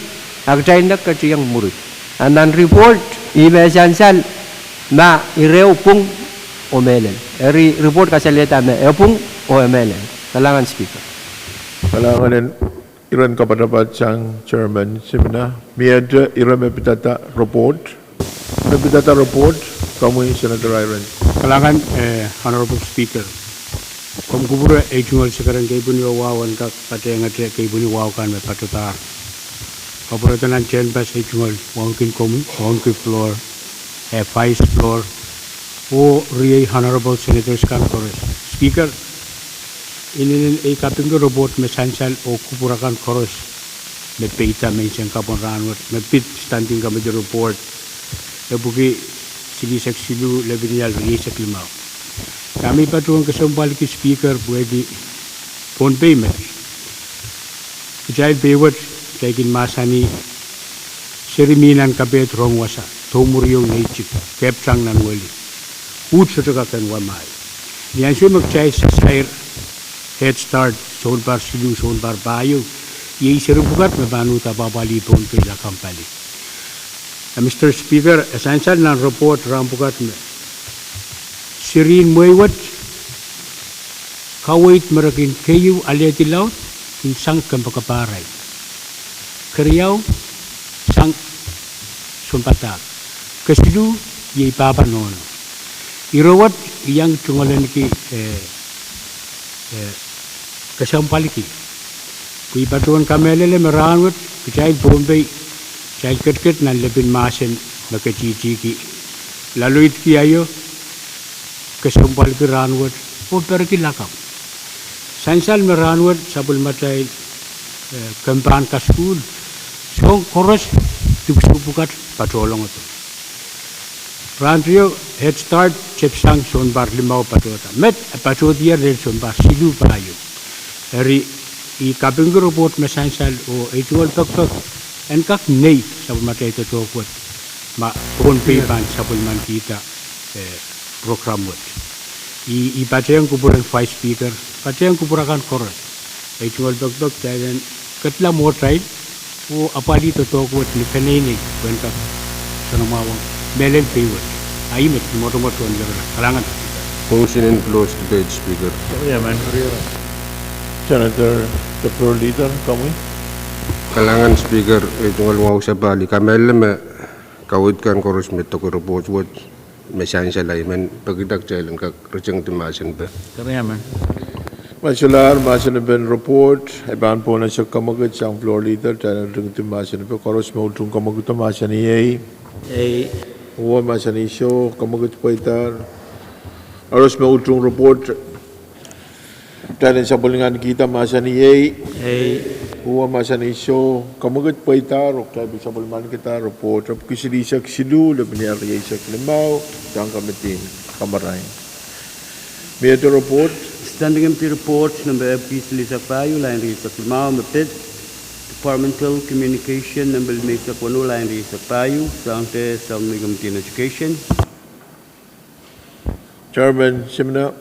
a kitail nek ketikihong mwuri. A nan report, ih me sansal ma ire pwung oh mehlel. Eri report kasalehda me e pwung oh e mehlel. Kalahngan Speaker. Kalahngan en iren kapotapat sang Chairman Simina. Miehte ire me pidada report. Me pidada report, komwi Senator Iren. Kalahngan, eh, Honorable Speaker. Komw kupwure ei tungoal sakaradahn keipweni wahu en kak patehngete keipweni wahu kan me patohdahr. Kapwuredo nan tehnpas ei tungoal wauneki komwi, wauneki floor, eh, vice floor, oh riei honorable senators kan koaros. Speaker, inenen ei kapingki report me sansal oh kupwur akan koaros me peida menseng kapwung rahnwet me pid standing committee report epwiki silihsek siluh lepin ial rieisek limau. Dahme I patohwan kesempwaliki Speaker pwehki Pohnpei met, kitail pei wet kitail kin mahsanih, seri mi nan kapehd rong wasa, doumwuriou neitik, keptang nan weli, uht sohte kak en wamahi. Ni ansou me kitail sasair Head Start sounpar siluh, sounpar pahieu, iei seri pwukat me pahn uhd apwahpwalih Pohnpei lakapw pali. A Mister Speaker, e sansal nan report rahn pwukat me serihn mwehi wet, kaweid me re kin keieu alehdi laud kin sang kempoakepahrail. Keriau, sang sounpadahk. Kesiluh, iei pahpa nohno. Ire wet I iang tungoaleniki, eh, eh, kesempwaliki pwe I patohwan kamehlele me rahnwet kitail Pohnpei, kitail ketiket nan lepin mahsen me ketihtihki, loaloidki aio, kesempwaliki rahnwet oh pereki lakapw. Sansal me rahnwet sapwellimatail, eh, kempahn kasukuhl, soahng koaros dipwisou pwukat patohlongodo. Rahn teio Head Start tepsang sounpar limau patohda. Met e patohdier lel sounpar siluh pahieu. Eri I kapingki report me sansal oh ei tungoal pekipek en kak nei sapwellimatail doadoahk wet ma Pohnpei pahn sapwellimanikihda, eh, program wet. I, I patehng kupwuren Vice Speaker, patehng kupwur akan koaros. Ei tungoal pekipek kitail en ketla mwohtail oh apwalih doadoahk wet ni peneinei pwehn kak soanamwahu ong mehlel pei wet. A I met ni mwotomwot en lirala. Kalahngan Speaker. Motion in close debate, Speaker. Senator, the floor leader, komwi. Kalahngan Speaker, ei tungoal wahu sapahl, I kamehlele me kaweid kan koaros me doke report wet me sansal, I men pekida kitail en kak ritengdi mahsen pe. Ma solahr mahsen pen report, e pahn pohn esek kamwekid sang floor leader, kitail en ritengdi mahsen pe. Koaros me utung kamwekido mahsanih ei. Uwe mahsanih soh, kamwekid pweidahr. Koaros me utung report, kitail en sapwellimanikihda mahsanih ei. Uwe mahsanih soh, kamwekid pweidahr, oh kitail pil sapwellimanikihda report epwiki silihsek siluh lepin ial rieisek limau, sang kamidi kamarain. Mie report. Standing Committee Report nempe epwiki silihsek pahieu, lain rieisek limau, me pid Departmental Communication nempe limeisek weneu, lain rieisek pahieu, sang de sang ni Committee on Education. Chairman Simina.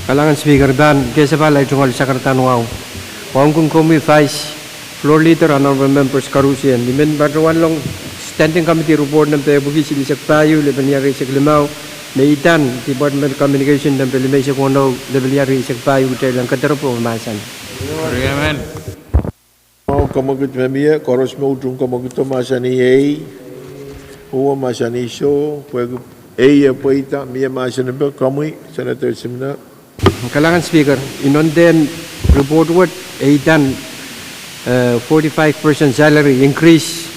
Kalahngan Speaker, I pahn kesepahl ei tungoal sakaradahn wahu. Wauneki komwi Vice, floor leader, honorable members koarusie. I men patohwanlong Standing Committee Report nempe epwiki silihsek pahieu lepin ial rieisek limau, me idan Department Communication nempe limeisek weneu lepin ial rieisek pahieu, kitail en kederepwe mahsen. Mwahu kamwekid me mie, koaros me utung kamwekido mahsanih ei. Uwe mahsanih soh, pwehki ei e pweida, mie mahsen pe. Komwi Senator Simina. Kalahngan Speaker, inondehn report wet e idan, eh, forty-five percent salary increase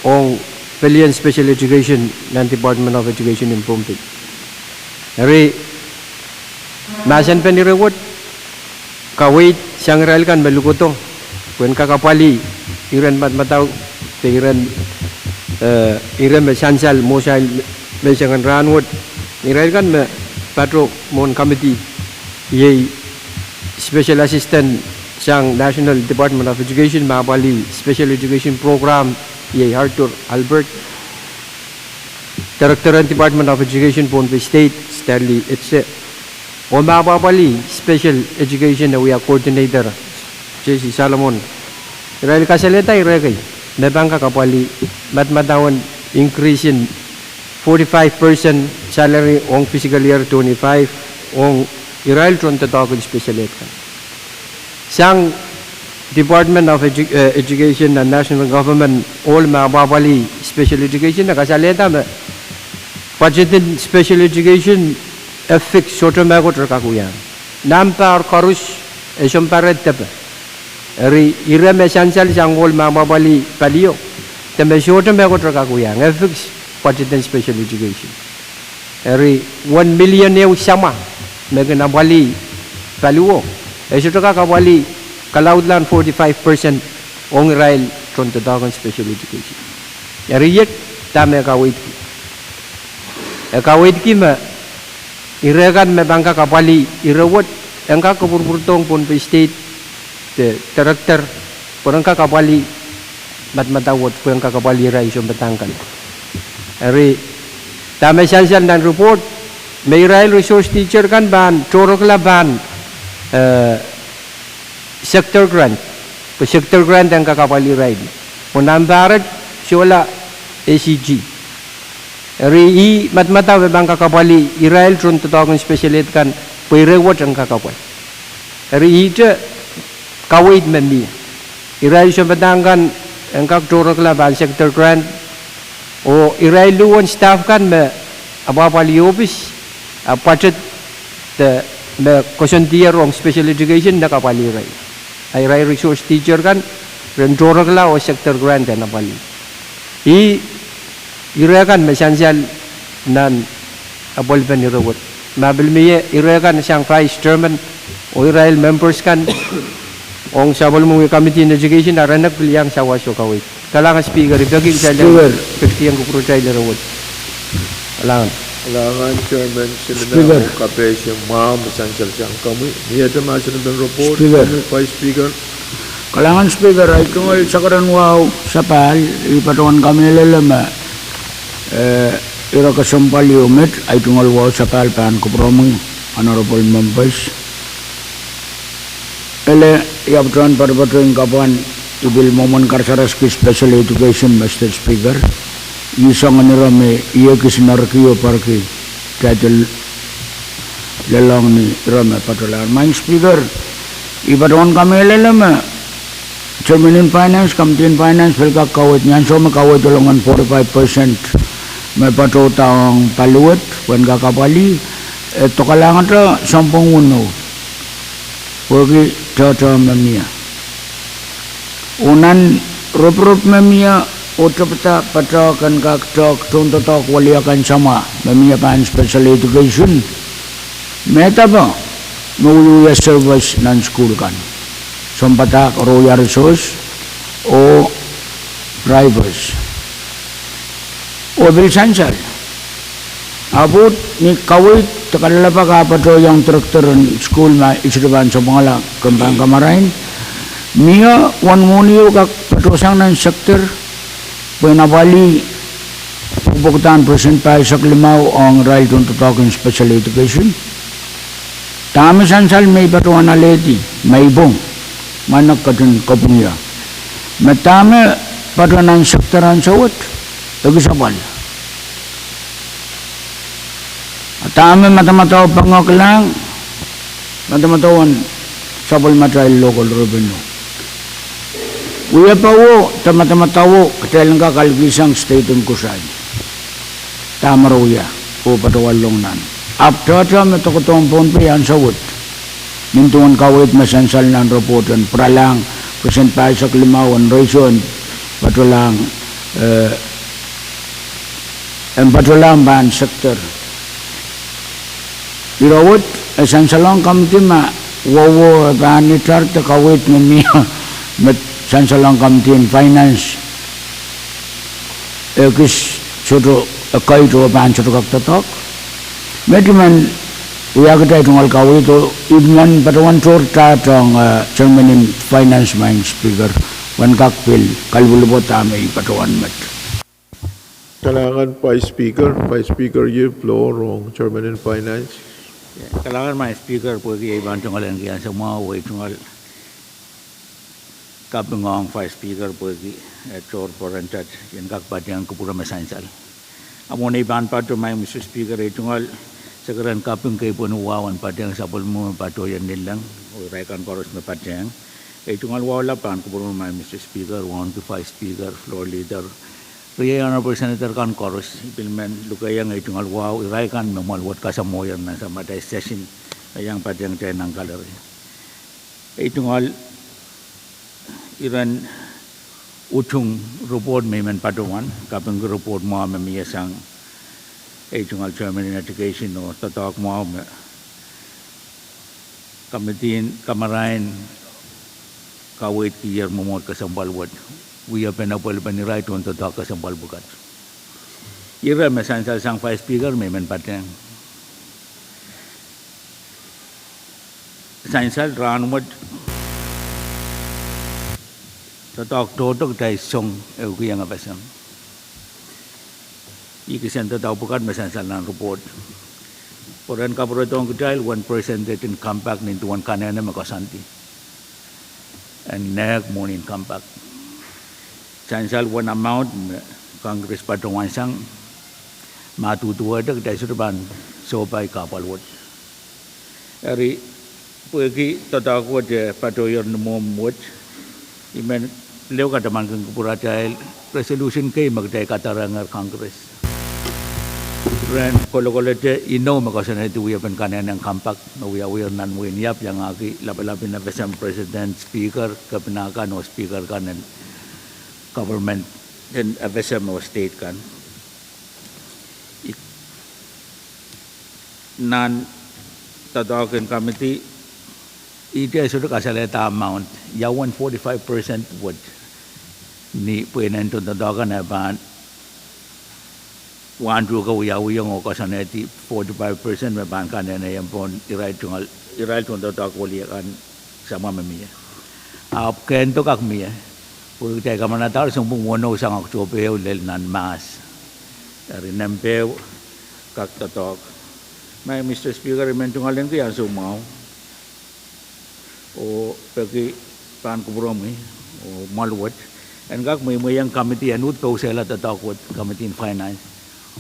ong pelien special education nan Department of Education en Pohnpei. Eri mahsen pen ire wet kaweid sang irail kan me lukodo pwehn kak apwalih iren madamadau de iren, eh, ire me sansal mwohsail menseng en rahnwet. Irail kan me pato mwohn kamidi, iei Special Assistant sang National Department of Education me apwalih Special Education Program, iei Arthur Albert. Director en Department of Education Pohnpei State, Stanley Etse. Oh me apwalih Special Education e wia Coordinator, J C Solomon. Irail kasalehda ire kei me pahn kak apwalih madamadawen increase en forty-five percent salary ong fiscal year twenty-five ong irail tohn doadoahk en special ed kan. Sang Department of Edu-, eh, Education nan National Government ohl me apwalih special education e kasalehda me budget en special education e fix, sohte mehkot re kak wia. Nan pahr koaros, e sounpar depe. Eri ire me sansal sang ohl me apwapwalih palio, de me sohte mehkot re kak wiahiong, e fix pwatiten special education. Eri uwen milion ehu samwa me kin apwalih paliwo, e sohte kak apwalih kalaudlahn forty-five percent ong irail tohndoadoahk en special education. Eri iet dahme e kaweidki. E kaweidki me ire kan me pahn kak apwalih ire wet, en kak kapwurpwurdohng Pohnpei State de director, pwe ren kak apwalih madamadau wet, pwe en kak apwalih irail sounpadahk kan. Eri dahme sansal nan report, me irail resource teacher kan pahn tohrekla pahn, eh, sector grant. Pwe sector grant en kak apwalih irail. Pwe nan pahr et, sohla ACG. Eri ih madamadau me pahn kak apwalih irail tohndoadoahk en special ed kan, pwe ire wet en kak apwal. Eri ihte kaweid me mie. Irail sounpadahk kan en kak tohrekla pahn sector grant, oh irail luhwen staff kan me apwapwalih ohpis, a pwatet de me koasoandier ong special education en kak apwalih irail. A irail resource teacher kan, ren tohrekla oh sector grant en apwalih. Ih ire kan me sansal nan apwalipen ire wet. Ma pil mie ire kan sang vice chairman oh irail members kan ong sapwellimomwi committee en education, a ren kak pil iang sawas oh kaweid. Kalahngan Speaker, I peki kitail en, Speaker, ketikihong kupwuratail ire wet. Kalahngan. Kalahngan Chairman Sinema, Speaker, oh kapehse mwahu me sansal sang komwi. Mie ma Senate report, Speaker. Komwi Vice Speaker. Kalahngan Speaker, ei tungoal sakaren wahu sapahl, I patohwan kamehlele me, eh, ire kesempwal ieu met, ei tungoal wahu sapahl pahn kupwuromwi, honorable members. Ele, I patohwan poatopoatoi kapwan, I pil mwomwen karasaraski special education, Mister Speaker. I soangen ire me I ekis nerki oh pwarki title lelohng ni ire me patohlahr. Maing Speaker, I patohwan kamehlele me Chairman en Finance, Committee en Finance pil kak kaweid, ni ansou me kaweid olong en forty-five percent me patohda ong paliwet, pwe en kak apwalih, e dokalahngete sounpwong weneu. Pwehki tohtohn me mie. Oh nan ropirop me mie, oh tepida patohwan kak tohk tohndoadoahk weliakan samwa, me mie pahn special education. Mehtapo, me wiewia service nan sukuhl kan. Sounpadahk, rohia resource, oh drivers. Oh pil sansal. Ahpw ni kaweid de kalelapak ah patohwan director en sukuhl me I sohte pahn sapwungala, komw pahn kamarain. Mie uwen mwohni ehu kak patohsang nan sector, pwe en apwalih pwukpwukdahn percent pahisek limau ong irail tohndoadoahk en special education. Dahme sansal me I patohwan alehdi, me I pwung, ma nek ketin kapwung ie. Me dahme patohwan nan sector ansou wet, ekis apwal. Dahme madamadau pwungoaklahng, madamadau en sapwellimatail local revenue. Wiepe wo, de madamadau wo, kitail en kak alikihsang state en Kusai. Dahme re wia, oh patohwan longnan. Ahpw tohtohn me doadoahk ong Pohnpei ansou wet. Nin duwen kaweid me sansal nan report en pwuralahng, percent pahisek limau en ratio en patohlahng, eh, en patohlahng pahn sector. Ire wet, e sansalohng committee me wowo e pahn itar de kaweid me mie, me sansalohng committee en finance. E kis sohte, e kaweid oh pahn sohte kak doadoahk. Met I men wiahkihda ei tungoal kaweid oh I men patohwan tohr tahto ong, eh, chairman en finance, Maing Speaker, wen kak pil kalipwilipwo dahme I patohwan met. Kalahngan Vice Speaker, Vice Speaker, iei floor ong Chairman en Finance. Kalahngan Maing Speaker, pwehki ei pahn tungoal en kian semwa, oh ei tungoal kaping ong Vice Speaker pwehki, eh, tohr pwoaren tet en kak patehng kupwure me sansal. A mwohn ei pahn patoh, Maing Mister Speaker, ei tungoal sakaren kaping kei pwehn wahu en patehng sapwellime me patohwan nileng, oh irail kan koaros me patehng. Ei tungoal wahu lap pahn kupwuromwi, Maing Mister Speaker, wauneki Vice Speaker, Floor Leader, riei Honorable Senator kan koaros. I pil men lukehiong ei tungoal wahu irail kan me mwoal wet kasamwohier nan samatail session Iang patehng kitail nan kalari. Ei tungoal iren utung report me I men patohwan, kapingki report mwahu me mie sang ei tungoal chairman en education oh doadoahk mwahu me committee en kamarain kaweidkier mwomwohd kesempwal wet, wiepen apwalipen irail tohn doadoahk kesempwal pwukat. Ire me sansal sang Vice Speaker me I men patehng. Sansal rahnwet, doadoahk tohto kitail song ehukihong FSM. Ih kisehn doadoahk pwukat me sansal nan report. Pwe ren kapwuredohng kitail uwen percentage en compact nin duwen kanehne me koasoandi en nehk mwohnin compact. Sansal uwen amount me Congress patohwan sang, ma duduwehte kitail sohte pahn sohpai kahpwal wet. Eri, pwehki doadoahk wet e patohier ni mwomw wet, I men pil ehu katamankin kupwuratail resolution kei me kitail kadarehngehr Congress rehn kolokolete inou me koasoanehdi wiepen kanehnen compact me wiawiher nan wehin Iap, iangahki lapalapin FSM President, Speaker, Kepina kan oh Speaker kan en government en FSM oh state kan. Nan doadoahk en committee, ihte sohte kasalehda amount ia uwen forty-five percent wet ni pweinen tohndoadoahk kan e pahn wahn tuhke wiawihong oh koasoanehdi forty-five percent me pahn kanehnehiong pohn irail tohndoadoahk weliakan samwa me mie. Ahpw kehn do kak mie, pwe kitail kamanadahr sounpwong weneu sang Oktohpe ehu lel nan mahs. Eri nempe ehu kak doadoahk. Ma Mister Speaker, I men tungoal en ki ansou mwahu oh peki pahn kupwuromwi oh mwoal wet, en kak mweimweiong committee en uhd pousehla doadoahk wet, committee en finance,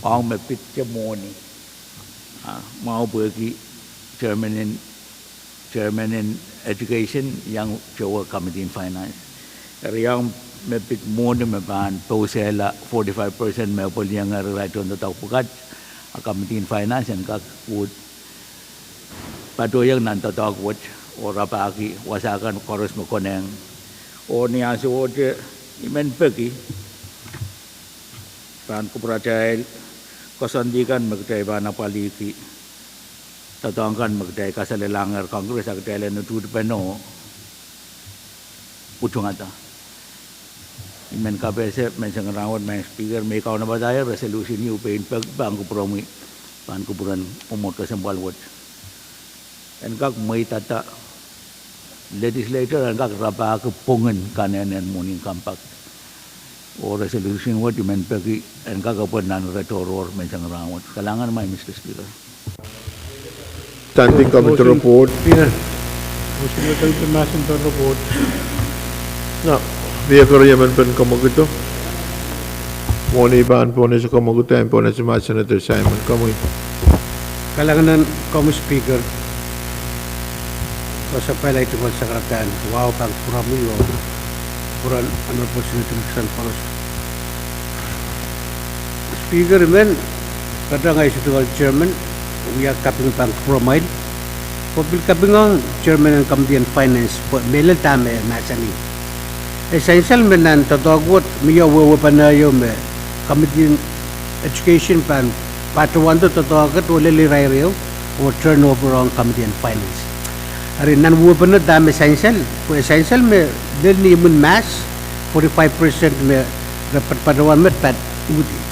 ong me pid te mwohni. Ah, mwahu pwehki chairman en education iang towe committee en finance. Eri ong me pid mwohni me pahn pousehla forty-five percent me pweliengehr irail tohndoadoahk pwukat, a committee en finance en kak uhd patohiong nan doadoahk wet oh rapahki wasa kan koaros me konehng. Oh ni ansowohte I men peki pahn kupwuratail koasoandi kan me kitail pahn apwalihki doadoahk kan me kitail kasalehdangehr Congress a kitail en utuhtpene utungada. I men kapehse menseng rahnwet, Madam Speaker, me I kaunopada resolution ieu pein peki pahn kupwuromwi, pahn kupwuren mwomwohd kesempwal wet, en kak mweidada legislature en kak rapahki pwongin kanehnen mwohnin compact. Oh resolution wet I men peki en kak epwe nan ire tohrohr menseng rahnwet. Kalahngan, Madam Speaker. Standing Committee report. Na, riekid riemen pen kamwekid. Mwohni pahn pohnese kamwekid, en pohnese mahs Senator Simon, komwi. Kalahngan komwi Speaker. Koasoapail ahi tungoal sakaradahn wahu pahn kupwuromwi oh kupwuren Honorable Senator Rickson Kolos. Speaker, I men patohwan, ngehi se tungoal chairman, wia kaping pahn kupwuromwail, pwe pil kaping ong chairman en committee en finance pwe mehlel dahme mahsanih. E sansal me nan doadoahk wet mie wehwehpene ieu me committee en education pahn patohwando doadoahk et oh lel irair ehu oh turn over ong committee en finance. Eri nan wehwehpene dahme sansal, pwe sansal me lel ni imwin mahs, forty-five percent me re patohwan met pahn uhdi.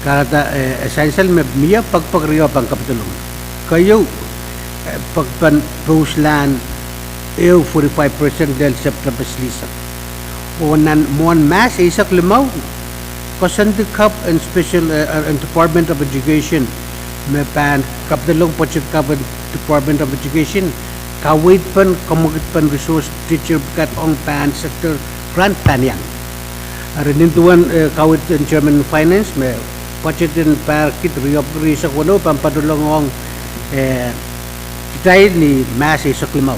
Kahrehda e sansal me mie pekipek riau pahn kapidolong. Keieu, e pahn pouslahn ehu forty-five percent lel September silihsek. Oh nan mwohn mahs eisek limau, koasoandi kapw en special, en Department of Education me pahn kapidolong, budget kapw en Department of Education, kaweid pen, kamwekid pen resource teacher pwukat ong pahn sector grant pahn iang. Eri nin duwen kaweid en chairman en finance me budget en pahr kid riopwiki rieisek weneu pahn patohlong ong kitail ni mahs eisek limau.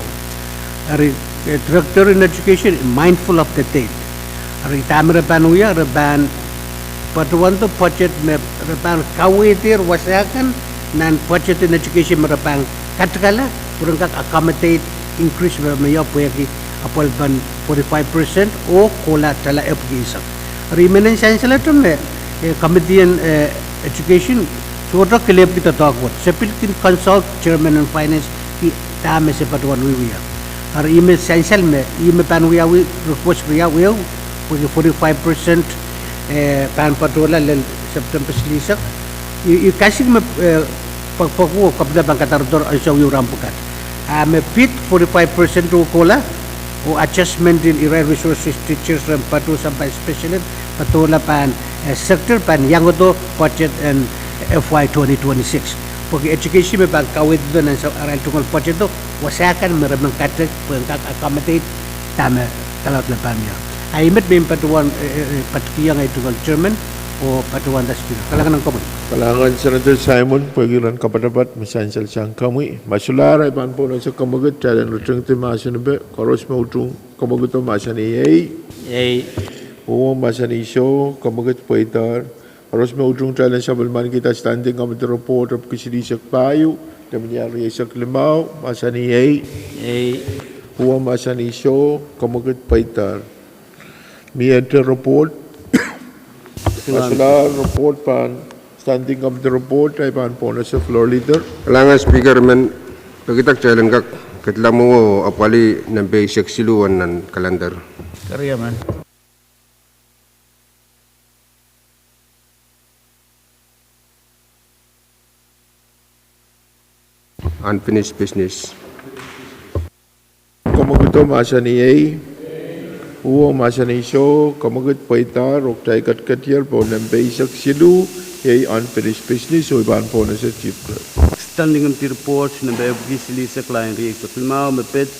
Eri director in education mindful of the date. Eri dahme re pahn wia, re pahn patohwando budget me re pahn kaweidehr wasa kan nan budget en education me re pahn katikala pwehn kak accommodate increase me, me ieu pwehki apwalipen forty-five percent oh kohla tala epwiki eisek. Eri I men sansalehr me, eh, committee en, eh, education sohte kelehpw ki doadoahk wet. Se pil kin consult chairman en finance ki dahme se patohwan wiewia. Eri I men sansal me, I men pahn wiawi request riau ehu, pwehki forty-five percent, eh, pahn patohla lel September silihsek. I, I kasik me, eh, pwekpweko oh kapida pahn kadarodohr ansou ehu rahn pwukat. A me pid forty-five percent oh kohla, oh adjustment en irair resources teachers ren patoh sampah special ed, patohla pahn, eh, sector pahn iangodo budget en F Y twenty twenty-six. Pwehki education me pahn kaweid nan arail tungoal budget o, wasa kan me re men katek pwehn kak accommodate dahme kalaudla pahn iang. A I met me I patohwan, eh, eh, eh, patohwan iang ahi tungoal chairman oh patohwan da speaker. Kalahngan en komwi. Kalahngan Senator Simon, pwehki ren kapatapat me sansal sang komwi. Ma solahr ahi pahn pohnese kemwekid, kitail en ritengdi mahsen epe. Koaros me utung kemwekido mahsanih ei. Ei. Uhwong mahsanih soh, kemwekid pweidahr. Koaros me utung, kitail en sapwellimanikihda standing committee report epwiki silihsek pahieu, lepin iang rieisek limau, mahsanih ei. Ei. Uhwong mahsanih soh, kemwekid pweidahr. Mie ete report. Ma solahr report pahn standing committee report, ahi pahn pohnese floor leader. Kalahngan speaker, I men pekida kitail en kak ketilong mwowe apwalih nempe eisek siluh en nan calendar. Keriemen. Unfinished business. Kemwekido mahsanih ei. Uhwong mahsanih soh, kemwekid pweidahr, oh kitail ketiketier pohn nempe eisek siluh, iei unfinished business, oh I pahn pohnese chief. Standing committee report nempe epwiki silihsek lain rieisek limau me pid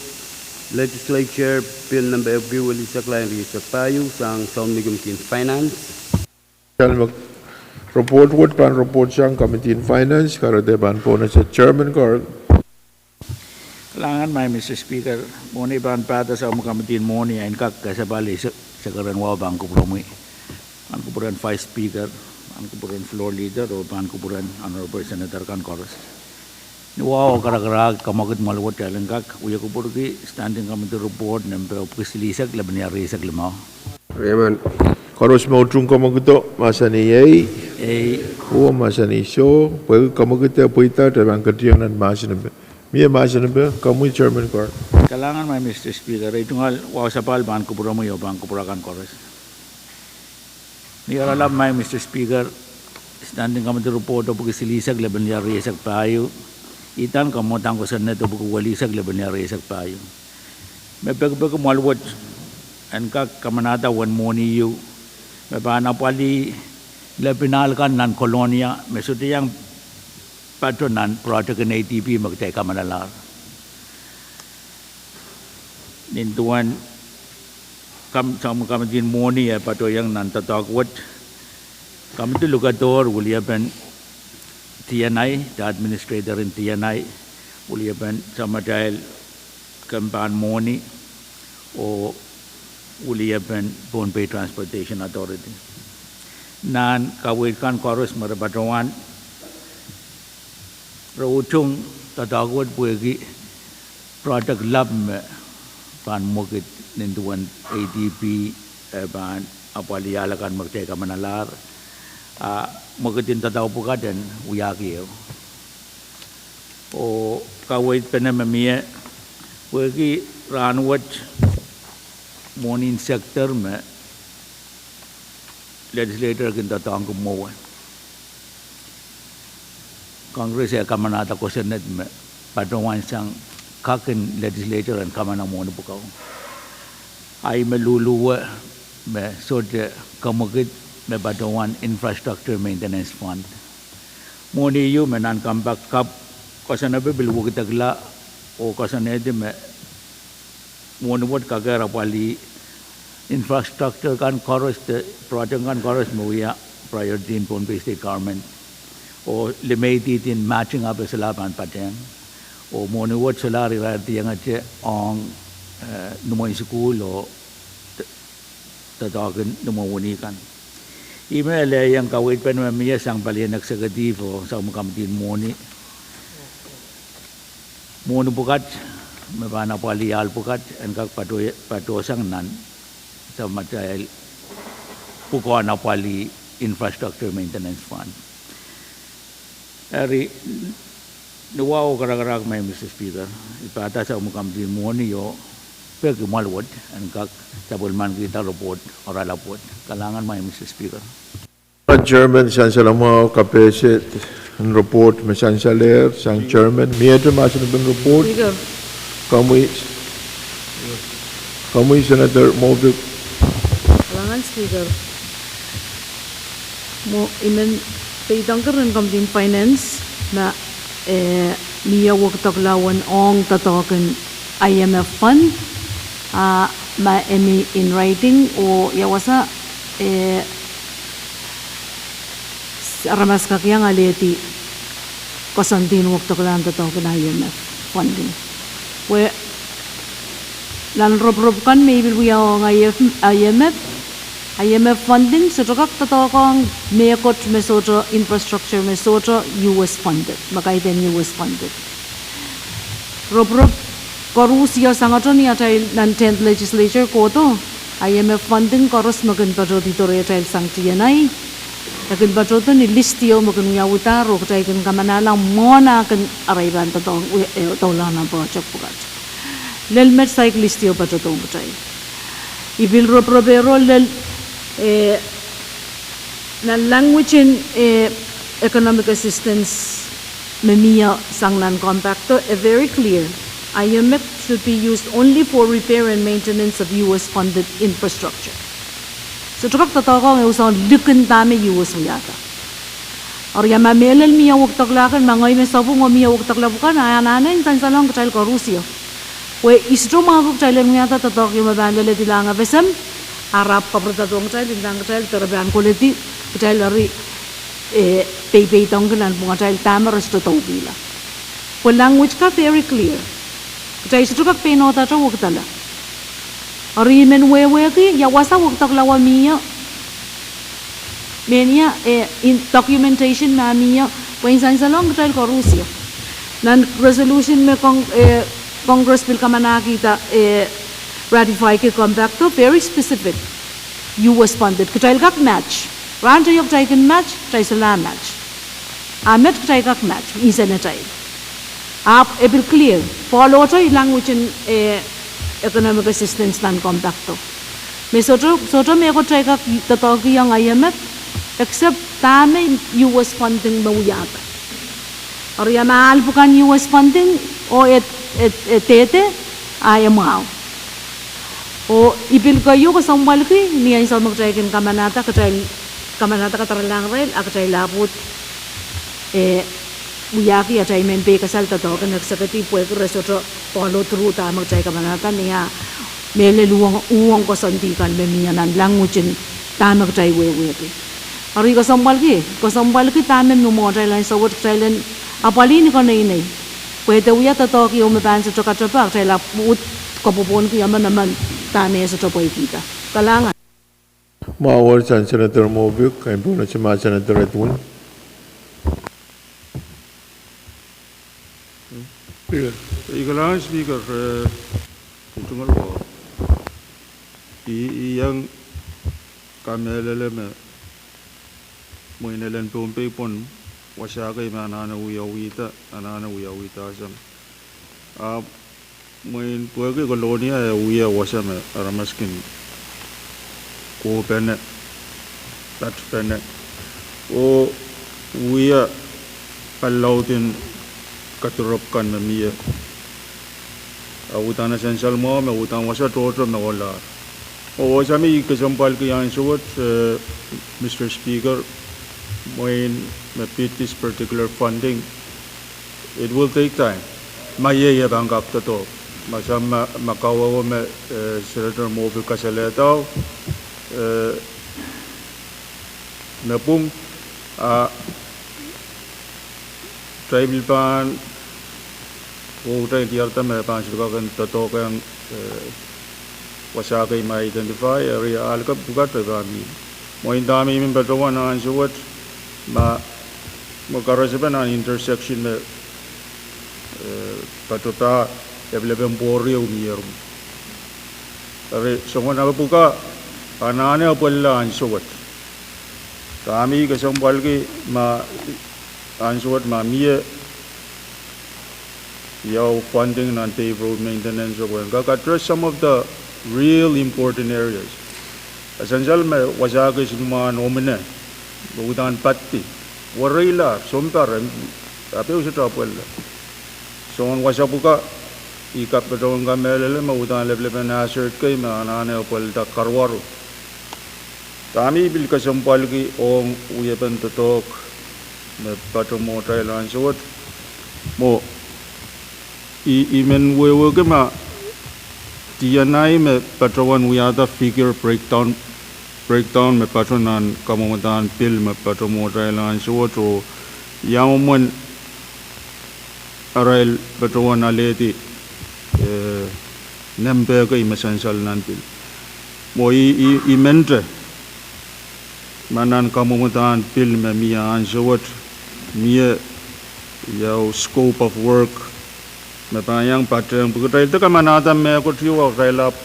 legislature bill nempe epwiki welihsek lain rieisek pahieu sang Sounmei Committee in Finance. Kitail me report wet pahn report sang Committee in Finance, kahrehda pahn pohnese chairman koaros. Kalahngan, Madam Mister Speaker, mwohni pahn pahda sang Committee en Mwohni, en kak kesempwal eisek, sekeren wahu pahn kupwuromwi. Pahn kupwuren Vice Speaker, pahn kupwuren Floor Leader, oh pahn kupwuren Honorable Senator kan koaros. Ni wahu oh karakarahk, kemwekid mwoalwet, kitail en kak wie kupwurki Standing Committee report nempe epwiki silihsek lepin iang rieisek limau. Keriemen. Koaros me utung kemwekido mahsanih ei. Ei. Uhwong mahsanih soh, pwehki kemwekid pweidahr, kitail pahn ketikihong nan mahsen epe. Mie mahsen epe, komwi chairman koaros. Kalahngan, Madam Mister Speaker, ei tungoal wahu sapahl pahn kupwuromwi oh pahn kupwur akan koaros. Ni oaralap, Madam Mister Speaker, Standing Committee report epwiki silihsek lepin iang rieisek pahieu, idan kamwadang kosonned epwiki welihsek lepin iang rieisek pahieu. Me pekipeki mwoalwet en kak kamanahda uwen mwohni ieu me pahn apwalih lepin ahl kan nan Kolonia me sohte iang patoh nan project en A D B me kitail kamalalahr. Nin duwen kam-, Committee en Mwohni e patohwanohng nan doadoahk wet, committee lukedohr weliepen D N I, de administrator en D N I, weliepen samatail kempahn mwohni, oh weliepen Pohnpei Transportation Authority. Nan kaweid kan koaros me re patohwan, re utung doadoahk wet pwehki project lap me pahn mwekid nin duwen A D B, e pahn apwalih ahl akan me kitail kamanalahr, a mwekid en doadoahk pwukat en wiahki ehu. Oh kaweid pene me mie, pwehki rahnwet mwohni en sector me legislator kin doadoahngki mwowe. Congress e kamanahda kosonned me patohwan sang kak en legislator en kamana mwohni pwukoa. A ih me luhluwe me sohte kemwekid me patohwan Infrastructure Maintenance Fund. Mwohni ieu me nan Compact kapw koasoanepe pil wekidekla oh koasoanehdi me mwohni wet kakehr apwalih infrastructure kan koaros de project kan koaros me wia priority en Pohnpei State Government, oh limeidi din matching up e solahr pahn patehng, oh mwohni wet solahr irair diengete ong, eh, nimwen sukuhl oh doadoahk en nimwen wehi kan. Ih me e lelohng kaweid pene me mie sang palien executive oh sang Committee en Mwohni. Mwohni pwukat me pahn apwalih ahl pwukat en kak patohsang nan samatail pwukoahn apwalih Infrastructure Maintenance Fund. Eri, ni wahu karakarahk, Madam Speaker, I pahda sapwellimen komidi mwohni oh peki mwahl wet en kak sapwellimankihda report oaralap wet. Kalahngan, Madam Speaker. Chairman, sansal mwahu, kapehse en report me sansalehr sang chairman. Miehte mahsen en report? Speaker. Komwi, komwi Senator Moffitt. Kalahngan Speaker. Mwo, I men peidohng ker en komidi en finance me, eh, mie wekidekla uwen ong doadoahk en I M F fund, ah, me e mih in writing oh ia wasa, eh, aramas kak iang alehdi koasoandi en wekidekla en doadoahk en I M F funding. Pwe nan ropirop kan me I pil wia ong I M F, I M F funding sohte kak doadoahk ong mehkot me sohte infrastructure me sohte U S funded, me kaidehn U S funded. Ropirop koaros iasang ato ni atail nan tenth legislature kohdo, I M F funding koaros me kin patohdo rehtail sang T N I, e kin patohdo ni list ieu me kin wiawihda oh kitail kin kamanahla mwohn ah kin arail pahn doadoahk, eh, doulahng nan project pwukat. Lel met saik list ieu patohdo ong kitail. I pil ropirop ero lel, eh, nan language en, eh, economic assistance me mie sang nan compact o, e very clear. I M F should be used only for repair and maintenance of U S funded infrastructure. Sohte kak doadoahk ong ehu soahng likin dahme U S wiahda. Eri ma mehlel mie wekidekla kan, ma ngehi me sapwung oh mie wekidekla pwukan, I anahne en sansalohng kitail koaros. Pwe I sohte mwahngih kitail en wiahda doadoahk ieu me pahn leledihlahng F S M, ahpw kapwuredohng kitail, ndahng kitail, de re pahn koledi, kitail eri, eh, peipeidohngki nanpwungatail dahme re sohte doupihla. Pwe language ka very clear. Kitail sohte kak pein ohda wekidekla. Eri I men wehwehki, ia wasa wekidekla wet mie, mehnia, eh, in documentation me mie, pwe in sansalohng kitail koaros. Nan resolution me Cong-, eh, Congress pil kamanahkihda, eh, ratifyki compact o, very specific. U S funded. Kitail kak match. Rahnteio kitail kin match, kitail solahr match. Ah met kitail kak match, insenatail. Ahpw e pil clear. Foalohte language en, eh, economic assistance nan compact o. Me sohte, sohte mehkot kitail kak doadoahkihong I M F, except dahme U S funding me wiahda. Eri ma ahl pwukan U S funding, oh e, e, e dehde, ah e mwahu. Oh I pil keieu kesempwalki, ni ansou me kitail kin kamanahda, kitail kamanahda kadaralahng irail, a kitail ahpw, eh, wiahki atail mehn peikasal doadoahk en executive pwehki re sohte follow through dahme kitail kamanahda, ni ah mehlel uhwong, uhwong koasoandi kan me mie nan language en dahme kitail wehwehki. Eri kesempwalki, kesempwalki dahme mwohtail ansou wet kitail en apwalih ni keneinei. Pwe de wia doadoahk ieu me pahn sohte katepe, kitail ahpw uhd kapwopwonki emen emen dahme e sohte pweikihda. Kalahngan. Mwahu sang Senator Moffitt, kaimwurin Senator Edwin. Speaker. Ih, kalahngan Speaker, eh, tungoal ko. I, I iang kamehlele me mwein elen Pohnpei pwon wasa kei me anahne wiawihda, anahne wiawihda sang. Ah, mwein pwehki Kolonia e wia wasa me aramas kin kohpene, patpene, oh wia palaudin kadirepw kan me mie. Ah, uhdahn sansal mwahu me uhdahn wasa tohto me ohlahr. Oh wasa me I kesempwalki ansou wet, eh, Mister Speaker, mwein me pid this particular funding, it will take time. Ma iei e pahn kak doadoahk. Ma sa ma, ma kawehwe me, eh, Senator Moffitt kasalehdao, eh, me pwung, ah, kitail pil pahn, oh kitail diarada me pahn sohte kak en doadoahk ong, eh, wasa kei me identify, eri ahl pwukat re pahn mih. Mwein dahme I men patohwan ansou wet, ma, ma karasepe nan intersection me, eh, Patohda lepelepen pwohri ehu mier. Eri soangen ape pwukat, anahne apwalih ansou wet. Dahme I kesempwalki ma ansou wet ma mie ia funding nan paved road maintenance, pwehn kak address some of the real important areas. E sansal me wasa kis ni mwahn Omine, me uhdahn pahdi, wereilahr, sounpar, ape sohte apwalih. Soangen wasa pwukat, I kak patohwan kamehlele me uhdahn lepelepen hazard kei me anahne apwalihda karuwaru. Dahme I pil kesempwalki ong wiepen doadoahk me patohwan mwohtail ansou wet, mwo I, I men wehwehki ma D N I me patohwan wiahda figure breakdown, breakdown me patohwan nan kamwomwdahn pil me patohwan mwohtail ansou wet, oh ia mwomwen arail patohwan alehdi, eh, nempe kei me sansal nan pil. Mwo I, I, I mente ma nan kamwomwdahn pil me mie ansou wet, mie ia scope of work me pahn iang patehng pwe kitail de kamanahda mehkot ieu, ahpw kitail ahpw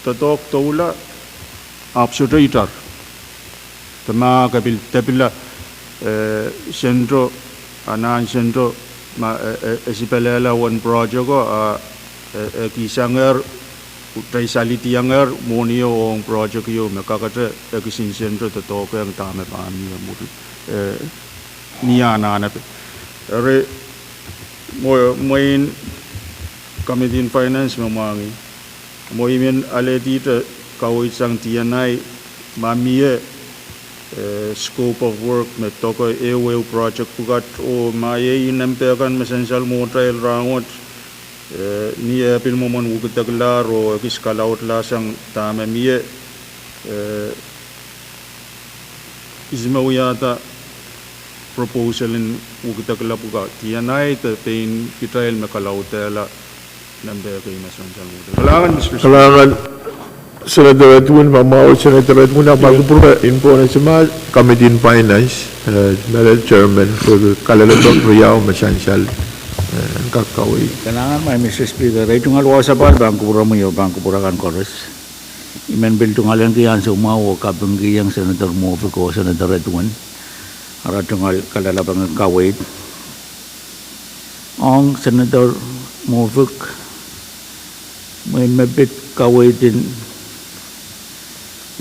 doadoahk doula, ahpw sohte itar. De ma ke pil depila, eh, sento, anahn sento, ma, eh, eh, esipelehla uwen project ko, a, eh, eh, kihsangehr, kitail salidiangehr mwohni ong project ieu me kakete, eh, kisin sento doadoahkehng dahme pahn mie mwuri, eh, ni anahnepe. Eri, mwo, mwein Committee on Finance me mwahngih, mwo I men alehdihte kaweid sang D N I ma mie, eh, scope of work me doke ehu ehu project pwukat oh ma iei nempe kan me sansal mwohtail rahnwet, eh, ni eh pil mwomwen wekidekla oh ekis kalaudla sang dahme mie, eh, ihs me wiahda proposal en wekidekla pwukat, D N I de pein kitail me kalaudehla nempe kei me sansal mwohtail. Kalahngan, Mister Speaker. Kalahngan, Senator Edwin, ma mwahu Senator Edwin, a pahn kupwure en pwon ese ma Committee on Finance, eh, Madam Chairman, pwehki kalelapak riau me sansal, eh, kak kaweid. Kalahngan, Mister Speaker, ei tungoal wasa pahn, pahn kupwuromwi oh pahn kupwure kan koaros. I men pil tungoal en kihong soumwahu oh kapingkihong Senator Moffitt oh Senator Edwin, ara tungoal kalelapak en kaweid. Ong Senator Moffitt, mwein me pid kaweid en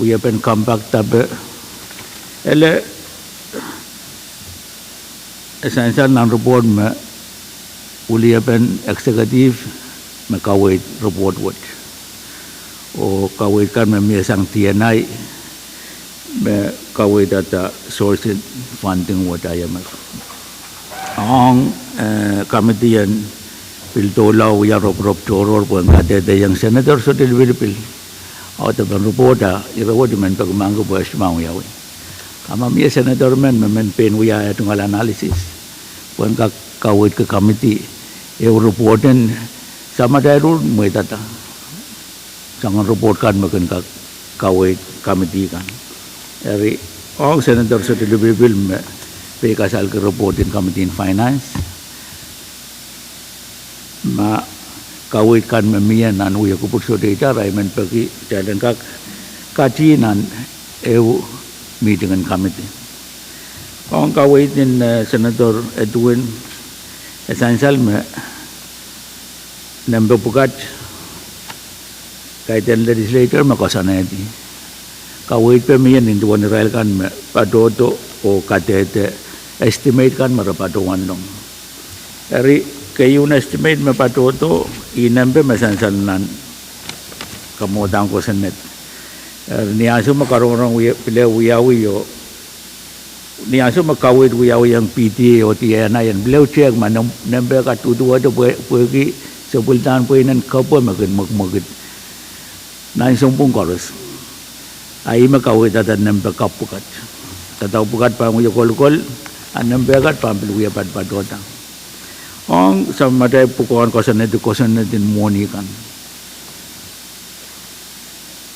wiepen compact ape, ele e sansal nan report me weliepen executive me kaweid report wet. Oh kaweid kan me mie sang D N I me kaweidada source en funding wet, I M F. Ong, eh, committee en pil doula wia roporop tohrohr pwehn kadehdehiong Senator sohte lipilipil. Audepen report a ire wet I men peki mahk pwe e sohte pahn wiawi. A ma mie Senator men me men pein wia eh tungoal analysis pwehn kak kaweidki committee ehu report en samatail ruhr mweidada soangen report kan me kin kak kaweid committee kan. Eri ong Senator sohte lipilipil me pei kasalki report en Committee on Finance, ma kaweid kan me mie nan wia kupwur sohte itar, I men peki kitail en kak kati nan ehu meeting en committee. Ong kaweid en, eh, Senator Edwin, e sansal me nempe pwukat kaidehn legislator me koasoanehdi. Kaweid pil mie nin duwen irail kan me patohdo oh kadehde estimate kan me re patohwanlong. Eri keieun estimate me patohdo, ih nempe me sansal nan kamwohdahn kosonned. Eri ni ansou me karongorong wie-, pil wiawi oh ni ansou me kaweid wiawiong P D A oh D N I en pil tehk ma nempe kat duduwehte pwe-, pwehki sapwellimen pweinen kapw me kin mwekimwekid nan sounpwong koaros. A ih me kaweidada nempe kapw pwukat. Doadoahk pwukat pahn wie kolokol, a nempe kat pahn pil wie patpatohda. Ong samatail pwukoahn koasoanehdi kosonnedin mwohni kan,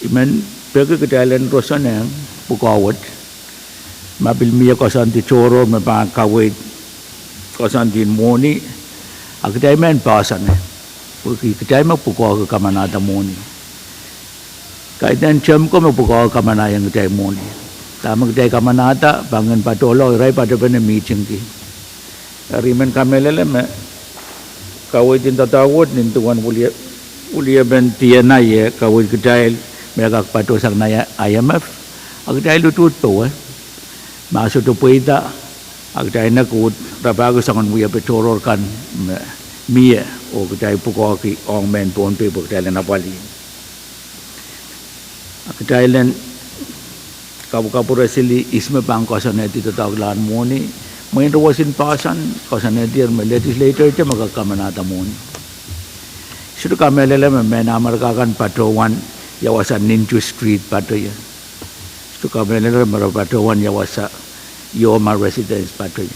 I men peki kitail en roson ong pwukoa wet, ma pil mie koasoandi tohrohr me pahn kaweid koasoandin mwohni, A kitail men poahsoane, pwehki kitail me pwukoahki kamanahda mwohni. Kaidehn term ko me pwukoahki kamanahieng kitail mwohni. Dahme kitail kamanahda pahn kin patohla, irail patopene meetingki. Eri I men kamehlele me kaweid en doadoahk wet nin duwen wilipen D N I e kaweid kitail me kak patohsang nan I M F, a kitail utuht powe. Ma sohte pweida, a kitail nek uhd rapahki soangen wiepe tohrohr kan me mie oh kitail pwukoahki ong mehn Pohnpei pwe kitail en apwalih. A kitail en kapwukapwure sili ihs me pahn koasoanehdi doadoahklahn mwohni. Mwein roson poahsoan koasoanehdier me legislator te me kak kamanahda mwohni. I sohte kamehlele me mehn Amerika kan patohwan ia wasa Ninju Street patohie. I sohte kamehlele me re patohwan ia wasa Yoma Residence patohie.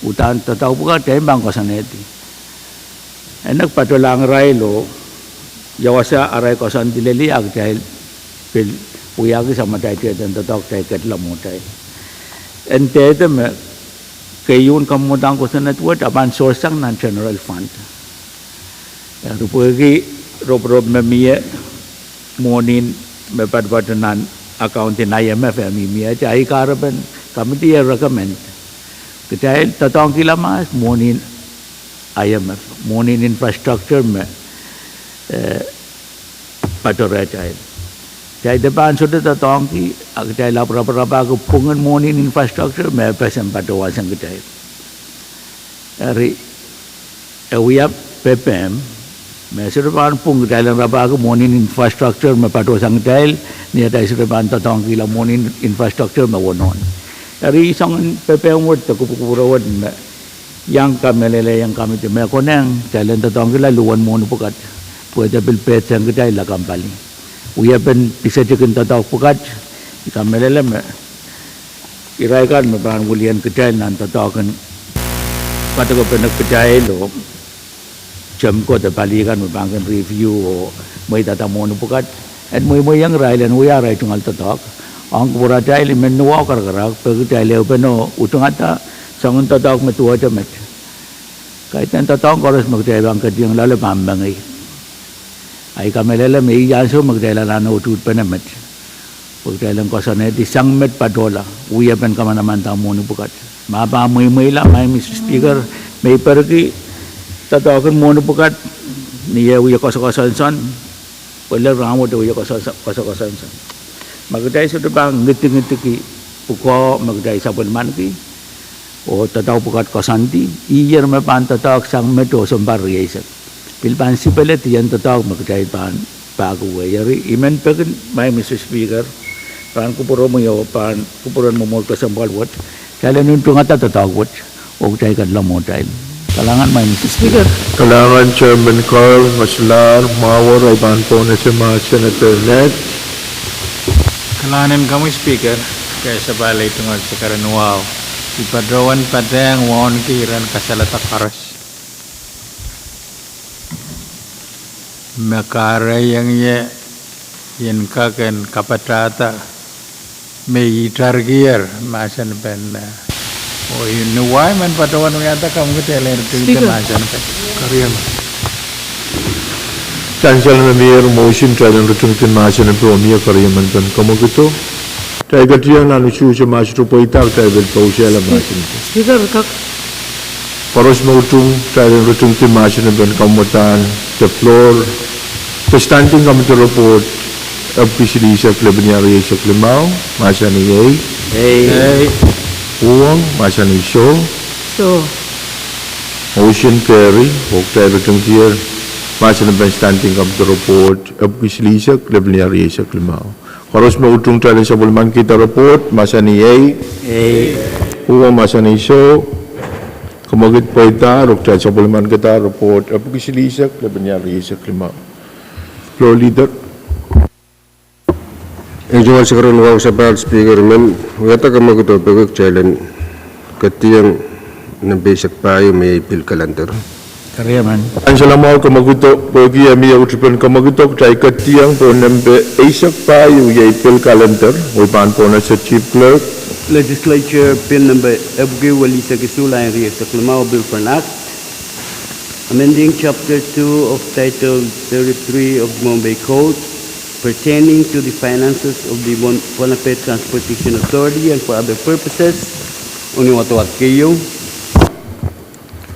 Uhdahn doadoahk pwukat emen pahn koasoanehdi. E nek patohlahng irail oh ia wasa arail koasoandi lel, a kitail pil wiahki samatail tiahk en doadoahk kitail ketla mwohtail. En dehde me keieun kamwadang koasoanehdi wet a pahn sohsang nan general fund. Eri pwehki roporop me mie mwohnin me patopato nan account en I M F e mihmi, a I kahrepen committee e recommend kitail doadoahngkihla mahs mwohnin I M F, mwohnin infrastructure me pato rehtail. Kitail de pahn sohte doadoahngki, a kitail ahpw raparapahki pwungen mwohnin infrastructure me e pesen patohwan sang kitail. Eri e wia pepehm me sohte pahn pwung kitail en rapahki mwohnin infrastructure me patohsang kitail, ni atail sohte pahn doadoahngkihla mwohnin infrastructure me wonohn. Eri soangen pepehm wet de kupwukupwure wet me I en kamehlele, I en committee me konehng kitail en doadoahngkihla luhwen mwohni pwukat, pwe de pil pehd sang kitail lakapw pali. Wiepen pisetikin doadoahk pwukat, I kamehlele me irail kan me pahn wilian kitail nan doadoahk en kadekopen kitail oh term ko de pali kan me pahn kin review oh mweidada mwohni pwukat, en mweimweiong irail en wia arail tungoal doadoahk. Ong kupwuratail, I men nuwau karakarahk pwehki kitail ehupene utungada soangen doadoahk me duwehte met. Kaidehn doadoahk koaros me kitail pahn ketieng loale pahn mengei. A I kamehlele me ih ansou me kitail anahne utuhtpene met, pwe kitail en koasoanehdi sang met patohla wiepen kamanamanda mwohni pwukat. Ma pahn mweimweila, Madam Speaker, me I perki doadoahk en mwohni pwukat ni eh wie koasokoasoansoan, pwe lel rahnwet e wie koasokoasoansoan. Ma kitail sohte pahn ngidingidiki pwukoa me kitail sapwellimaniki oh doadoahk pwukat koasoandi, iher me pahn doadoahk sang met oh sounpar rieisek, pil pahn sipele dien doadoahk me kitail pahn pahkihwei. Eri I men peki Madam Speaker, pahn kupwuromwi oh pahn kupwuren mwomwohd kesempwal wet, kitail en utungada doadoahk wet oh kitail ketla mwohtail. Kalahngan Madam Speaker. Kalahngan Chairman Carl, Ngasilar, Mawor, I pahn pwon ese mahsen en Bernard. Kalahngan en komwi Speaker, kei sapahl ei tungoal sakaradahn wahu. I patohwan patehng wauneki iren kasalehda koaros me kahrehiong ie I en kak en kapatahda me I tarikier mahsen pen, oh ni wai men patohwan wiahda komwi kitail en ritingdi mahsen pen. Karieme. Sansal me mier motion kitail en ritingdi mahsen pen oh mie keriemen pen komwi kitail. Kitail ketieng nan usuhs me sohte pweida, kitail pil pousehla mahsen pen. Speaker, kak. Koaros me utung kitail en ritingdi mahsen pen kamwadahn de floor, de standing committee report, epwiki silihsek lepin ih rieisek limau, mahsanih ei. Ei. Uhwong, mahsanih soh. Soh. Motion carry, oh kitail ritingdier mahsen pen standing committee report, epwiki silihsek lepin ih rieisek limau. Koaros me utung kitail en sapwellimankihda report, mahsanih ei. Ei. Uhwong, mahsanih soh. Komwekid pweidahr oh kitail sapwellimankihda report, epwiki silihsek lepin ih rieisek limau. Floor Leader. Ei tungoal sakaradahn wahu sapahl Speaker, I men wiahda komwekid oh peki kitail en ketieng nempe eisek pahieu me iei pil calendar. Karieme. Sansal mwahu komwekid oh peki, e mie utupen komwekid oh kitail ketieng pohn nempe eisek pahieu iei pil calendar, oh I pahn pwon ese Chief Clerk. Legislature Bill nempe epwiki welihsek isuh, lain rieisek limau, Bill for an Act. Amending Chapter two of Title thirty-three of the Pohnpei Code pertaining to the finances of the Mon-, Pohnpei Transportation Authority and for other purposes. Ong ni wadawad keieu.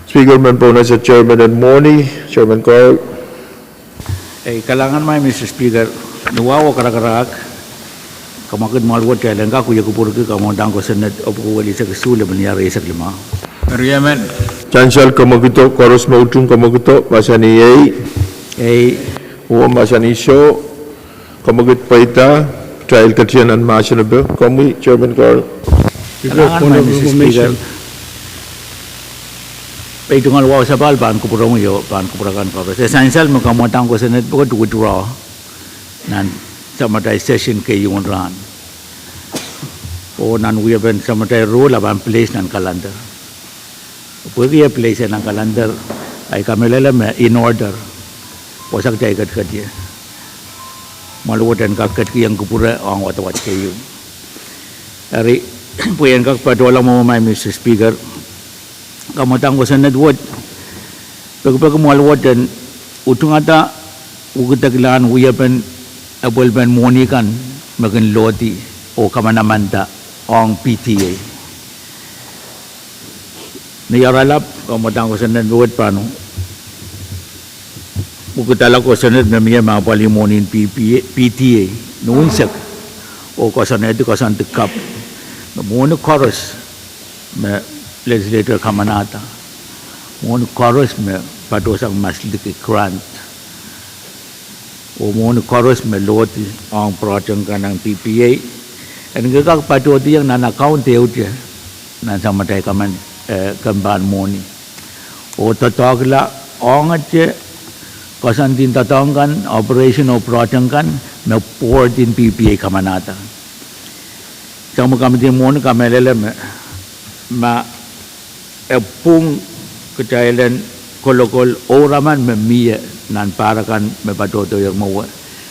Speaker, men pohnese chairman en mwohni, Chairman Carl. Ei, kalahngan maing Mister Speaker, ni wahu oh karakarahk, kamwakid mwahl wet kitail en kak wia kupwurki kamwadang kosonned epwiki welisek isuh limmen iar eisek limau. Sansal kamwakido, koaros me utung kamwakido, mahsanih ei. Ei. Oh mahsanih soh, kamwakid pweida, kitail ketin nan mahsen epe, komwi, Chairman Carl. Kalahngan maing Mister Speaker. Pei tungoal wahu sapahl pahn kupwuromwi oh pahn kupwur akan koaros. E sansal me kamwadang kosonned pwukat withdraw nan samatail session keieu en rahn. Oh nan wiepen samatail rule e pahn place nan calendar. Pwehki e place nan calendar, I kamehlele me in order. Pwe sahk kitail ketiket ie. Mwahl wet en kak ketikihong kupwure ong wadawad keieu. Eri, pwe en kak patohla mwowe maing Mister Speaker, kamwadang kosonned wet, pekipeki mwahl wet en utungada wekidekla wiepen epwelpen mwohni kan me kin lohdi oh kamanamanda ong P T A. Ni oaralap, kamwadang kosonned wet pahn wekidala kosonned me mie me apwalih mwohnin P P A, P T A, ni unsek, oh koasoanehdi koasoandi kapw me mwohni koaros me legislature kamanahda, mwohni koaros me patohsang masliki grant, oh mwohni koaros me lohdi ong project kan nan P P A, en kak patohdiong nan account ehute nan samatail kaman, eh, kempahn mwohni. Oh doadoahkla ong ahte koasoandin doadoahk kan, operation oh project kan me board en P P A kamanahda. Sang me kamidi mwohni kamehlele me, ma e pwung kitail en kolokol ouraman me mie nan pahr akan me patohdohr mwowe,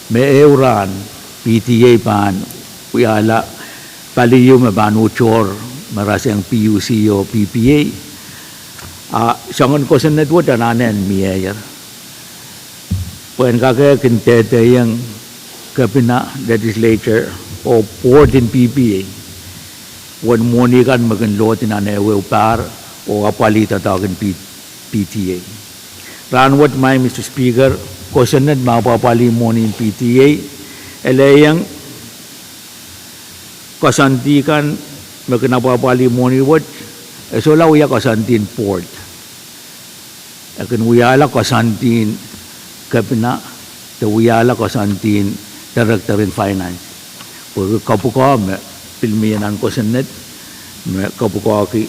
me ehu rahn P T A pahn wiahla paliu me pahn utohr me rasehng P U C oh P P A. A soangen kosonned wet anahne en mieier. Pwe en kak kin dehdehiong kepina, legislature, oh board en P P A uwen mwohni kan me kin lohdi nan ehuehu pahr oh apwalih doadoahk en P-, P T A. Rahnwet maing Mister Speaker, kosonned me apwapwalih mwohnin P T A, e lehiong koasoandi kan me kin apwapwalih mwohni wet, e solahr wia koasoandin board. E kin wiahla koasoandin kepina, de wiahla koasoandin director en finance. Pwehki kapwukoa me pil mie nan kosonned, me kapwukoahki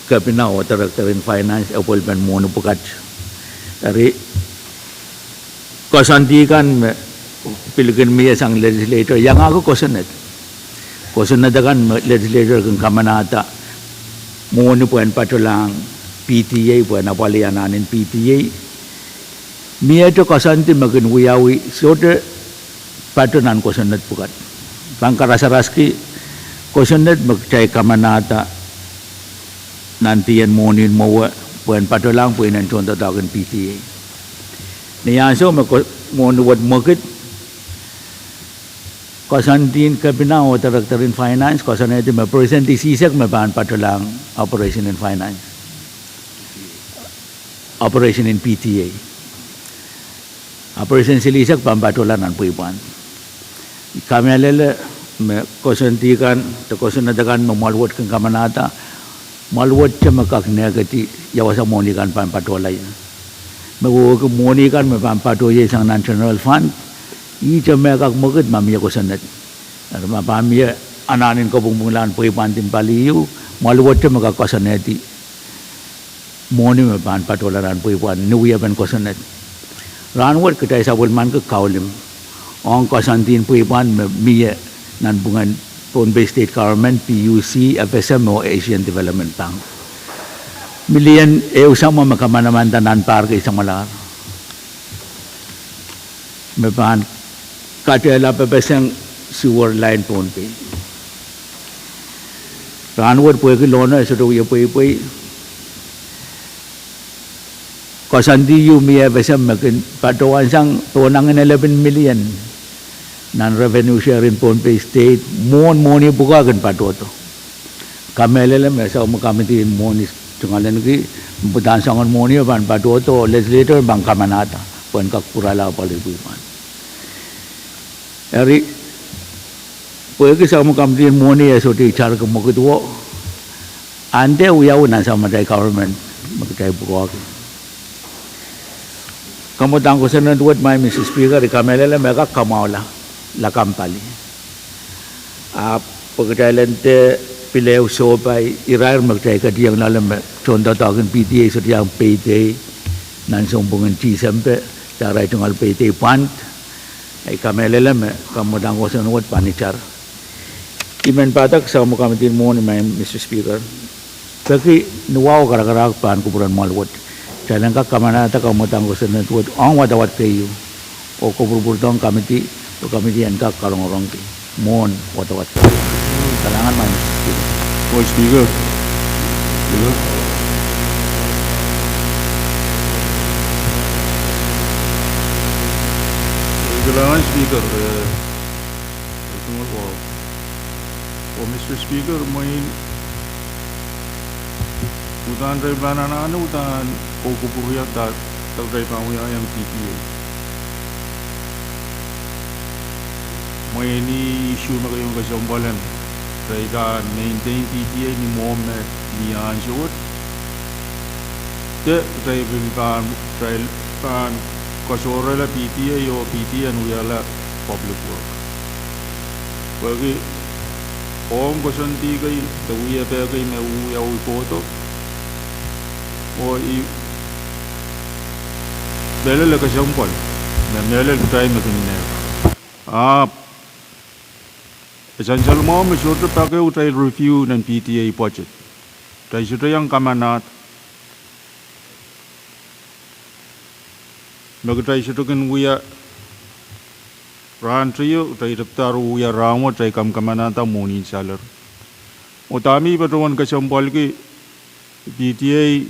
kepina oh director en finance epwelpen mwohni pwukat. Eri koasoandi kan me pil kin mie sang legislature, iangahki kosonned. Kosonned akan me legislature kin kamanahda mwohni pwehn patohlahng P T A, pwehn apwalih anahnen P T A. Miehte koasoandi me kin wiawi sohte pato nan kosonned pwukat. Pahn karasaraski kosonned me kitail kamanahda nan dien mwohnin mwowe pwehn patohlahng pwihn en tohndoadoahk en P T A. Ni ansou me ko-, mwohni wet mwekid, koasoandin kepina oh director en finance koasoanehdi me percent isihsek me pahn patohlahng operation en finance, operation en P T A. Operation silihsek pahn patohla nan pweipwand. I kamehlele me koasoandi kan, de kosonned akan me mwoahl wet kin kamanahda, mwoahl wet te me kak nehkedi ia wasa mwohni kan pahn patohla ie. Me wehwehki mwohni kan me pahn patohieng sang nan general fund, ihte me kak mwekid ma mie kosonned. Eri ma pahn mie anahnen kopwungpwungla en pweipwandin paliu, mwoahl wet te me kak koasoanehdi mwohni me pahn patohla nan pweipwand ni wiepen kosonned. Rahnwet kitail sapwellimaniki kaulim ong koasoandin pweipwand me mie nanpwungen Pohnpei State Government, P U C, F S M oh Asian Development Bank. Million ehu samwa me kamanamanda nan pahr kei samwalahr me pahn katehla pepeseng sewer line Pohnpei. Rahnwet pwehki lohno e sohte wie pweipwei, koasoandi ieu mie FSM me kin patohwan sang pohnangin elepin million nan revenue share en Pohnpei State, mwohn mwohni pwukoa kin patohdo. Kamehlele me Sahm Committee en Mwohni tungoaleniki, pwe uhdahn soangen mwohnio pahn patohdo, legislature pahn kamanahda pwehn kak pwurala apwalih pwihn. Eri, pwehki Sahm Committee en Mwohni e sohte itarki mwekid wo, ahn de wiawi nan Sahm atail government me kitail pwukoahki. Kamwadang kosonned wet, Madam Speaker, I kamehlele me kak kamwahula lakapw pali. Ahpw pwe kitail en de pil ehu sohpai irair me kitail ketieng loale me tohndoadoahk en PTA sohte iang payday nan sounpwongin Tisempe, de arail tungoal payday pwand, I kamehlele me kamwadang kosonned wet pahn itar. I men padahk Sahm Committee en Mwohni, Madam Speaker, peki ni wahu karakarahk pahn kupwuren mwoahl wet, kitail en kak kamanahda kamwadang kosonned wet ong wadawad keieu, oh kopwurupwurdohng committee, oh committee en kak karongorongki mwohn wadawad keieu. Kalahngan, Madam Speaker. Madam Speaker. Speaker. Kalahngan, Speaker. Eh, oh, Mister Speaker, mwein uhdahn re pahn anahne uhdahn kohkohpwuriada, de re pahn wiahiong PTA. Mwein issue me keieu kesempwal en, re pahn maintain PTA ni mwohmw me mie ansou wet, de re pil pahn, re pahn koasoarehla PTA oh PTA en wiahla public work. Pwehki ong koasoandi kei de wiepe kei me wiawi kohdo, oh I mehlel e kesempwal, me mehlel kitail me kin nehk. Ahpw e sansal mwahu me sohte pak ehu kitail review nan PTA budget. Kitail sohte iang kamanahda me kitail sohte kin wia rahn teio, kitail tepda re wia rahnwet, kitail kamkamanahda mwohnin salary. Oh dahme I patohwan kesempwalki, PTA,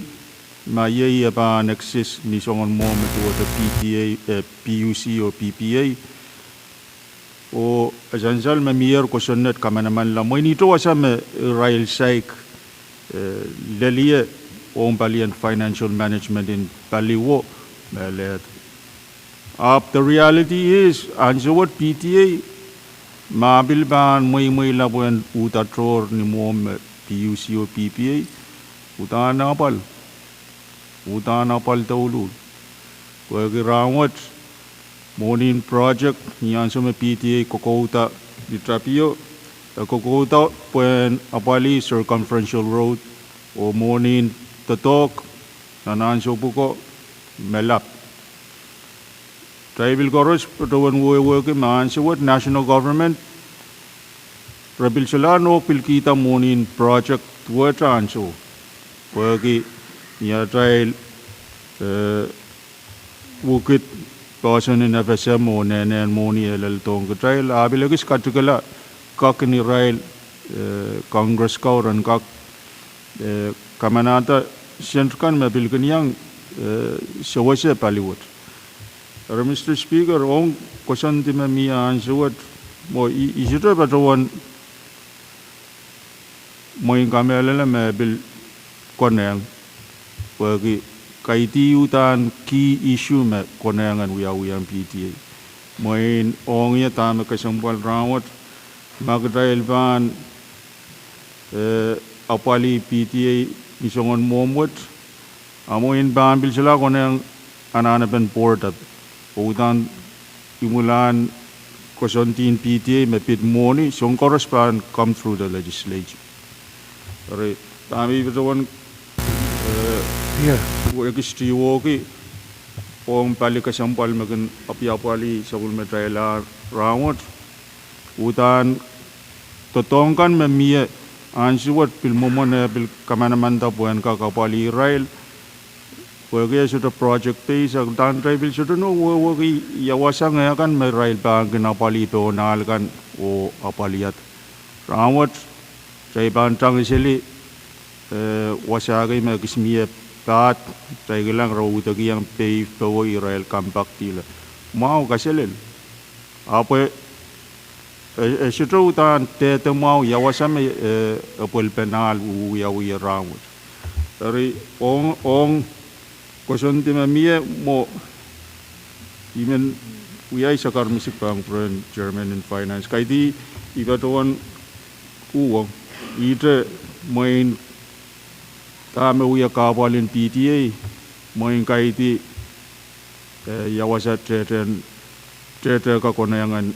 ma iei e pahn exist ni soangen mwohmw me duwehte PTA, eh, PUC oh PPA. Oh e sansal me mier kosonned kamanamanla mwein ihte wasa me irail saik, eh, lelie ong palien financial management en paliwo me lehdi. Ahpw the reality is, ansou wet PTA, ma pil pahn mweimweila pwehn uhda tohr ni mwohmw me PUC oh PPA, uhdahn apwal, uhdahn apwal douluhl. Pwehki rahnwet, mwohnin project ni ansou me PTA kokouda ni tapio, e kokouda pwehn apwalih circumferential road, oh mwohnin doadoahk nan ansou pwuko me lap. Kitail pil koaros patohwan wehwehki me ansou wet national government re pil solahr nohk pil kihda mwohnin project wet ansou. Pwehki ni atail, eh, wukid poahsoan en FSM oh nehnehn mwohni e leledohng kitail, ah pil ekis katikala kak en irail, eh, Congress ko ren kak, eh, kamanahda sent kan me pil kin iang, eh, sewese pali wet. Eri Mister Speaker, ong koasoandi me mie ansou wet, mwo I, I sohte patohwan mwein kamehlele me pil konehng, pwehki kaidehn uhdahn key issue me konehng en wiawihong PTA. Mwein ong ie dahme kesempwal rahnwet, ma kitail pahn, eh, apwalih PTA ni soangen mwohmw wet, a mwein pahn pil solahr konehng anahnepen board, oh uhdahn imwilahn koasoandien PTA me pid mwohni, soahng koaros pahn come through the legislature. Eri dahme I patohwan, eh, ekis tiwohki ong pali kesempwal me kin apwapwalih sapwellimatail rahnwet, uhdahn doadoahk kan me mie ansou wet pil mwomwen e pil kamanamanda pwehn kak apwalih irail, pwehki e sohte project base, a uhdahn kitail pil sohte nohn wehwehki ia wasahn eh kan me irail pahn kin apwalih pohn ahl kan oh apwaliada. Rahnwet kitail pahn tangaseli, eh, wasa kei me ekis mie pahd, kitail kilang re uhdekihong pei powe irail compact-ihla. Mwahu kaselel. Ahpw e, e sohte uhdahn dehde mwahu ia wasa me, e, epwelpen ahl wiawi rahnwet. Eri ong, ong koasoandi me mie mwo I men wia sakar misik pahn kupwuren chairman en finance. Kaidehn I patohwan uhwong, ihte mwein dahme wia kahpwal en P T A, mwein kaidehn, eh, ia wasa tehte, tehte kakonehng en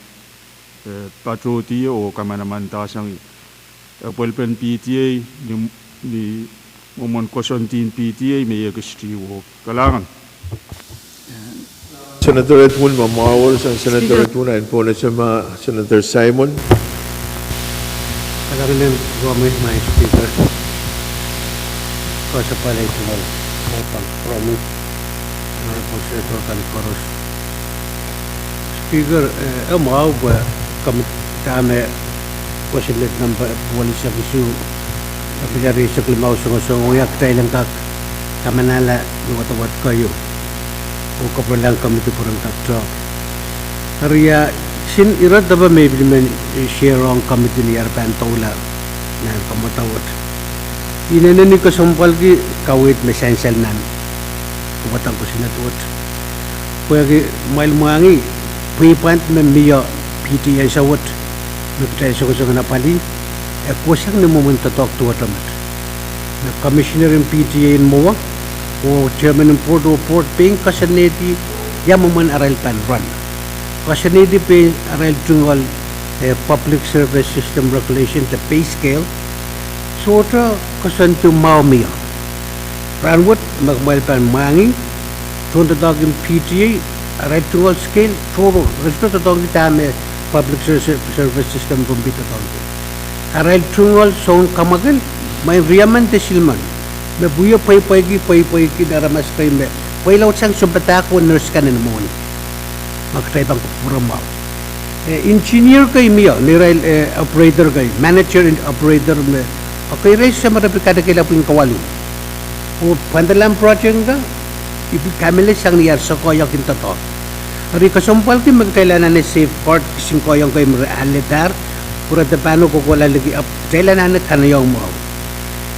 eh, patohdi oh kamanaman dasangi epwelpen P T A ni, ni mwomwen koasoandien P T A me I ekis tihwong. Kalahngan. Senator Edwin Mamawor, Sen-, Senator Edwin, en pwunose ma Senator Simon. Kalahngan en Madam Speaker. Koasoia pali tungoal, oh pahn promote. Honorable Senator kan koaros. Speaker, eh, e mwahu pwe komiti, dahme question number, eh, walisek isuh, eh, pil rieisek limau songosong, oh ia kitail en kak kamanahla ni wadawad keieu. Oh kapwurelahng komiti pwe ren kak tohk. Eri ia, kin ire depe me I pil men, eh, share ong komiti ni ar pahn doula nan kamwadawet. I inenen kesempwalki kaweid me sansal nan kamwadang kosonned wet. Pwehki kumwail mwahngih pweipwand me mie P T A ansou wet me kitail songosong nan apwalih, e kohsang ni mwomwen doadoahk duwehte met. Me commissioner en P T A en mwowe, oh chairman en board, oh board pein koasoanehdi ia mwomwen arail pahn run. Koasoanehdi pein arail tungoal, eh, public service system regulation de pay scale, sohte koasoandi mwahu mie. Rahnwet me kumwail pahn mwahngih, tohn doadoahk en P T A, arail tungoal scale, sohte, re sohte doadoahngki dahme public ser-, ser-, service system Pohnpei doadoahngki. Arail tungoal soun kamwakil, mwein riemen de silmen. Me pwuko pweipweiki, pweipweiki nan aramas kei me pweilaud sang sounpadahk oh nurse kan en mwohni. Ma kitail pahn kupwure mwahu. Eh, engineer kei mie, neirail, eh, operator kei, manager and operator me, ekei irail sohte me re pil kanekeila pwihn kawalu. Oh pwandalahn project ka, I pil kamehlele sang ni ar sokoahiek en doadoahk. Eri kesempwalki me kitail anahne safeguard kisin koahiek kei me re alehdahr, pwe re de pahn kohkohla liki ahpw kitail anahne kanaiong mwahu.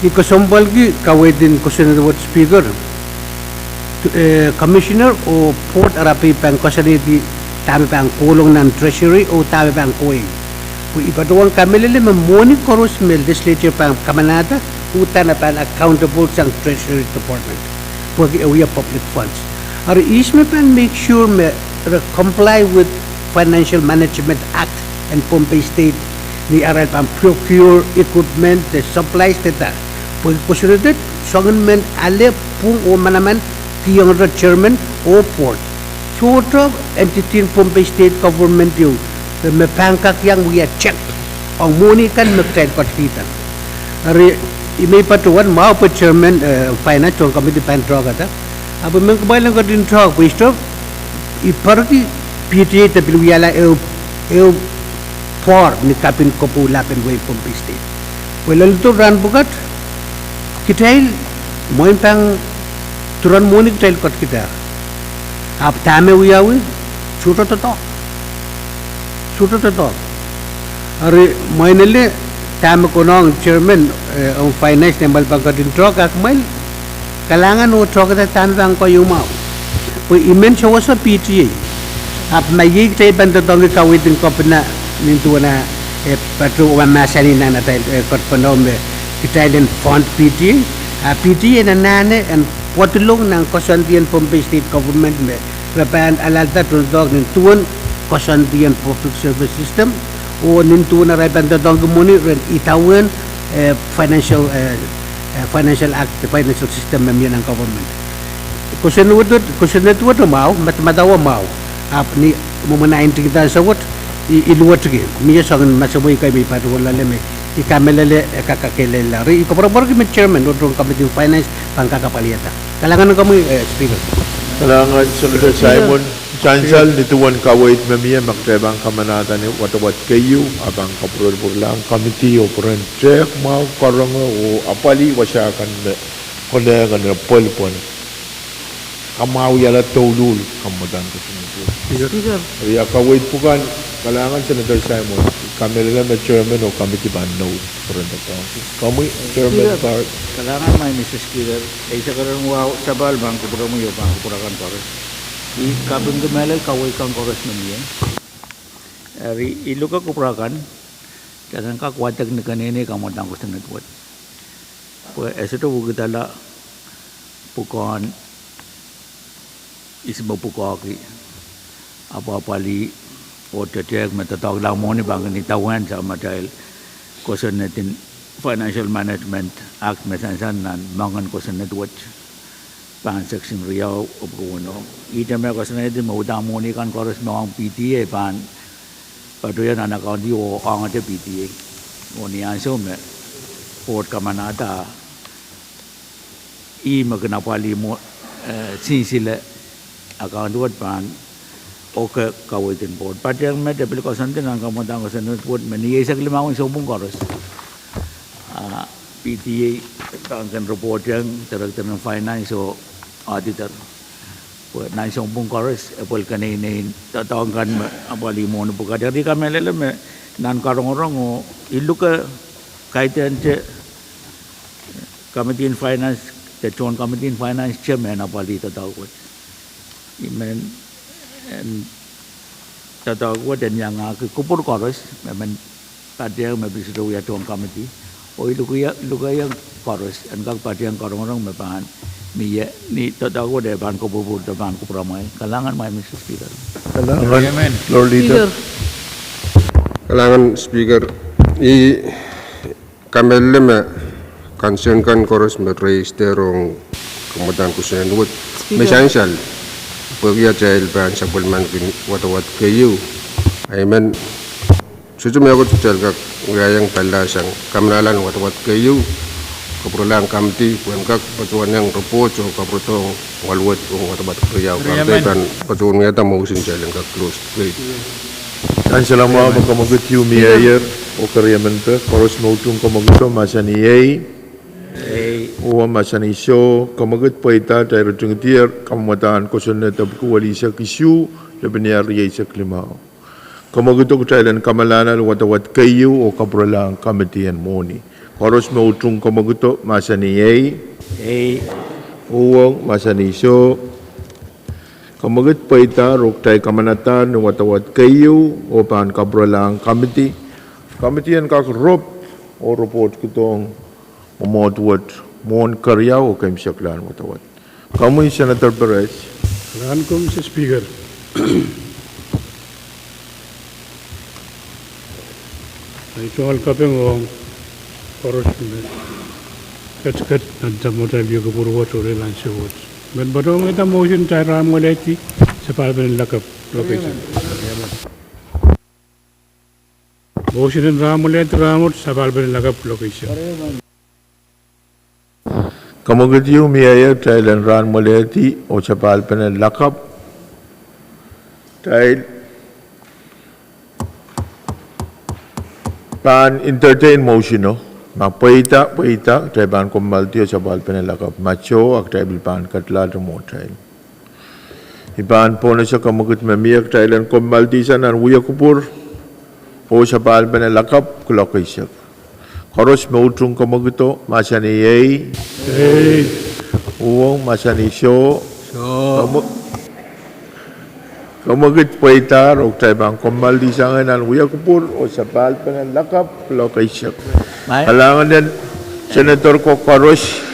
I kesempwalki kaweid en kosonned wet Speaker. Eh, commissioner oh board ara pil pahn koasoanehdi dahme pahn kohlong nan treasury oh dahme pahn kohwei. Pwe I patohwan kamehlele me mwohni koaros me legislature pahn kamanahda, uhdahn e pahn accountable sang treasury department. Pwehki e wia public funds. Eri ihs me pahn make sure me re comply with Financial Management Act en Pohnpei State ni arail pahn procure equipment de supplies de da. Pwehki kosonned wet soangen men ale pwung oh manaman kihong ire chairman oh board. Sohte entity en Pohnpei State government ieu me pahn kak iang wia check ong mwohni kan me kitail ketikihda. Eri I men patohwan mwahu pwe chairman, eh, finance tohn committee pahn tohkada. Ahpw I men kumwail en ketin tohk pwe I sohte, I pwarki P T A de pil wiahla ehu, ehu pwoar ni kapin kopwou lapen wehi Pohnpei State. Pwe leledo rahn pwukat, kitail mwein pahn duren mwohni kitail ketikihda. Ahpw dahme wiawi, sohte doadoahk. Sohte doadoahk. Eri mwein ele dahme konehng chairman, eh, ong finance ni amwail pahn ketin tohk, a kumwail kalahngan oh tohkada dahme pahn koahieu mwahu. Pwe I men sewese P T A. Ahpw ma iei kitail pahn doadoahngki kaweid en kepina nin duwen ah, eh, patohwan mahsanih nan atail, eh, ketipene me kitail en fund P T A. A P T A en anahne en pwadilong nan koasoandien Pohnpei State Government me re pahn alehda tohndoadoahk nin duwen koasoandien public service system, oh nin duwen arail pahn doadoahngki mwohni ren idawehn, eh, financial, eh, eh, financial act, financial system me mie nan government. Kosonned wet, kosonned wet mwahu, madamadau mwahu. Ahpw ni mwomwen ah ntingdi ansou wet, I, I luwetki. Mie soangen masepwehki me I patohwan loale me I kamehlele e kak kakehlailda. Eri I koapworopworki me chairman oh tohn committee finance pahn kak apwalihada. Kalahngan komwi, eh, Speaker. Kalahngan Senator Simon. Sansal ni duwen kaweid me mie me kitail pahn kamanahda ni wadawad keieu, a pahn kapwurpwurlahng committee oh pwuren tehk mwahu, karonge oh apwalih wasa kan me Kolahng en pwelpwel. Kamwahwihala douluhl, kamwadahn kosonned wet. Speaker. Ia kaweid pwukan, kalahngan Senator Simon, kamehlele me chairman oh committee pahn note. Komwi, chairman Speaker. Kalahngan, Madam Speaker, eisek ren wahu sapahl pahn kupwuromwi oh pahn kupwur akan koaros. I kapingki mehlel kaweid kan koaros me mie. Eri, I luke kupwur akan, kitail en kak wadek ni keneinei kamwadahn kosonned wet. Pwe e sohte wekidala pwukoahn ihs me pwukoahki, apwapwalih oh tetehk me doadoahk lahng mwohni pahn kin idawehn sang atail kosonned en Financial Management Act me sansal nan moangen kosonned wet, pahn section riau oh pwukoa weneu. Ihte me kosonned me uhdahn mwohni kan koaros me ong P T A pahn patohwan nan account oh ongete P T A. Oh ni ansou me board kamanada ih me kin apwalih mwo, eh, sinsile account wet pahn oke kaweid en board. Patehng met e pil koasoandi nan kamwadahn kosonned wet me ni eisek limau en sounpwong koaros, ah, P T A pahn kin reportehng Director en Finance oh Auditor. Pwe nan sounpwong koaros, e pwel keneinei doadoahk kan me apwalih mwohni pwukat. Eri I kamehlele me nan karongorong oh I luke kaidehn te Committee on Finance, te tohn Committee on Finance te men apwalih doadoahk wet. I men, en, doadoahk wet en iangahki kupwur koaros, me men patehng me pil sohte wia tohn committee. Oh I lukehiong, lukehiong koaros, en kak patehng karongorong me pahn mie, ni doadoahk wet e pahn kupwurpwurdo pahn kupwuramwail. Kalahngan, Madam Speaker. Kalahngan, Floor Leader. Speaker. Kalahngan, Speaker. I kamehlele me concern kan koaros me raise rong kamwadahn kosonned wet me sansal, pwehki atail pahn sapwellimaniki wadawad keieu. I men, sohte mehkot kitail kak wiahiong pali sang kamanahla en wadawad keieu, kapwuralahng committee pwehn kak patohwanehng report oh kapwurodohng waluwet ong wadawad keriau. Kitail pahn patohwan wiahda motion kitail en kak close debate. Ansou me kamwekid ieu mieier oh keriemen peh, koaros me utung kamwekid o mahsanih ei. Uwe mahsanih soh. Kamwekid pweida, kitail ritingdier kamwadahn kosonned epwiki welisek isuh, lepin riau rieisek limau. Kamwekido, kitail en kamanahla wadawad keieu oh kapwuralahng committee en mwohni. Koaros me utung kamwekido mahsanih ei. Uwe mahsanih soh. Kamwekid pweida, oh kitail kamanahla ni wadawad keieu oh pahn kapwuralahng committee. Committee en kak rop oh report kidohng mwomwohd wet mwohn keriau oh keimwseklahn wadawad. Komwi, Senator Perez. Kalahngan, Madam Speaker. Ei, tungoal kaping ong koaros me ketiket nan atail wia kupwur wet oh lel ansou wet. Men patohwan wiahda motion kitail rahn mwelehdi, sapahlpen en lakapw location. Motion en rahn mwelehdi rahn wet, sapahlpen en lakapw location. Kamwekid ieu mieier, kitail en rahn mwelehdi oh sapahlpen en lakapw. Kitail pahn entertain motion o, ma pweida, pweida, kitail pahn kommoaldi oh sapahlpen en lakapw. Ma soh, a kitail pil pahn kedlahte mwohtail. I pahn pohnese kamwekid me mie, kitail en kommoaldisang nan wia kupwur oh sapahlpen en lakapw kuloak eisek. Koaros me utung kamwekido mahsanih ei. Uwe mahsanih soh. Kamwekid pweida, oh kitail pahn kommoaldisang nan wia kupwur oh sapahlpen en lakapw kuloak eisek. Kalahngan en Senator ko koaros.